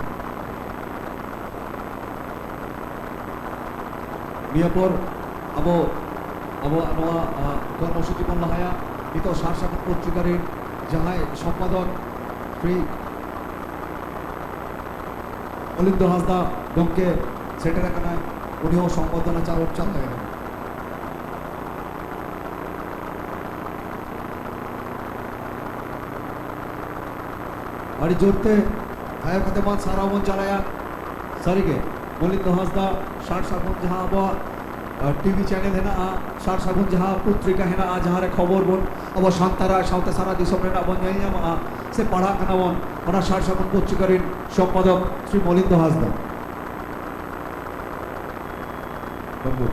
ᱱᱤᱭᱟᱹ ᱯᱚᱨ ᱟᱵᱚ, ᱟᱵᱚᱣᱟᱜ ᱱᱚᱣᱟ, ᱟ, ᱠᱚᱨᱢᱚᱥᱩᱪᱤ ᱵᱚᱱ ᱞᱟᱦᱟᱭᱟ᱾ ᱱᱤᱛᱚᱜ ᱥᱟᱨ ᱥᱟᱹᱜᱩᱱ ᱯᱚᱛᱨᱤᱠᱟ ᱨᱮᱱ ᱡᱟᱦᱟᱸᱭ ᱥᱚᱢᱯᱟᱫᱚᱠ ᱥᱨᱤ ᱚᱞᱤᱱᱫᱚ ᱦᱟᱸᱥᱫᱟ ᱜᱚᱢᱠᱮ ᱥᱮᱴᱮᱨ ᱟᱠᱟᱱᱟᱭ, ᱩᱱᱤ ᱦᱚᱸ ᱥᱚᱢᱵᱚᱨᱫᱷᱚᱱᱟ ᱪᱟᱞ ᱦᱚᱪᱚ ᱛᱟᱭᱟ᱾ ᱟᱹᱰᱤ ᱡᱳᱨᱛᱮ ᱛᱷᱟᱭᱚ ᱠᱟᱛᱮ ᱵᱚᱱ ᱥᱟᱨᱦᱟᱣ ᱵᱚᱱ ᱪᱟᱞᱟᱭᱟ᱾ ᱥᱟᱹᱨᱤᱜᱮ, ᱢᱚᱞᱤᱱᱫᱚ ᱦᱟᱸᱥᱫᱟ ᱥᱟᱨ ᱥᱟᱹᱜᱩᱱ ᱡᱟᱦᱟᱸ ᱟᱵᱚᱣᱟᱜ, ᱟ, ᱴᱤᱵᱷᱤ ᱪᱮᱱᱮᱞ ᱦᱮᱱᱟᱜᱼᱟ, ᱥᱟᱨ ᱥᱟᱹᱜᱩᱱ ᱡᱟᱦᱟᱸ ᱯᱚᱛᱨᱤᱠᱟ ᱦᱮᱱᱟᱜᱼᱟ, ᱡᱟᱦᱟᱸ ᱨᱮ ᱠᱷᱚᱵᱚᱨ ᱵᱚᱱ ᱟᱵᱚ ᱥᱟᱱᱛᱟᱲᱟᱜ ᱥᱟᱶᱛᱮ ᱥᱟᱨᱟ ᱫᱤᱥᱚᱢ ᱨᱮᱱᱟᱜ ᱵᱚᱱ ᱧᱮᱞ ᱧᱟᱢᱚᱜᱼᱟ ᱥᱮ ᱯᱟᱲᱦᱟᱜ ᱠᱟᱱᱟ ᱵᱚᱱ, ᱚᱱᱟ ᱥᱟᱨ ᱥᱟᱹᱜᱩᱱ ᱯᱚᱛᱨᱤᱠᱟ ᱨᱮᱱ ᱥᱚᱢᱯᱟᱫᱚᱠ ᱥᱨᱤ ᱢᱚᱞᱤᱱᱫᱚ ᱦᱟᱸᱥᱫᱟ᱾ ᱵᱟᱹᱵᱞᱩ,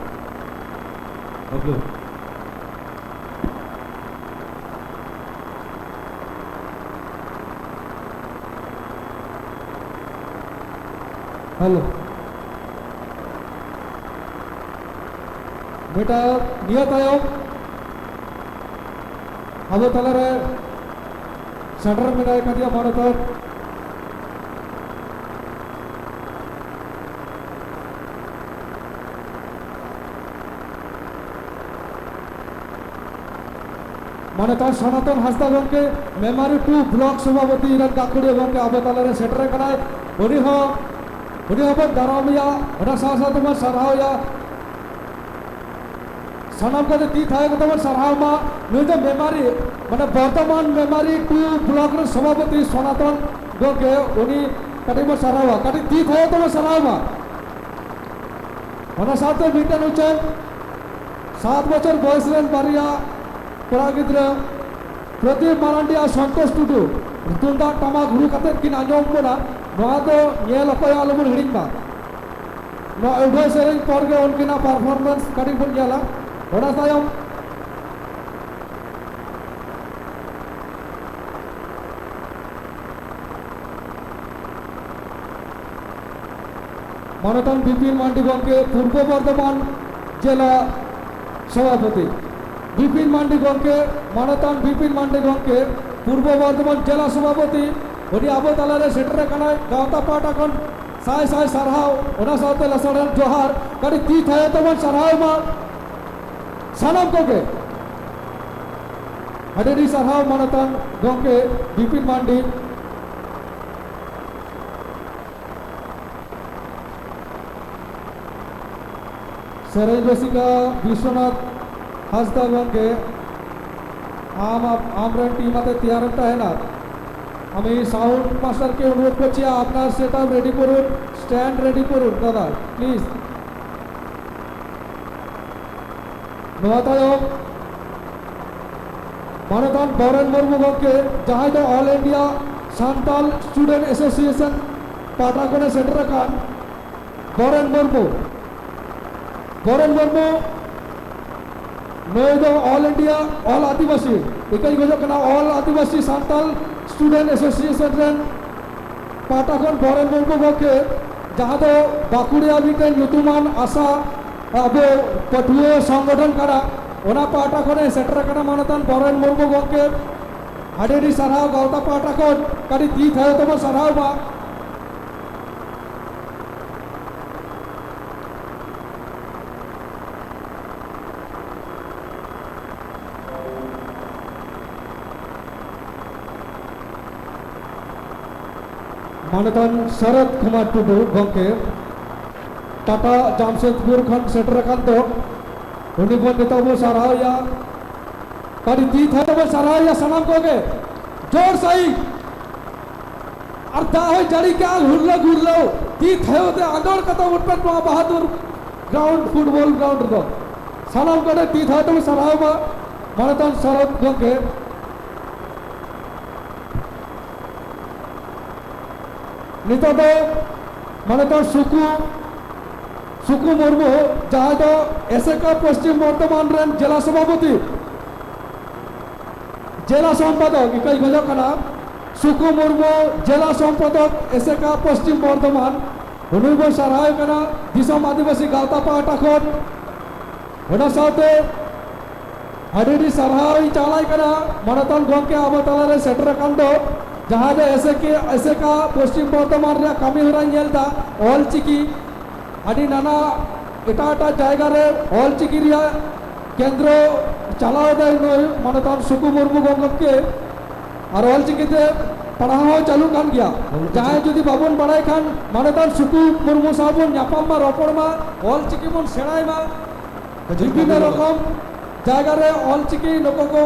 ᱵᱟᱹᱵᱞᱩ᱾ ᱦᱮᱞᱳ᱾ ᱢᱤᱫᱴᱟᱝ ᱱᱤᱭᱟᱹ ᱛᱟᱭᱚᱢ ᱟᱵᱚ ᱛᱟᱞᱟᱨᱮ ᱥᱮᱴᱮᱨ ᱢᱮᱱᱟᱭ ᱠᱟᱫᱮᱭᱟ ᱢᱟᱱᱚᱛᱟᱱ ᱢᱟᱱᱚᱛᱟᱱ ᱥᱚᱱᱟᱛᱚᱱ ᱦᱟᱸᱥᱫᱟ ᱜᱚᱢᱠᱮ, ᱢᱮᱢᱟᱨᱤ ᱴᱩ ᱵᱞᱚᱠ ᱥᱚᱵᱷᱟᱯᱚᱛᱤ ᱨᱮᱱ ᱜᱟᱹᱠᱷᱩᱲᱤᱭᱟᱹ ᱜᱚᱢᱠᱮ ᱟᱵᱚ ᱛᱟᱞᱟᱨᱮ ᱥᱮᱴᱮᱨ ᱟᱠᱟᱱᱟᱭ᱾ ᱩᱱᱤ ᱦᱚᱸ, ᱩᱱᱤ ᱦᱚᱸᱵᱚᱱ ᱫᱟᱨᱟᱢᱮᱭᱟ, ᱚᱱᱟ ᱥᱟᱶ ᱥᱟᱶ ᱛᱮᱵᱚᱱ ᱥᱟᱨᱦᱟᱣᱮᱭᱟ᱾ ᱥᱟᱱᱟᱢ ᱠᱚᱛᱮ ᱛᱤ ᱛᱷᱟᱭᱚ ᱠᱟᱛᱮ ᱵᱚᱱ ᱥᱟᱨᱦᱟᱣ ᱢᱟ᱾ ᱱᱩᱭ ᱫᱚ ᱢᱮᱢᱟᱨᱤ, ᱢᱟᱱᱮ ᱵᱚᱨᱫᱷᱚᱢᱟᱱ ᱢᱮᱢᱟᱨᱤ ᱴᱩ ᱵᱞᱚᱠ ᱨᱮᱱ ᱥᱚᱵᱷᱟᱯᱚᱛᱤ ᱥᱚᱱᱟᱛᱚᱱ ᱜᱚᱢᱠᱮ, ᱩᱱᱤ ᱠᱟᱹᱴᱤᱡ ᱵᱚᱱ ᱥᱟᱨᱦᱟᱣᱟ, ᱠᱟᱹᱴᱤᱡ ᱛᱤ ᱛᱷᱟᱭᱚ ᱛᱮᱵᱚᱱ ᱥᱟᱨᱦᱟᱣ ᱢᱟ᱾ ᱚᱱᱟ ᱥᱟᱶᱛᱮ ᱢᱤᱫᱴᱮᱱ ᱩᱪᱷᱟᱹᱱ, ᱥᱟᱛ ᱵᱚᱪᱷᱚᱨ ᱵᱚᱭᱮᱥ ᱨᱮᱱ ᱵᱟᱨᱭᱟ ᱠᱚᱲᱟ ᱜᱤᱫᱽᱨᱟᱹ ᱯᱨᱚᱫᱤᱯ ᱢᱟᱨᱟᱱᱰᱤ ᱟᱨ ᱥᱚᱱᱛᱳᱥ ᱴᱩᱰᱩ ᱛᱩᱢᱫᱟᱜ ᱴᱟᱢᱟᱠ ᱨᱩ ᱠᱟᱛᱮᱫ ᱠᱤᱱ ᱟᱸᱡᱚᱢ ᱵᱚᱱᱟ᱾ ᱱᱚᱣᱟ ᱫᱚ ᱧᱮᱞ ᱚᱠᱚᱭ ᱦᱚᱸ ᱟᱞᱚᱵᱚᱱ ᱦᱤᱲᱤᱧ ᱢᱟ᱾ ᱱᱚᱣᱟ ᱩᱰᱷᱟᱹᱣ ᱥᱮᱨᱮᱧ ᱯᱚᱨ ᱜᱮ ᱩᱱᱠᱤᱱᱟᱜ ᱯᱟᱨᱯᱷᱚᱨᱢᱮᱱᱥ ᱠᱟᱹᱴᱤᱡ ᱵᱚᱱ ᱧᱮᱞᱟ᱾ ᱚᱱᱟ ᱛᱟᱭᱚᱢ ᱢᱟᱱᱚᱛᱟᱱ ᱵᱤᱯᱤᱱ ᱢᱟᱱᱰᱤ ᱜᱚᱢᱠᱮ, ᱯᱩᱨᱵᱚ ᱵᱚᱨᱫᱷᱚᱢᱟᱱ ᱡᱮᱞᱟ ᱥᱚᱵᱷᱟᱯᱚᱛᱤ᱾ ᱵᱤᱯᱤᱱ ᱢᱟᱱᱰᱤ ᱜᱚᱢᱠᱮ, ᱢᱟᱱᱚᱛᱟᱱ ᱵᱤᱯᱤᱱ ᱢᱟᱱᱰᱤ ᱜᱚᱢᱠᱮ, ᱯᱩᱨᱵᱚ ᱵᱚᱨᱫᱷᱚᱢᱟᱱ ᱡᱮᱞᱟ ᱥᱚᱵᱷᱟᱯᱚᱛᱤ, ᱩᱱᱤ ᱟᱵᱚ ᱛᱟᱞᱟᱨᱮ ᱥᱮᱴᱮᱨ ᱟᱠᱟᱱᱟᱭ᱾ ᱜᱟᱶᱛᱟ ᱯᱟᱦᱴᱟ ᱠᱷᱚᱱ ᱥᱟᱭ ᱥᱟᱭ ᱥᱟᱨᱦᱟᱣ, ᱚᱱᱟ ᱥᱟᱶᱛᱮ ᱞᱟᱥᱟᱲᱦᱮᱫ ᱡᱚᱦᱟᱨ᱾ ᱠᱟᱹᱴᱤᱡ ᱛᱤ ᱛᱷᱟᱭᱚ ᱛᱮᱵᱚᱱ ᱥᱟᱨᱦᱟᱣ ᱢᱟ ᱥᱟᱱᱟᱢ ᱠᱚᱜᱮ᱾ ᱟᱹᱰᱤ ᱟᱹᱰᱤ ᱥᱟᱨᱦᱟᱣ ᱢᱟᱱᱚᱛᱟᱱ ᱜᱚᱢᱠᱮ ᱵᱤᱯᱤᱱ ᱢᱟᱱᱰᱤ᱾ ᱥᱮᱨᱮᱧ ᱨᱩᱥᱤᱠᱟ ᱵᱤᱥᱣᱚᱱᱟᱛᱷ ᱦᱟᱸᱥᱫᱟ ᱜᱚᱢᱠᱮ, ᱟᱢ, ᱟᱢ, ᱟᱢᱨᱮᱱ ᱴᱤᱢ ᱟᱛᱮ ᱛᱮᱭᱟᱨᱮᱢ ᱛᱟᱦᱮᱱᱟ᱾ আমি সাউন্ড মাস্টারকে অনুরোধ করছি, আপনার সেট আপ রেডি করুন, স্ট্যান্ড রেডি করুন দাদা, প্লিজ। ᱱᱚᱣᱟ ᱛᱟᱭᱚᱢ ᱢᱟᱱᱚᱛᱟᱱ ᱵᱚᱨᱮᱱ ᱢᱩᱨᱢᱩ ᱜᱚᱢᱠᱮ, ᱡᱟᱦᱟᱸᱭ ᱫᱚ all India Santal student association ᱯᱟᱦᱴᱟ ᱠᱷᱚᱱᱮ ᱥᱮᱴᱮᱨ ᱟᱠᱟᱱ ᱵᱚᱨᱮᱱ ᱢᱩᱨᱢᱩ᱾ ᱵᱚᱨᱮᱱ ᱢᱩᱨᱢᱩ ᱱᱩᱭ ᱫᱚ ᱚᱞ ᱤᱱᱰᱤᱭᱟ ᱚᱞ ᱟᱹᱫᱤᱵᱟᱹᱥᱤ, ᱤᱠᱟᱹᱧ ᱠᱷᱚᱡᱚᱜ ᱠᱟᱱᱟ, ᱚᱞ ᱟᱹᱫᱤᱵᱟᱹᱥᱤ ᱥᱟᱱᱛᱟᱞ ᱥᱴᱩᱰᱮᱱᱴ ᱮᱥᱳᱥᱤᱭᱮᱥᱚᱱ ᱨᱮᱱ ᱯᱟᱦᱴᱟ ᱠᱷᱚᱱ ᱵᱚᱨᱮᱱ ᱢᱩᱨᱢᱩ ᱜᱚᱢᱠᱮ, ᱡᱟᱦᱟᱸ ᱫᱚ ᱵᱟᱸᱠᱩᱲᱟ ᱢᱤᱫᱴᱮᱱ ᱧᱩᱛᱩᱢᱟᱱ ᱟᱥᱟ ᱟᱵᱚ ᱯᱟᱹᱴᱷᱩᱣᱟᱹ ᱥᱚᱝᱜᱚᱴᱷᱚᱱ ᱠᱟᱱᱟ, ᱚᱱᱟ ᱯᱟᱦᱴᱟ ᱠᱷᱚᱱᱮ ᱥᱮᱴᱮᱨ ᱟᱠᱟᱱᱟ ᱢᱟᱱᱚᱛᱟᱱ ᱵᱚᱨᱮᱱ ᱢᱩᱨᱢᱩ ᱜᱚᱢᱠᱮ᱾ ᱟᱹᱰᱤ ᱟᱹᱰᱤ ᱥᱟᱨᱦᱟᱣ, ᱜᱟᱶᱛᱟ ᱯᱟᱦᱴᱟ ᱠᱷᱚᱱ ᱠᱟᱹᱴᱤᱡ ᱛᱤ ᱛᱷᱟᱭᱚ ᱛᱮᱵᱚᱱ ᱥᱟᱨᱦᱟᱣ ᱢᱟ᱾ ᱢᱟᱱᱚᱛᱟᱱ ᱥᱚᱨᱚᱛ ᱠᱩᱢᱟᱨ ᱴᱩᱰᱩ ᱜᱚᱢᱠᱮ, ᱴᱟᱴᱟ ᱡᱟᱢᱥᱮᱫᱽᱯᱩᱨ ᱠᱷᱚᱱ ᱥᱮᱴᱮᱨ ᱟᱠᱟᱱ ᱫᱚ, ᱩᱱᱤ ᱵᱚᱱ ᱱᱤᱛᱚᱜ ᱵᱚᱱ ᱥᱟᱨᱦᱟᱣᱮᱭᱟ᱾ ᱠᱟᱹᱴᱤᱡ ᱛᱤ ᱛᱷᱟᱭᱚ ᱛᱮᱵᱚᱱ ᱥᱟᱨᱦᱟᱣᱮᱭᱟ ᱥᱟᱱᱟᱢ ᱠᱚᱜᱮ, ᱡᱳᱨ ᱥᱟᱺᱦᱤᱡ᱾ ᱟᱨ ᱫᱟᱜ ᱦᱚᱸᱭ ᱡᱟᱹᱲᱤ ᱠᱮᱜᱼᱟ, ᱦᱩᱨᱞᱟᱹ ᱜᱩᱨᱞᱟᱹᱣ᱾ ᱛᱤ ᱛᱷᱟᱭᱚ ᱛᱮ ᱟᱸᱫᱳᱲ ᱠᱟᱛᱮ ᱩᱴᱯᱮᱱ ᱱᱚᱣᱟ ᱵᱟᱦᱟᱫᱩᱨ ᱜᱨᱟᱣᱩᱱᱰ, ᱯᱷᱩᱴᱵᱚᱞ ᱜᱨᱟᱣᱩᱱᱰ ᱨᱮᱫᱚ᱾ ᱥᱟᱱᱟᱢ ᱠᱚᱴᱷᱮᱱ ᱛᱤ ᱛᱷᱟᱭᱚ ᱛᱮᱵᱚᱱ ᱥᱟᱨᱦᱟᱣ ᱢᱟ ᱢᱟᱱᱚᱛᱟᱱ ᱥᱚᱨᱚᱛ ᱜᱚᱢᱠᱮ᱾ ᱱᱤᱛᱚᱜ ᱫᱚ ᱢᱟᱱᱚᱛᱟᱱ ᱥᱩᱠᱩ, ᱥᱩᱠᱩ ᱢᱩᱨᱢᱩ, ᱡᱟᱦᱟᱸᱭ ᱫᱚ ᱮᱥᱮᱠᱟ ᱯᱚᱥᱪᱤᱢ ᱵᱚᱨᱫᱷᱚᱢᱟᱱ ᱨᱮᱱ ᱡᱮᱞᱟ ᱥᱚᱵᱷᱟᱯᱚᱛᱤ, ᱡᱮᱞᱟ ᱥᱚᱢᱯᱟᱫᱚᱠ, ᱤᱠᱟᱹᱧ ᱠᱷᱚᱡᱚᱜ ᱠᱟᱱᱟ, ᱥᱩᱠᱩ ᱢᱩᱨᱢᱩ, ᱡᱮᱞᱟ ᱥᱚᱢᱯᱟᱫᱚᱠ, ᱮᱥᱮᱠᱟ ᱯᱚᱥᱪᱤᱢ ᱵᱚᱨᱫᱷᱚᱢᱟᱱ, ᱩᱱᱤ ᱵᱚᱱ ᱥᱟᱨᱦᱟᱣᱮ ᱠᱟᱱᱟ ᱫᱤᱥᱚᱢ ᱟᱹᱫᱤᱵᱟᱹᱥᱤ ᱜᱟᱶᱛᱟ ᱯᱟᱦᱴᱟ ᱠᱷᱚᱱ᱾ ᱚᱱᱟ ᱥᱟᱶᱛᱮ ᱟᱹᱰᱤ ᱟᱹᱰᱤ ᱥᱟᱨᱦᱟᱣ ᱤᱧ ᱪᱟᱞᱟᱭ ᱠᱟᱱᱟ ᱢᱟᱱᱚᱛᱟᱱ ᱜᱚᱢᱠᱮ ᱟᱵᱚ ᱛᱟᱞᱟᱨᱮ ᱥᱮᱴᱮᱨ ᱟᱠᱟᱱ ᱫᱚ, ᱡᱟᱦᱟᱸ ᱫᱚ ᱮᱥᱮᱠᱟ, ᱮᱥᱮᱠᱟ ᱯᱚᱥᱪᱤᱢ ᱵᱚᱨᱫᱷᱚᱢᱟᱱ ᱨᱮᱭᱟᱜ ᱠᱟᱹᱢᱤ ᱦᱚᱨᱟᱭ ᱧᱮᱞ ᱮᱫᱟ, ᱚᱞ ᱪᱤᱠᱤ ᱟᱹᱰᱤ ᱱᱟᱱᱟ ᱮᱴᱟᱜ ᱮᱴᱟᱜ ᱡᱟᱭᱜᱟ ᱨᱮ ᱚᱞ ᱪᱤᱠᱤ ᱨᱮᱭᱟᱜ ᱠᱮᱱᱫᱨᱚ ᱪᱟᱞᱟᱣ ᱮᱫᱟᱭ ᱱᱩᱭ ᱢᱟᱱᱚᱛᱟᱱ ᱥᱩᱠᱩ ᱢᱩᱨᱢᱩ ᱜᱚᱢᱠᱮ᱾ ᱟᱨ ᱚᱞ ᱪᱤᱠᱤ ᱛᱮ ᱯᱟᱲᱦᱟᱣ ᱦᱚᱸ ᱪᱟᱹᱞᱩᱜ ᱠᱟᱱ ᱜᱮᱭᱟ᱾ ᱡᱟᱦᱟᱸᱭ ᱡᱩᱫᱤ ᱵᱟᱵᱚᱱ ᱵᱟᱲᱟᱭ ᱠᱷᱟᱱ ᱢᱟᱱᱚᱛᱟᱱ ᱥᱩᱠᱩ ᱢᱩᱨᱢᱩ ᱥᱟᱶ ᱵᱚᱱ ᱧᱟᱯᱟᱢ ᱢᱟ, ᱨᱚᱯᱚᱲ ᱢᱟ, ᱚᱞ ᱪᱤᱠᱤ ᱵᱚᱱ ᱥᱮᱬᱟᱭ ᱢᱟ᱾ ᱵᱤᱵᱷᱤᱱᱱᱚ ᱨᱚᱠᱚᱢ ᱡᱟᱭᱜᱟ ᱨᱮ ᱚᱞ ᱪᱤᱠᱤ ᱱᱩᱠᱩ ᱠᱚ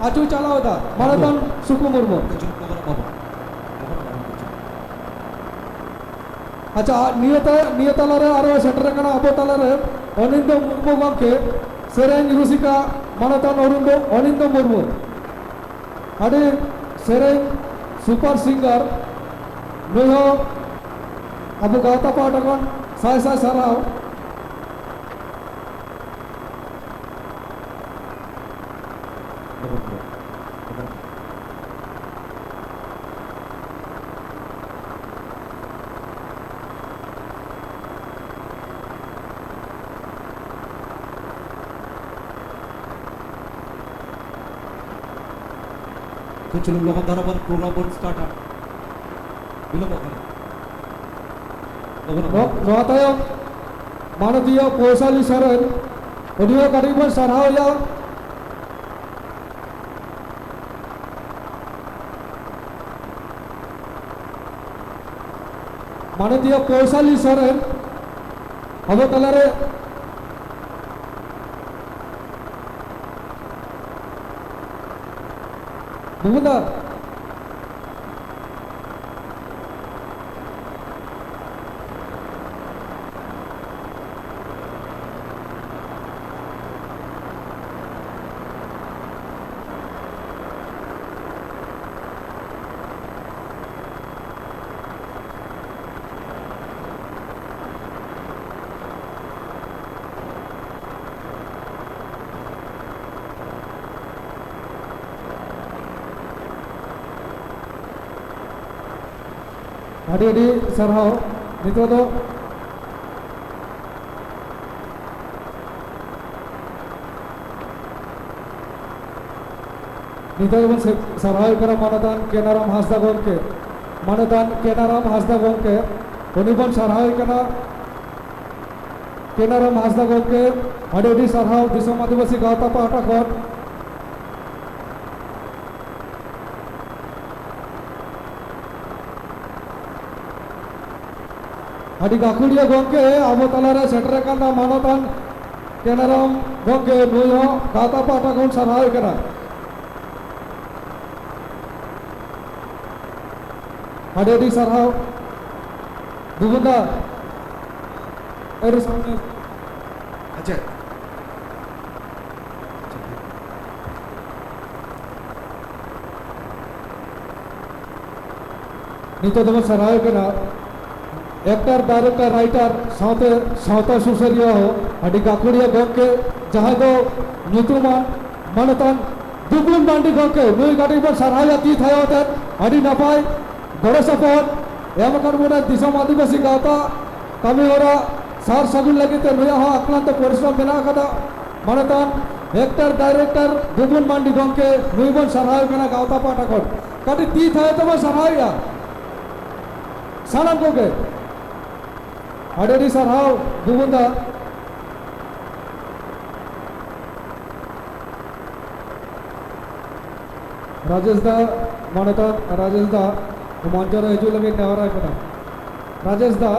ᱟᱹᱪᱩ ᱪᱟᱞᱟᱣ ᱮᱫᱟ, ᱢᱟᱱᱚᱛᱟᱱ ᱥᱩᱠᱩ ᱢᱩᱨᱢᱩ᱾ ᱟᱪᱪᱷᱟ, ᱱᱤᱭᱟᱹ ᱛᱟ-, ᱱᱤᱭᱟᱹ ᱛᱟᱞᱟᱨᱮ ᱟᱨᱚ ᱥᱮᱴᱮᱨ ᱟᱠᱟᱱᱟ ᱟᱵᱚ ᱛᱟᱞᱟᱨᱮ ᱚᱱᱤᱱᱫᱚ ᱢᱩᱨᱢᱩ ᱜᱚᱢᱠᱮ, ᱥᱮᱨᱮᱧ ᱨᱩᱥᱤᱠᱟ ᱢᱟᱱᱚᱛᱟᱱ ᱚᱨᱩᱱᱫᱚ-, ᱚᱱᱤᱱᱫᱚ ᱢᱩᱨᱢᱩ᱾ ᱟᱹᱰᱤ ᱥᱮᱨᱮᱧ ᱥᱩᱯᱟᱨ ᱥᱤᱝᱜᱟᱨ, ᱱᱩᱭ ᱦᱚᱸ ᱟᱵᱚ ᱜᱟᱶᱛᱟ ᱯᱟᱦᱴᱟ ᱠᱷᱚᱱ ᱥᱟᱭ ᱥᱟᱭ ᱥᱟᱨᱦᱟᱣ᱾ ᱛᱚ ᱪᱚᱞᱚ ᱞᱚᱜᱚᱱ ᱫᱷᱟᱨᱟ ᱵᱚᱱ ᱯᱨᱳᱜᱨᱟᱢ ᱵᱚᱱ ᱥᱴᱟᱨᱴᱟ, ᱵᱤᱞᱚᱢᱚᱜ ᱠᱟᱱᱟ᱾ ᱞᱚᱜᱚᱱ ᱞᱚᱜᱚᱱ᱾ ᱱᱚ-, ᱱᱚᱣᱟ ᱛᱟᱭᱚᱢ ᱢᱟᱱᱚᱛᱤᱭᱟᱹ ᱯᱚᱭᱥᱟᱞᱤ ᱥᱚᱨᱮᱱ, ᱩᱱᱤ ᱦᱚᱸ ᱠᱟᱹᱴᱤᱡ ᱵᱚᱱ ᱥᱟᱨᱦᱟᱣᱮᱭᱟ᱾ ᱢᱟᱱᱚᱛᱤᱭᱟᱹ ᱯᱚᱭᱥᱟᱞᱤ ᱥᱚᱨᱮᱱ ᱟᱵᱚ ᱛᱟᱞᱟᱨᱮ᱾ ᱵᱩᱵᱩᱱ ᱫᱟ᱾ ᱟᱹᱰᱤ ᱟᱹᱰᱤ ᱥᱟᱨᱦᱟᱣ᱾ ᱱᱤᱛᱚᱜ ᱫᱚ ᱱᱤᱛᱚᱜ ᱵᱚᱱ ᱥᱮ-, ᱥᱟᱨᱦᱟᱣᱮ ᱠᱟᱱᱟ ᱢᱟᱱᱚᱛᱟᱱ ᱠᱮᱱᱟᱨᱟᱢ ᱦᱟᱸᱥᱫᱟ ᱜᱚᱢᱠᱮ᱾ ᱢᱟᱱᱚᱛᱟᱱ ᱠᱮᱱᱟᱨᱟᱢ ᱦᱟᱸᱥᱫᱟ ᱜᱚᱢᱠᱮ, ᱩᱱᱤ ᱵᱚᱱ ᱥᱟᱨᱦᱟᱣᱮ ᱠᱟᱱᱟ᱾ ᱠᱮᱱᱟᱨᱟᱢ ᱦᱟᱸᱥᱫᱟ ᱜᱚᱢᱠᱮ, ᱟᱹᱰᱤ ᱟᱹᱰᱤ ᱥᱟᱨᱦᱟᱣ ᱫᱤᱥᱚᱢ ᱟᱹᱫᱤᱵᱟᱹᱥᱤ ᱜᱟᱶᱛᱟ ᱯᱟᱦᱴᱟ ᱠᱷᱚᱱ᱾ ᱟᱹᱰᱤ ᱜᱟᱹᱠᱷᱩᱲᱤᱭᱟᱹ ᱜᱚᱢᱠᱮ ᱟᱵᱚ ᱛᱟᱞᱟᱨᱮ ᱥᱮᱴᱮᱨ ᱟᱠᱟᱱ ᱢᱟᱱᱚᱛᱟᱱ ᱠᱮᱱᱟᱨᱟᱢ ᱜᱚᱢᱠᱮ, ᱱᱩᱭ ᱦᱚᱸ ᱜᱟᱶᱛᱟ ᱯᱟᱦᱴᱟ ᱠᱷᱚᱱ ᱥᱟᱨᱦᱟᱣ ᱮ ᱠᱟᱱᱟ᱾ ᱟᱹᱰᱤ ᱟᱹᱰᱤ ᱥᱟᱨᱦᱟᱣ᱾ ᱵᱩᱵᱩᱱ ᱫᱟ, ᱟᱹᱰᱤ ᱥᱟᱨᱦᱟᱣ᱾ ᱟᱪᱪᱷᱟ᱾ ᱱᱤᱛᱚᱜ ᱫᱚᱵᱚᱱ ᱥᱟᱨᱦᱟᱣᱮ ᱠᱟᱱᱟ actor, director, writer ᱥᱟᱶᱛᱮ ᱥᱟᱶᱛᱟ ᱥᱩᱥᱟᱹᱨᱤᱭᱟᱹ ᱦᱚᱸ ᱟᱹᱰᱤ ᱜᱟᱹᱠᱷᱩᱲᱤᱭᱟᱹ ᱜᱚᱢᱠᱮ, ᱡᱟᱦᱟᱸᱭ ᱫᱚ ᱧᱩᱛᱩᱢᱟᱱ ᱢᱟᱱᱚᱛᱟᱱ ᱫᱩᱵᱩᱞ ᱢᱟᱱᱰᱤ ᱜᱚᱢᱠᱮ᱾ ᱱᱩᱭ ᱠᱟᱹᱴᱤᱡ ᱵᱚᱱ ᱥᱟᱨᱦᱟᱣᱮᱭᱟ ᱛᱤ ᱛᱷᱟᱭᱚ ᱟᱛᱮᱫ᱾ ᱟᱹᱰᱤ ᱱᱟᱯᱟᱭ ᱜᱚᱲᱚ ᱥᱚᱯᱚᱦᱚᱫ ᱮᱢ ᱟᱠᱟᱫ ᱵᱚᱱᱟ ᱫᱤᱥᱚᱢ ᱟᱹᱫᱤᱵᱟᱹᱥᱤ ᱜᱟᱶᱛᱟ ᱠᱟᱹᱢᱤ ᱦᱚᱨᱟ ᱥᱟᱨ ᱥᱟᱹᱜᱩᱱ ᱞᱟᱹᱜᱤᱫ ᱛᱮ ᱱᱩᱭᱟᱜ ᱦᱚᱸ ᱟᱠᱞᱟᱱᱛᱚ ᱯᱚᱨᱤᱥᱨᱚᱢ ᱢᱮᱱᱟᱜ ᱟᱠᱟᱫᱟ᱾ ᱢᱟᱱᱚᱛᱟᱱ actor, director ᱫᱩᱵᱩᱞ ᱢᱟᱱᱰᱤ ᱜᱚᱢᱠᱮ, ᱱᱩᱭ ᱵᱚᱱ ᱥᱟᱨᱦᱟᱣᱮ ᱠᱟᱱᱟ ᱜᱟᱶᱛᱟ ᱯᱟᱦᱴᱟ ᱠᱷᱚᱱ᱾ ᱠᱟᱹᱴᱤᱡ ᱛᱤ ᱛᱷᱟᱭᱚ ᱛᱮᱵᱚᱱ ᱥᱟᱨᱦᱟᱣᱮᱭᱟ᱾ ᱥᱟᱱᱟᱢ ᱠᱚᱜᱮ ᱟᱹᱰᱤ ᱟᱹᱰᱤ ᱥᱟᱨᱦᱟᱣ ᱫᱩᱵᱩᱞ ᱫᱟ᱾ ᱨᱟᱡᱮᱥ ᱫᱟ, ᱢᱟᱱᱚᱛᱟᱱ ᱨᱟᱡᱮᱥ ᱫᱟ, ᱢᱚᱧᱪᱚ ᱨᱮ ᱦᱤᱡᱩᱜ ᱞᱟᱹᱜᱤᱫ ᱱᱮᱦᱚᱨᱟᱭ ᱠᱟᱱᱟ᱾ ᱨᱟᱡᱮᱥ ᱫᱟ,